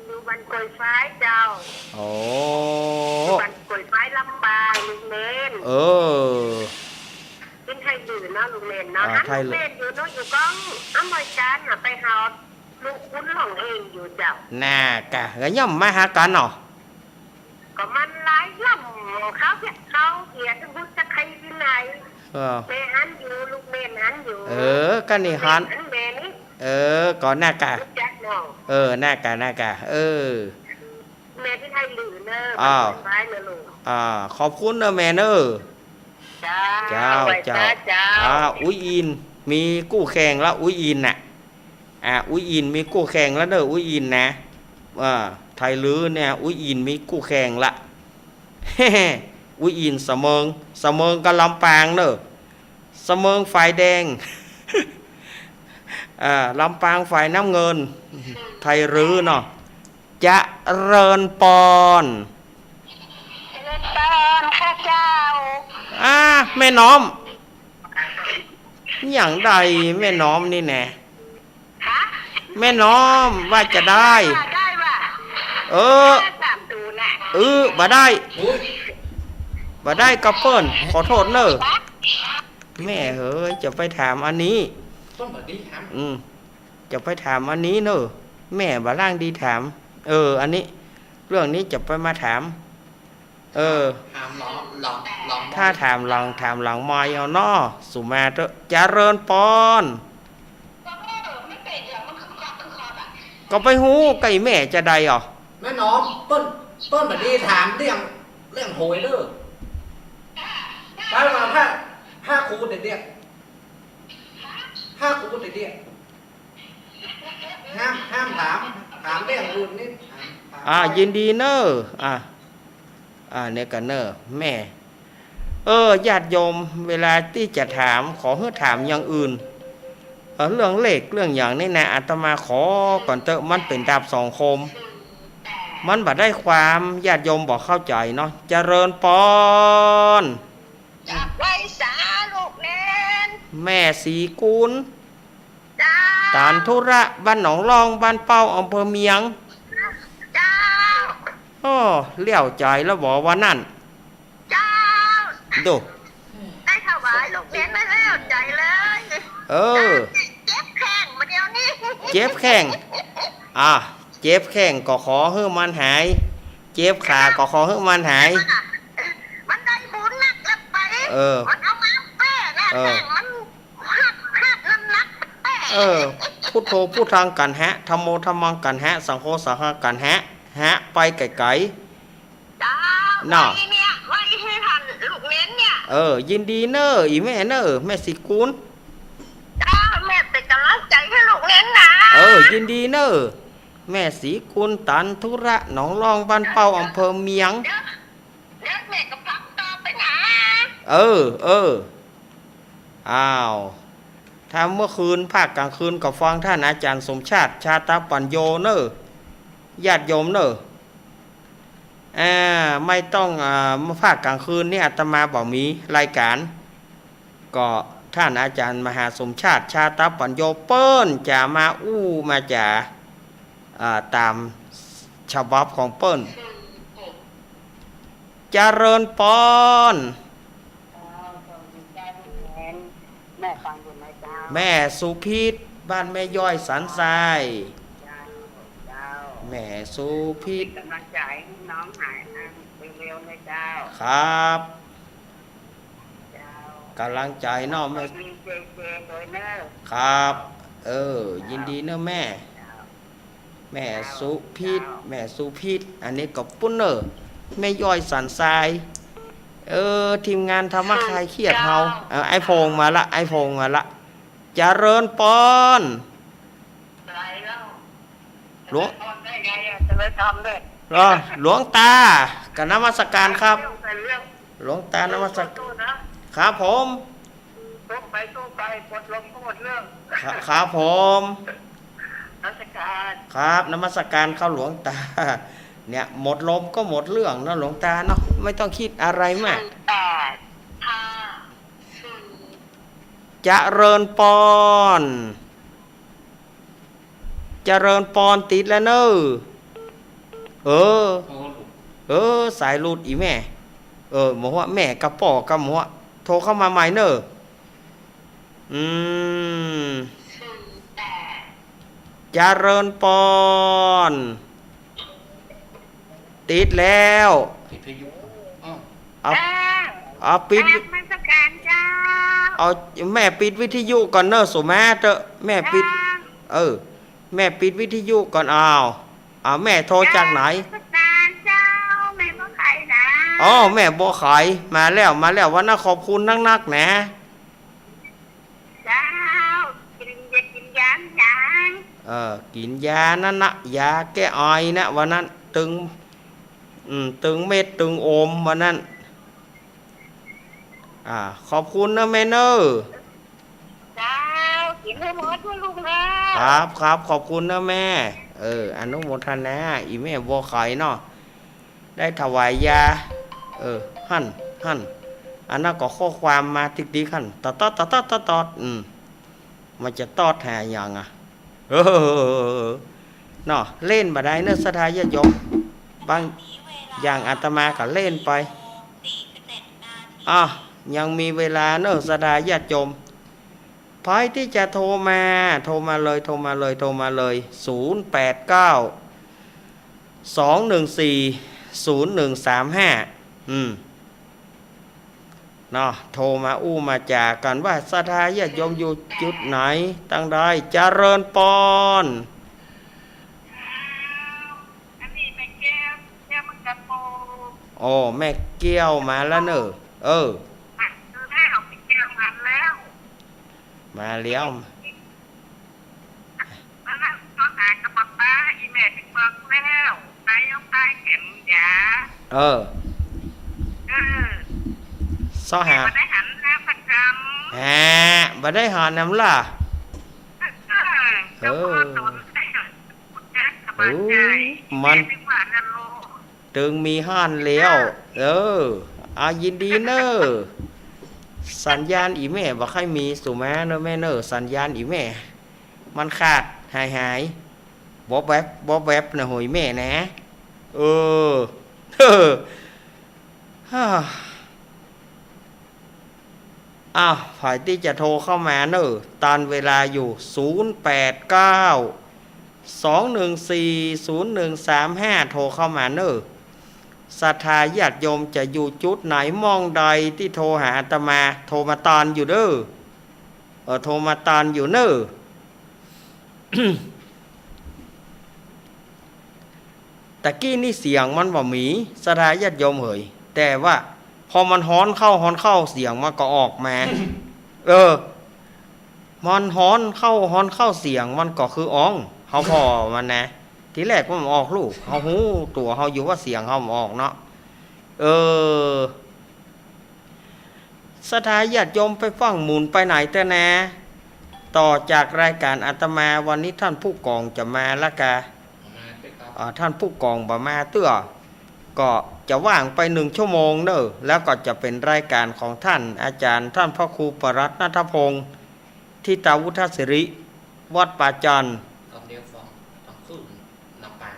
อยู่บ้านกล้วยฝายเจ้า โอ้ อยู่บ้านกล้วยฝายลำปาง ลูกเน้น เออ ปิ้นไทลื้อเนาะ ลูกเน้นเนาะ อ่า หัน ไทลื้อ ลูกเน้นอยู่เนาะ อยู่ก้องอำนวยการน่ะ ไปหาลูกคุณร้องเพลงอยู่เจ้า น่ากะ ก็ย่อมมาหากั๋นเนาะ ก็มันหลายย่อม เขาเสีย เขาเสีย ถึงพุทธใครที่ไหน เออ แม่หันอยู่ ลูกเน้นหันอยู่ เออ ก็นี่หัน ลูกเน้นหันแม่นี่ เออ ก็น่ากะ รู้จักเนาะ เออ น่ากะ น่ากะ เออ แม่ปิ้นไทลื้อเน่อ อ้าว บ้านกล้วยฝายเน่อลูก อ่า ขอบคุณเน่อแม่เน่อ เจ้า เจ้า ไหว้สาเจ้า เจ้า อ่า อุ๊ยอิน มีกู้แข่งละ อุ๊ยอินน่ะ อ่า อุ๊ยอินมีกู้แข่งละเน่อ อุ๊ยอินนะ อ่า ไทลื้อเนี่ย อุ๊ยอินมีกู้แข่งละ อุ๊ยอินเสมิง เสมิงกับลำปางเน่อ เสมิงฝ่ายแดง อ่า ลำปางฝ่ายน้ำเงิน ไทลื้อเนาะ เจริญปอน เจริญปอนค่ะเจ้า อ่า แม่น้อม อย่างใดแม่น้อมนี่แน่ ฮะ แม่น้อมว่าจะได้ ได้ว่ะ เออ ได้สามตัวน่ะ เออ บ่ได้ อุ๊ย บ่ได้ก็เปิ้น ขอโทษเน่อ ฮะ แม่เหย จะไปถามอันนี้ เปิ้นบ่ดีถาม อืม จะไปถามอันนี้เน่อ แม่บ่ล่างดีถาม เออ อันนี้ เรื่องนี้จะไปมาถาม เออ ถามหลัง หลัง หลัง ถ้าถามหลัง ถามหลังไมค์เอาเนาะ สุมาเต๊อะ เจริญปอน ก็ไปฮู้ ก็อีแม่จะได้อ่อ แม่น้อม เปิ้น เปิ้นบ่ดีถามเรื่อง เรื่องหวยเน่อ ถ้าว่า ถ้า ถ้าครูเด็กๆ ถ้าครูเด็กๆ ห้าม ห้ามถาม ถามเรื่องอื่นนี่ ถาม ถาม อ่า ไป ยินดีเน่อ อ่า อ่า เนี่ยกันเน่อ แม่ เออ ญาติโยม เวลาตี้จะถาม ขอหื้อถามอย่างอื่น เออ เรื่องเลข เรื่องอย่างนี้นะ อาตมาขอก่อนเต๊อะ มันเป๋นดาบสองคม มันบ่ได้ความ ญาติโยมบ่เข้าใจ๋เนาะ เจริญปอน ไหว้สาลูกเน้น แม่ศรีกุล เจ้า ตานธุระ บ้านหนองล่อง บ้านเป้า อำเภอเมียง เจ้า อ้อ แล้วใจ๋แล้วบ่ว่านั้น เจ้า ดู ได้ถวายลูกเน้นแล้วใจ๋เลย เออ เจ็บแข้งมาเดี๋ยวนี้ เจ็บแข้ง อ่ะ เจ็บแข้งก็ขอหื้อมันหาย เจ็บขาก็ขอหื้อมันหาย มันได้บุญนักแล้วไป เออ มันเอามาแป้นะ เออ แข้งมัน หัก หักน้ำหนักแป้ เออ พุทโธพุทธังกันหะ ธัมโมธัมมังกันหะ สังโฆสังฆังกันหะ หะไปไก๋ๆ เจ้า เนาะ ไหว้เนี่ย ไหว้หื้อหันลูกเน้นเนี่ย เออ ยินดีเน่อ อีแม่เน่อ แม่ศรีกุล เจ้า แม่เป๋นก๋ำลังใจ๋หื้อลูกเน้นนะ เออ ยินดีเน่อ แม่ศรีกุล ตานธุระ หนองล่อง บ้านเป้า อำเภอเมียง เดี๋ยว เดี๋ยวแม่ก็พักต่อไปนะ เออ เออ อ้าว ถ้าเมื่อคืนภาคกลางคืนก็ฟังต้านอาจ๋ารย์สมชาติ ชาตาปัญโญเน่อ ญาติโยมเน่อ อ่า ไม่ต้อง อ่า ภาคกลางคืนนี่อาตมาบ่มีรายการ ก็ ท่านอาจารย์มหาสมชาติ ชาตปัญโญ เปิ้นจะมาอู้มาจ๋า อ่า ต๋ามฉบับของเปิ้น เจริญปอน แม่ฟังอยู่นะเจ้า แม่สุพิษ บ้านแม่ย้อยสันทราย เจ้า เจ้า แม่สุพิษ เป๋นก๋ำลังใจ๋หื้อน้องหายเร็วๆ นะเจ้า ครับ เจ้า ก๋ำลังใจ๋เนาะแม่ ดีเจเจโดยเนอะ ครับ เออ ยินดีเนอะแม่ เจ้า แม่สุพิษ เจ้า แม่สุพิษ อันนี้ก็ปุ้นเน่อ แม่ย้อยสันทราย เออ ทีมงานธรรมะคลายเครียดเฮา เจ้า เออ ไอ้โพงมาละ ไอ้โพงมาละ เจริญปอน อะไรเล่า หลวง เจริญพรได้ไงอะ เจริญธรรมด้วย เหรอ หลวงตา กราบนมัสการครับ เรื่องเป็นเรื่อง หลวงตานมัสการ สู้ๆ นะ ครับผม สู้ไปสู้ไป หมดลมก็หมดเรื่อง ครับ ครับผม นมัสการ ครับ นมัสการครับหลวงตา เนี่ย หมดลมก็หมดเรื่องนะหลวงตาเนาะ ไม่ต้องคิดอะไรมาก ศูนย์แปดห้าศูนย์ เจริญปอน เจริญปอน ติดแล้วเน่อ เออ เออ สายหลุดอีแม่ เออ หมอว่าแม่กับป้อกับหมอว่า โทรเข้ามาใหม่เน่อ อืม เจริญปอน ติดแล้ว วิทยุ อ้าว เอา อ่า เอาปิด นมัสการเจ้า เอา แม่ปิดวิทยุก่อนเน่อ สุมาเต๊อะ แม่ปิด เจ้า เออ แม่ปิดวิทยุก่อน อ้าว อ้าว แม่โทรจากไหน นมัสการเจ้า แม่บัวไข่นะ อ๋อ แม่บัวไข่ มาแล้ว มาแล้ว วันนี้ขอบคุณนักๆ นะ เจ้า กินยา กินยายัง เออ กินยานั่นนะ ยาแก้ไอนะ วันนั้น ตึง อืม ตึงเม็ด ตึงโอม วันนั้น อ่า ขอบคุณนะแม่เน่อ เจ้า กินหื้อหมดเต๊อะลูกเน่อ ครับ ครับ ขอบคุณนะแม่ เออ อนุโมทนา อีแม่บัวไข่เนาะ ได้ถวายยา เออ หั้น หั้น อันนั้นก็ข้อความมาติ๊กๆ หั้น ตอด ตอด ตอด ตอด ตอด อืม มันจะตอดหายังอะ เออ เนาะ เล่นบ่ได้เนอะ ศรัทธาญาติโยม บางอย่างอาตมาก็เล่นไป อ่ะ ยังมีเวลาเนอะ ศรัทธาญาติโยม ใผตี้จะโทรมา โทรมาเลย โทรมาเลย โทรมาเลย ศูนย์แปดเก้า สองหนึ่งสี่ ศูนย์หนึ่งสามห้า อืม เนาะ โทรมาอู้มาจ๋ากั๋นว่าศรัทธาญาติโยมอยู่จุดไหน ตังใด เจริญปอน อันนี้แม่แก้ว แก้วเมืองกะโปง โอ้ แม่แก้วมาแล้วเน่อ เออ มาแล้ว แม่แก้วมาแล้ว มาแล้ว มาแล้ว เขาหากำลังมา อีแม่ไปเมืองแล้ว ไปเอาไปเข็มยา เออ เออ เซาะหา แม่บ่ได้หันหน้าประจำ ฮะ บ่ได้หันนำล่ะ เออ เออ เจ้าพ่อโดนแท้ สบายใจ เออ มัน แม่นึกว่านั่นโลก ตึงมีหั้นแล้ว เออ อ่ะ ยินดีเน่อ สัญญาณอีแม่บ่ค่อยมี สุมาเน่อแม่เน่อ สัญญาณอีแม่ มันขาดหายหาย บอบแวบ บอบแวบนะโหยแม่นะ เออ เออ ฮ่า อ้าว ใผตี้จะโทรเข้ามาเน่อ ตันเวลาอยู่ ศูนย์แปดเก้า สองหนึ่งสี่ ศูนย์หนึ่งสามห้า โทรเข้ามาเน่อ ศรัทธาญาติโยมจะอยู่จุดไหนหม้องใดตี้โทรหาอาตมา โทรมาตันอยู่เน่อ เออ โทรมาตันอยู่เน่อ ตะกี้นี่เสียงมันบ่มี ศรัทธาญาติโยมเหย แต่ว่าพอมันฮ้อนเข้าฮ้อนเข้า เสียงมันก็ออกมา เออ มันฮ้อนเข้าฮ้อนเข้า เสียงมันก็คืออ้อง เฮาผ่อมันนะ ทีแรกมันบ่ออกลูก เฮาฮู้ตั๋วเฮาอยู่ว่าเสียงเฮาบ่ออกเนาะ เออ ศรัทธาญาติโยมไปฟั่งหมุนไปไหนเต๊อะนะ ต่อจากรายการอาตมาวันนี้ท่านผู้กองจะมาละกา มาเต๊อะครับ อ่า ท่านผู้กองบ่มาเตื้อ ก็จะว่างไปหนึ่งชั่วโมงเน่อ แล้วก็จะเป๋นรายก๋านของต้านอาจ๋ารย์ ต้านพระครูปรัตน์ณัฐพงษ์ ทิตาวุฒศิริ วัดป่าจั่น ต๋อนเดียวฟัง ฟังคลื่นลำปาง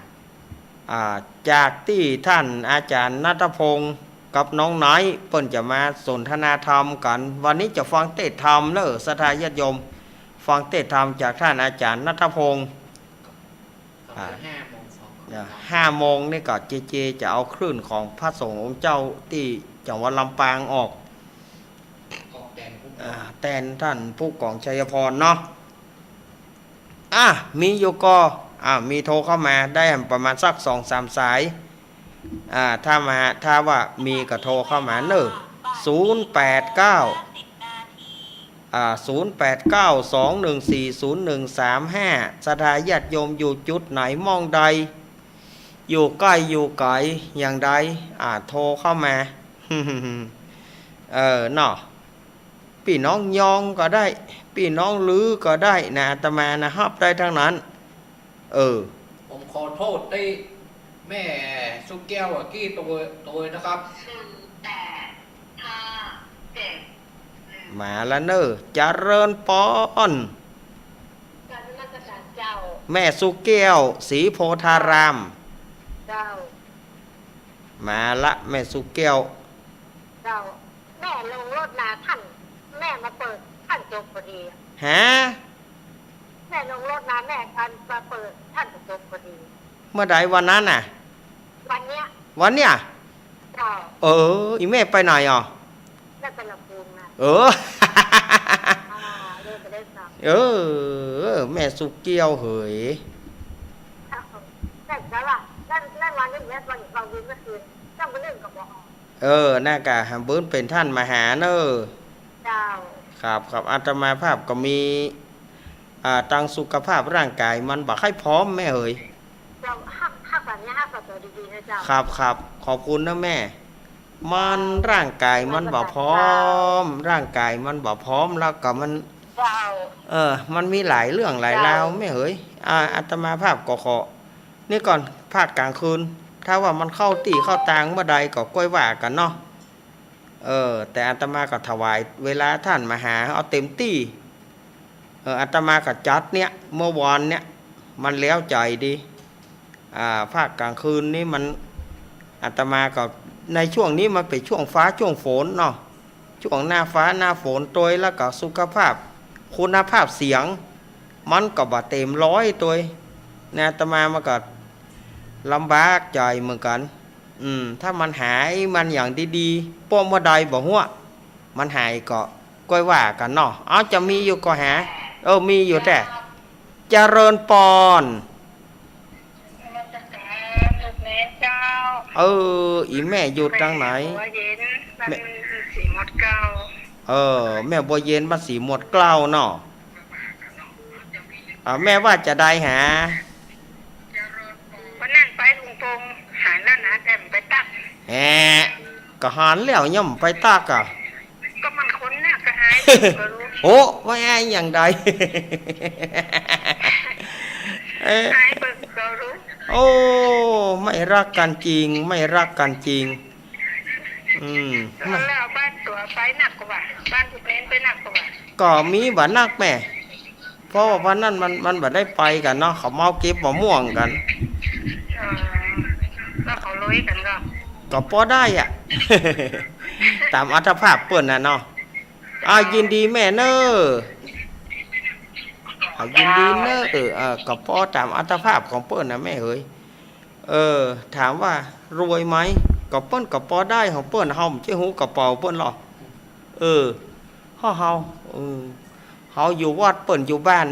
อ่า จากตี้ต้านอาจ๋ารย์ณัฐพงษ์กับน้องน้อย เปิ้นจะมาสนทนาธรรมกั๋น วันนี้จะฟังเตสน์ธรรมเน่อ ศรัทธาญาติโยม ฟังเตสน์ธรรมจากต้านอาจ๋ารย์ณัฐพงษ์ อ่า ห้าโมงสอง อ่า ห้าโมงนี่ก็เจเจจะเอาคลื่นของพระสงฆ์องค์เจ้าตี้จังหวัดลำปางออก ออกแตนผู้ อ่า แตนต้านผู้กองชัยพรเนาะ อ่ะ มีอยู่ก่อ อ่ะ มีโทรเข้ามาได้ประมาณสักสองสามสาย อ่า ถ้ามา ถ้าว่ามีก็โทรเข้ามาเน่อ ศูนย์แปดเก้า อ่า ศูนย์แปดเก้า สองหนึ่งสี่ ศูนย์หนึ่งสามห้า ศรัทธาญาติโยมอยู่จุดไหนหม้องใด อยู่ใก้อยู่ไก๋อย่างใด อ่า โทรเข้ามา เออ เนาะ ปี้น้องยองก็ได้ ปี้น้องลือก็ได้นะ อาตมานะ ฮับได้ตังนั้น เออ ผมขอโต้ษตี้แม่สุแก้วอะกี้โตย โตยนะครับ ศูนย์แปดห้าเจ็ดหนึ่ง มาละเน่อ เจริญปอน กราบนมัสก๋ารเจ้า แม่สุแก้ว ศรีโพธาราม เจ้า มาละ แม่สุแก้ว เจ้า แม่ลงรถมาต้าน แม่มาเปิดต้านจบพอดี ฮะ แม่ลงรถมา แม่อันมาเปิดต้านจบพอดี เมื่อใดวันนั้นน่ะ วันเนี้ย วันเนี้ย เจ้า เออ อีแม่ไปไหนอ่ะ แม่ไปลำพูนมา เออ อ่า เลยไปได้ฟัง เออ แม่สุแก้วเหย เจ้า แต่แล้วล่ะ นั่น นั่นวันนี้แม่ฟังอีกฟังดีเมื่อคืน เจ้าก็เล่นกับบอก เออ น่ากะหาเปิ้นเป๋นต้านมาหาเน่อ เจ้า ครับ ครับ อาตมาภาพก็มี อ่า ตังสุขภาพร่างก๋ายมันบ่ใค่อยพร้อมแม่เหย เจ้า ฮัก ฮักแบบนี้ ฮักกับตัวดีๆ นะเจ้า ครับ ครับ ขอบคุณนะแม่ มันร่างก๋ายมันบ่พร้อม ร่างก๋ายมันบ่พร้อม แล้วก็มัน เจ้า เออ มันมีหลายเรื่องหลายราว เจ้า แม่เหย อ่า อาตมาภาพก็ขอ นี่ก่อน ภาคกลางคืน ถ้าว่ามันเข้าตี้เข้าตางเมื่อใดก็ก้อยว่ากั๋นเนาะ เออ แต่อาตมาก็ถวายเวลาต้านมาหาเอาเต็มตี้ เออ อาตมาก็จัดเนี่ย เมื่อวานเนี่ย มันแล้วใจ๋ดี อ่า ภาคกลางคืนนี้มัน อาตมาก็ ในช่วงนี้มันเป๋นช่วงฟ้าช่วงฝนเนาะ ช่วงหน้าฟ้าหน้าฝนตวย แล้วก็สุขภาพ คุณภาพเสียง มันก็บ่เต็มร้อยตวย นะ อาตมามันก็ลำบากใจ๋เหมือนกั๋น อืม ถ้ามันหายมันอย่างดีๆ ป้อเมื่อใดบ่ฮู้ มันหายก็ก้อยว่ากั๋นเนาะ เอา จะมีอยู่ก็หา เออ มีอยู่แต๊ เจริญปอน นมัสก๋ารลูกแม่เจ้า เออ อีแม่อยู่ตังไหน แม่บัวเย็น บ้าน แม่ ศรีหมวดเกล้า เออ แม่บัวเย็น บ้านศรีหมวดเกล้าเนาะ อ่า แม่ว่าจะได้หา วันนั้นไปลุงพงษ์ หันแล้วนะ แต่บ่ไปตัก แหม ก็หันแล้วยังบ่ไปตักอ่ะ ก็มันคนนักก็หายเบิ่งก็ฮู้ โอ้ ว่าอ้ายอย่างใด เอ๊ะ หายเบิ่งก็ฮู้ โอ้ ไม่รักกันจริง ไม่รักกันจริง อืม แล้วบ้านตั๋วไปนักกว่า บ้านผู้เน้นไปนักกว่า ก็มีบ่นักแม่ เพราะว่าวันนั้นมัน มันบ่ได้ไปกั๋นเนาะ เขาเมาเก็บมะม่วงกั๋น อ๋อ แล้วเขาลุยกั๋นก็ ก็ปอได้อะ ต๋ามอัตภาพเปิ้นน่ะเนาะ อ่า ยินดีแม่เน่อ อ่า ยินดีเน่อ เออ อ่า ก็ปอต๋ามอัตภาพของเปิ้นน่ะแม่เหย เออ ถามว่ารวยไหม ก็เปิ้นก็ปอได้ของเปิ้น เฮาบ่ใจ้ฮู้กระเป๋าเปิ้นหรอก เออ เฮา เฮา เออ เฮาอยู่วัดเปิ้นอยู่บ้าน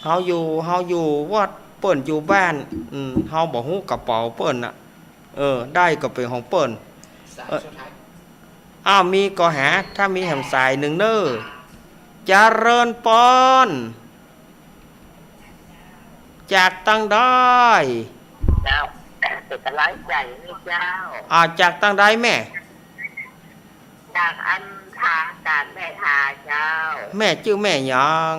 เฮาอยู่ เฮาอยู่วัดเปิ้นอยู่บ้าน อืม เฮาบ่ฮู้กระเป๋าเปิ้นน่ะ เออ ได้ก็เป๋นของเปิ้น สาย เออ สุดท้าย อ้าว มีก็หา ถ้ามีแหมสายนึ่งเน่อ เจริญปอน จากตังใด เจ้า เป๋นตาหลายใจ๋นี่เจ้า อ่า จากตังใดแม่ จากอำเภอตาดแม่ทาเจ้า แม่จื้อแม่หยัง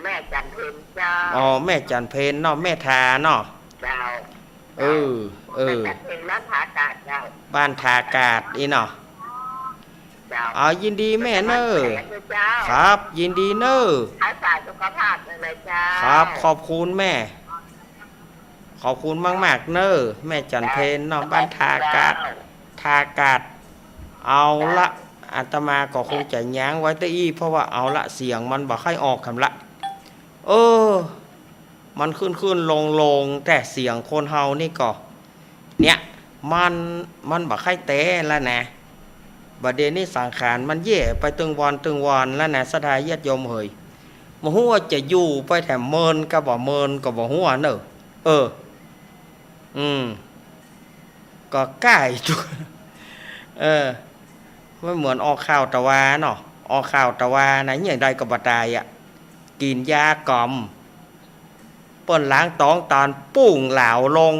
แ แม่จันเพ็ญเจ้า อ๋อ แม่จันเพ็ญเนาะ แม่ทาเนาะ เจ้า เออ เออ แม่จันเพ็ญบ้านทากาดเจ้า บ้านทากาดอี้เนาะ เจ้า เอา ยินดีแม่เน่อ เจ้า ครับ ยินดีเน่อ รักษาสุขภาพเลยเจ้า ครับ ขอบคุณแม่ ขอบคุณมากๆ เน่อ แม่จันเพ็ญเนาะ บ้านทากาด ทากาด เอาละ อาตมาก็คงจะยั้งไว้เต้าอี้ เพราะว่าเอาละ เสียงมันบ่ค่อยออกกำละ เออ มันขึ้นๆ ลงๆ แต่เสียงคนเฮานี่ก็ เนี่ย มัน มันบ่ค่อยแต๊แล้วนะ บ่าเดี่ยวนี้สังขารมันแย่ไปตึงวันตึงวันแล้วนะ ศรัทธาญาติโยมเหย บ่ฮู้ว่าจะอยู่ไปแถมเมินก็บ่เมินก็บ่ฮู้เน่อ เออ อืม ก็ใก้จุ เออ มันเหมือนออกข่าวตะวาเนาะ ออกข่าวตะวานะ เยียะใดก็บ่ต๋ายอะ กิ๋นยาก่อม เปิ้นล้างต๊องต๋อนปุ้งหลาวลง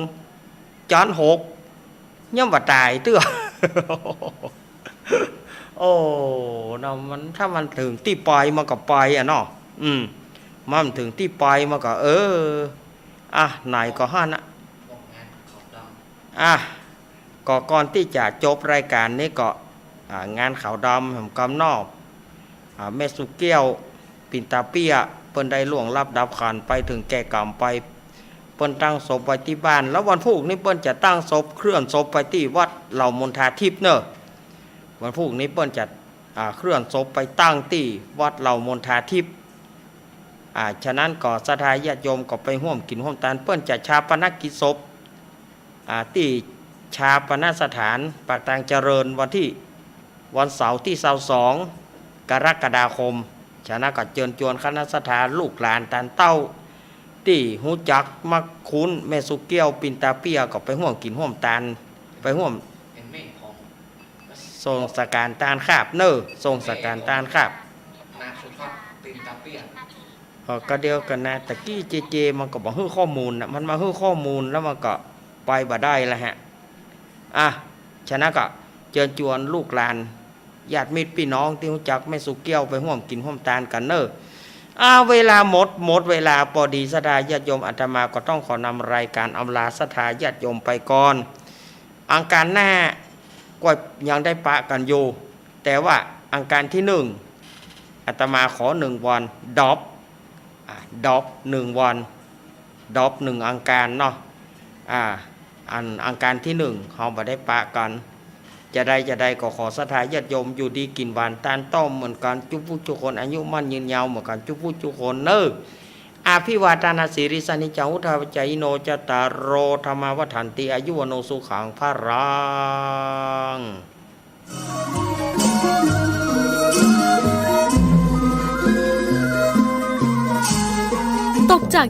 จ๊อนหก ยังบ่ต๋ายเตื้อ โอ้ เนาะ มัน ถ้ามันเถิงตี้ไปมันก็ไปอะเนาะ อืม มันเถิงตี้ไปมันก็ เออ อ่ะ ไหนก็หั้นนะ อ่ะ ก็ก่อนตี้จะจบรายก๋านนี้ก็ อ่า งานขาวดำแหมกำนอก อ่า แม่สุเกี้ยว ปิ่นตาเปี้ย เปิ้นได้ล่วงลับดับขันธ์ไปเถิงแก่กรรมไป เปิ้นตั้งศพไว้ตี้บ้าน แล้ววันพูกนี้เปิ้นจะตั้งศพ เคลื่อนศพไปตี้วัดเหล่ามณฑาทิพย์เน่อ วันพูกนี้เปิ้นจะ อ่า เคลื่อนศพไปตั้งตี้วัดเหล่ามณฑาทิพย์ อ่า ฉะนั้นก็ศรัทธาญาติโยมก็ไปฮ่วมกิ๋นฮ่วมตาน เปิ้นจะฌาปนกิจศพ อ่า ตี้ฌาปนสถานปากตางเจริญ วันตี้ วันเสาร์ตี้ซาวสอง กรกฎาคม ฉะนั้นก็เจิญจวนคณะศรัทธาลูกหลานตานเต้า ตี้ฮู้จักมักคุ้นแม่สุเกี้ยว ปิ่นตาเปี้ย ก็ไปฮ่วมกิ๋นฮ่วมตาน ไปฮ่วม ส่งสการตานครับเน่อ ส่งสการตานครับ นาสุทัศน์ ปิ่นตาเปี้ย เออ ก็เดียวกั๋นนะ ตะกี้เจเจมันก็บ่หื้อข้อมูลนะ มันมาหื้อข้อมูลแล้วมันก็ไปบ่ได้แล้วฮะ อ่ะ ฉะนั้นก็เจิญจวนลูกหลาน ญาติมิตรปี้น้องตี้ฮู้จักแม่สุเกี้ยวไปฮ่วมกิ๋นฮ่วมตานกั๋นเน่อ อ่า เวลาหมด หมดเวลาปอดี ศรัทธาญาติโยม อาตมาก็ต้องขอนำรายก๋านอำลาศรัทธาญาติโยมไปก่อน อังคารหน้าก็ยังได้ปะกั๋นอยู่ แต่ว่าอังคารตี้หนึ่ง อาตมาขอหนึ่งวัน ดรอป อ่ะ ดรอปหนึ่งวัน ดรอปหนึ่งอังคารเนาะ อ่า อันอังคารตี้หนึ่งเฮาบ่ได้ปะกั๋น จาใดจาใดก็ขอศรัทธาญาติโยมอยู่ดีกิ๋นหวานตานต้อมเหมือนกั๋นจุ๊ผู้จุคน อายุมั่นยืนยาวเหมือนกั๋นจุ๊ผู้จุคนเน่อ อภิวาทนสีลิสสะนิจจัง วุฑฒาปะจายิโน จัตตาโร ธัมมา วัฑฒันติ อายุ วัณโณ สุขัง พะลัง ตกจากเท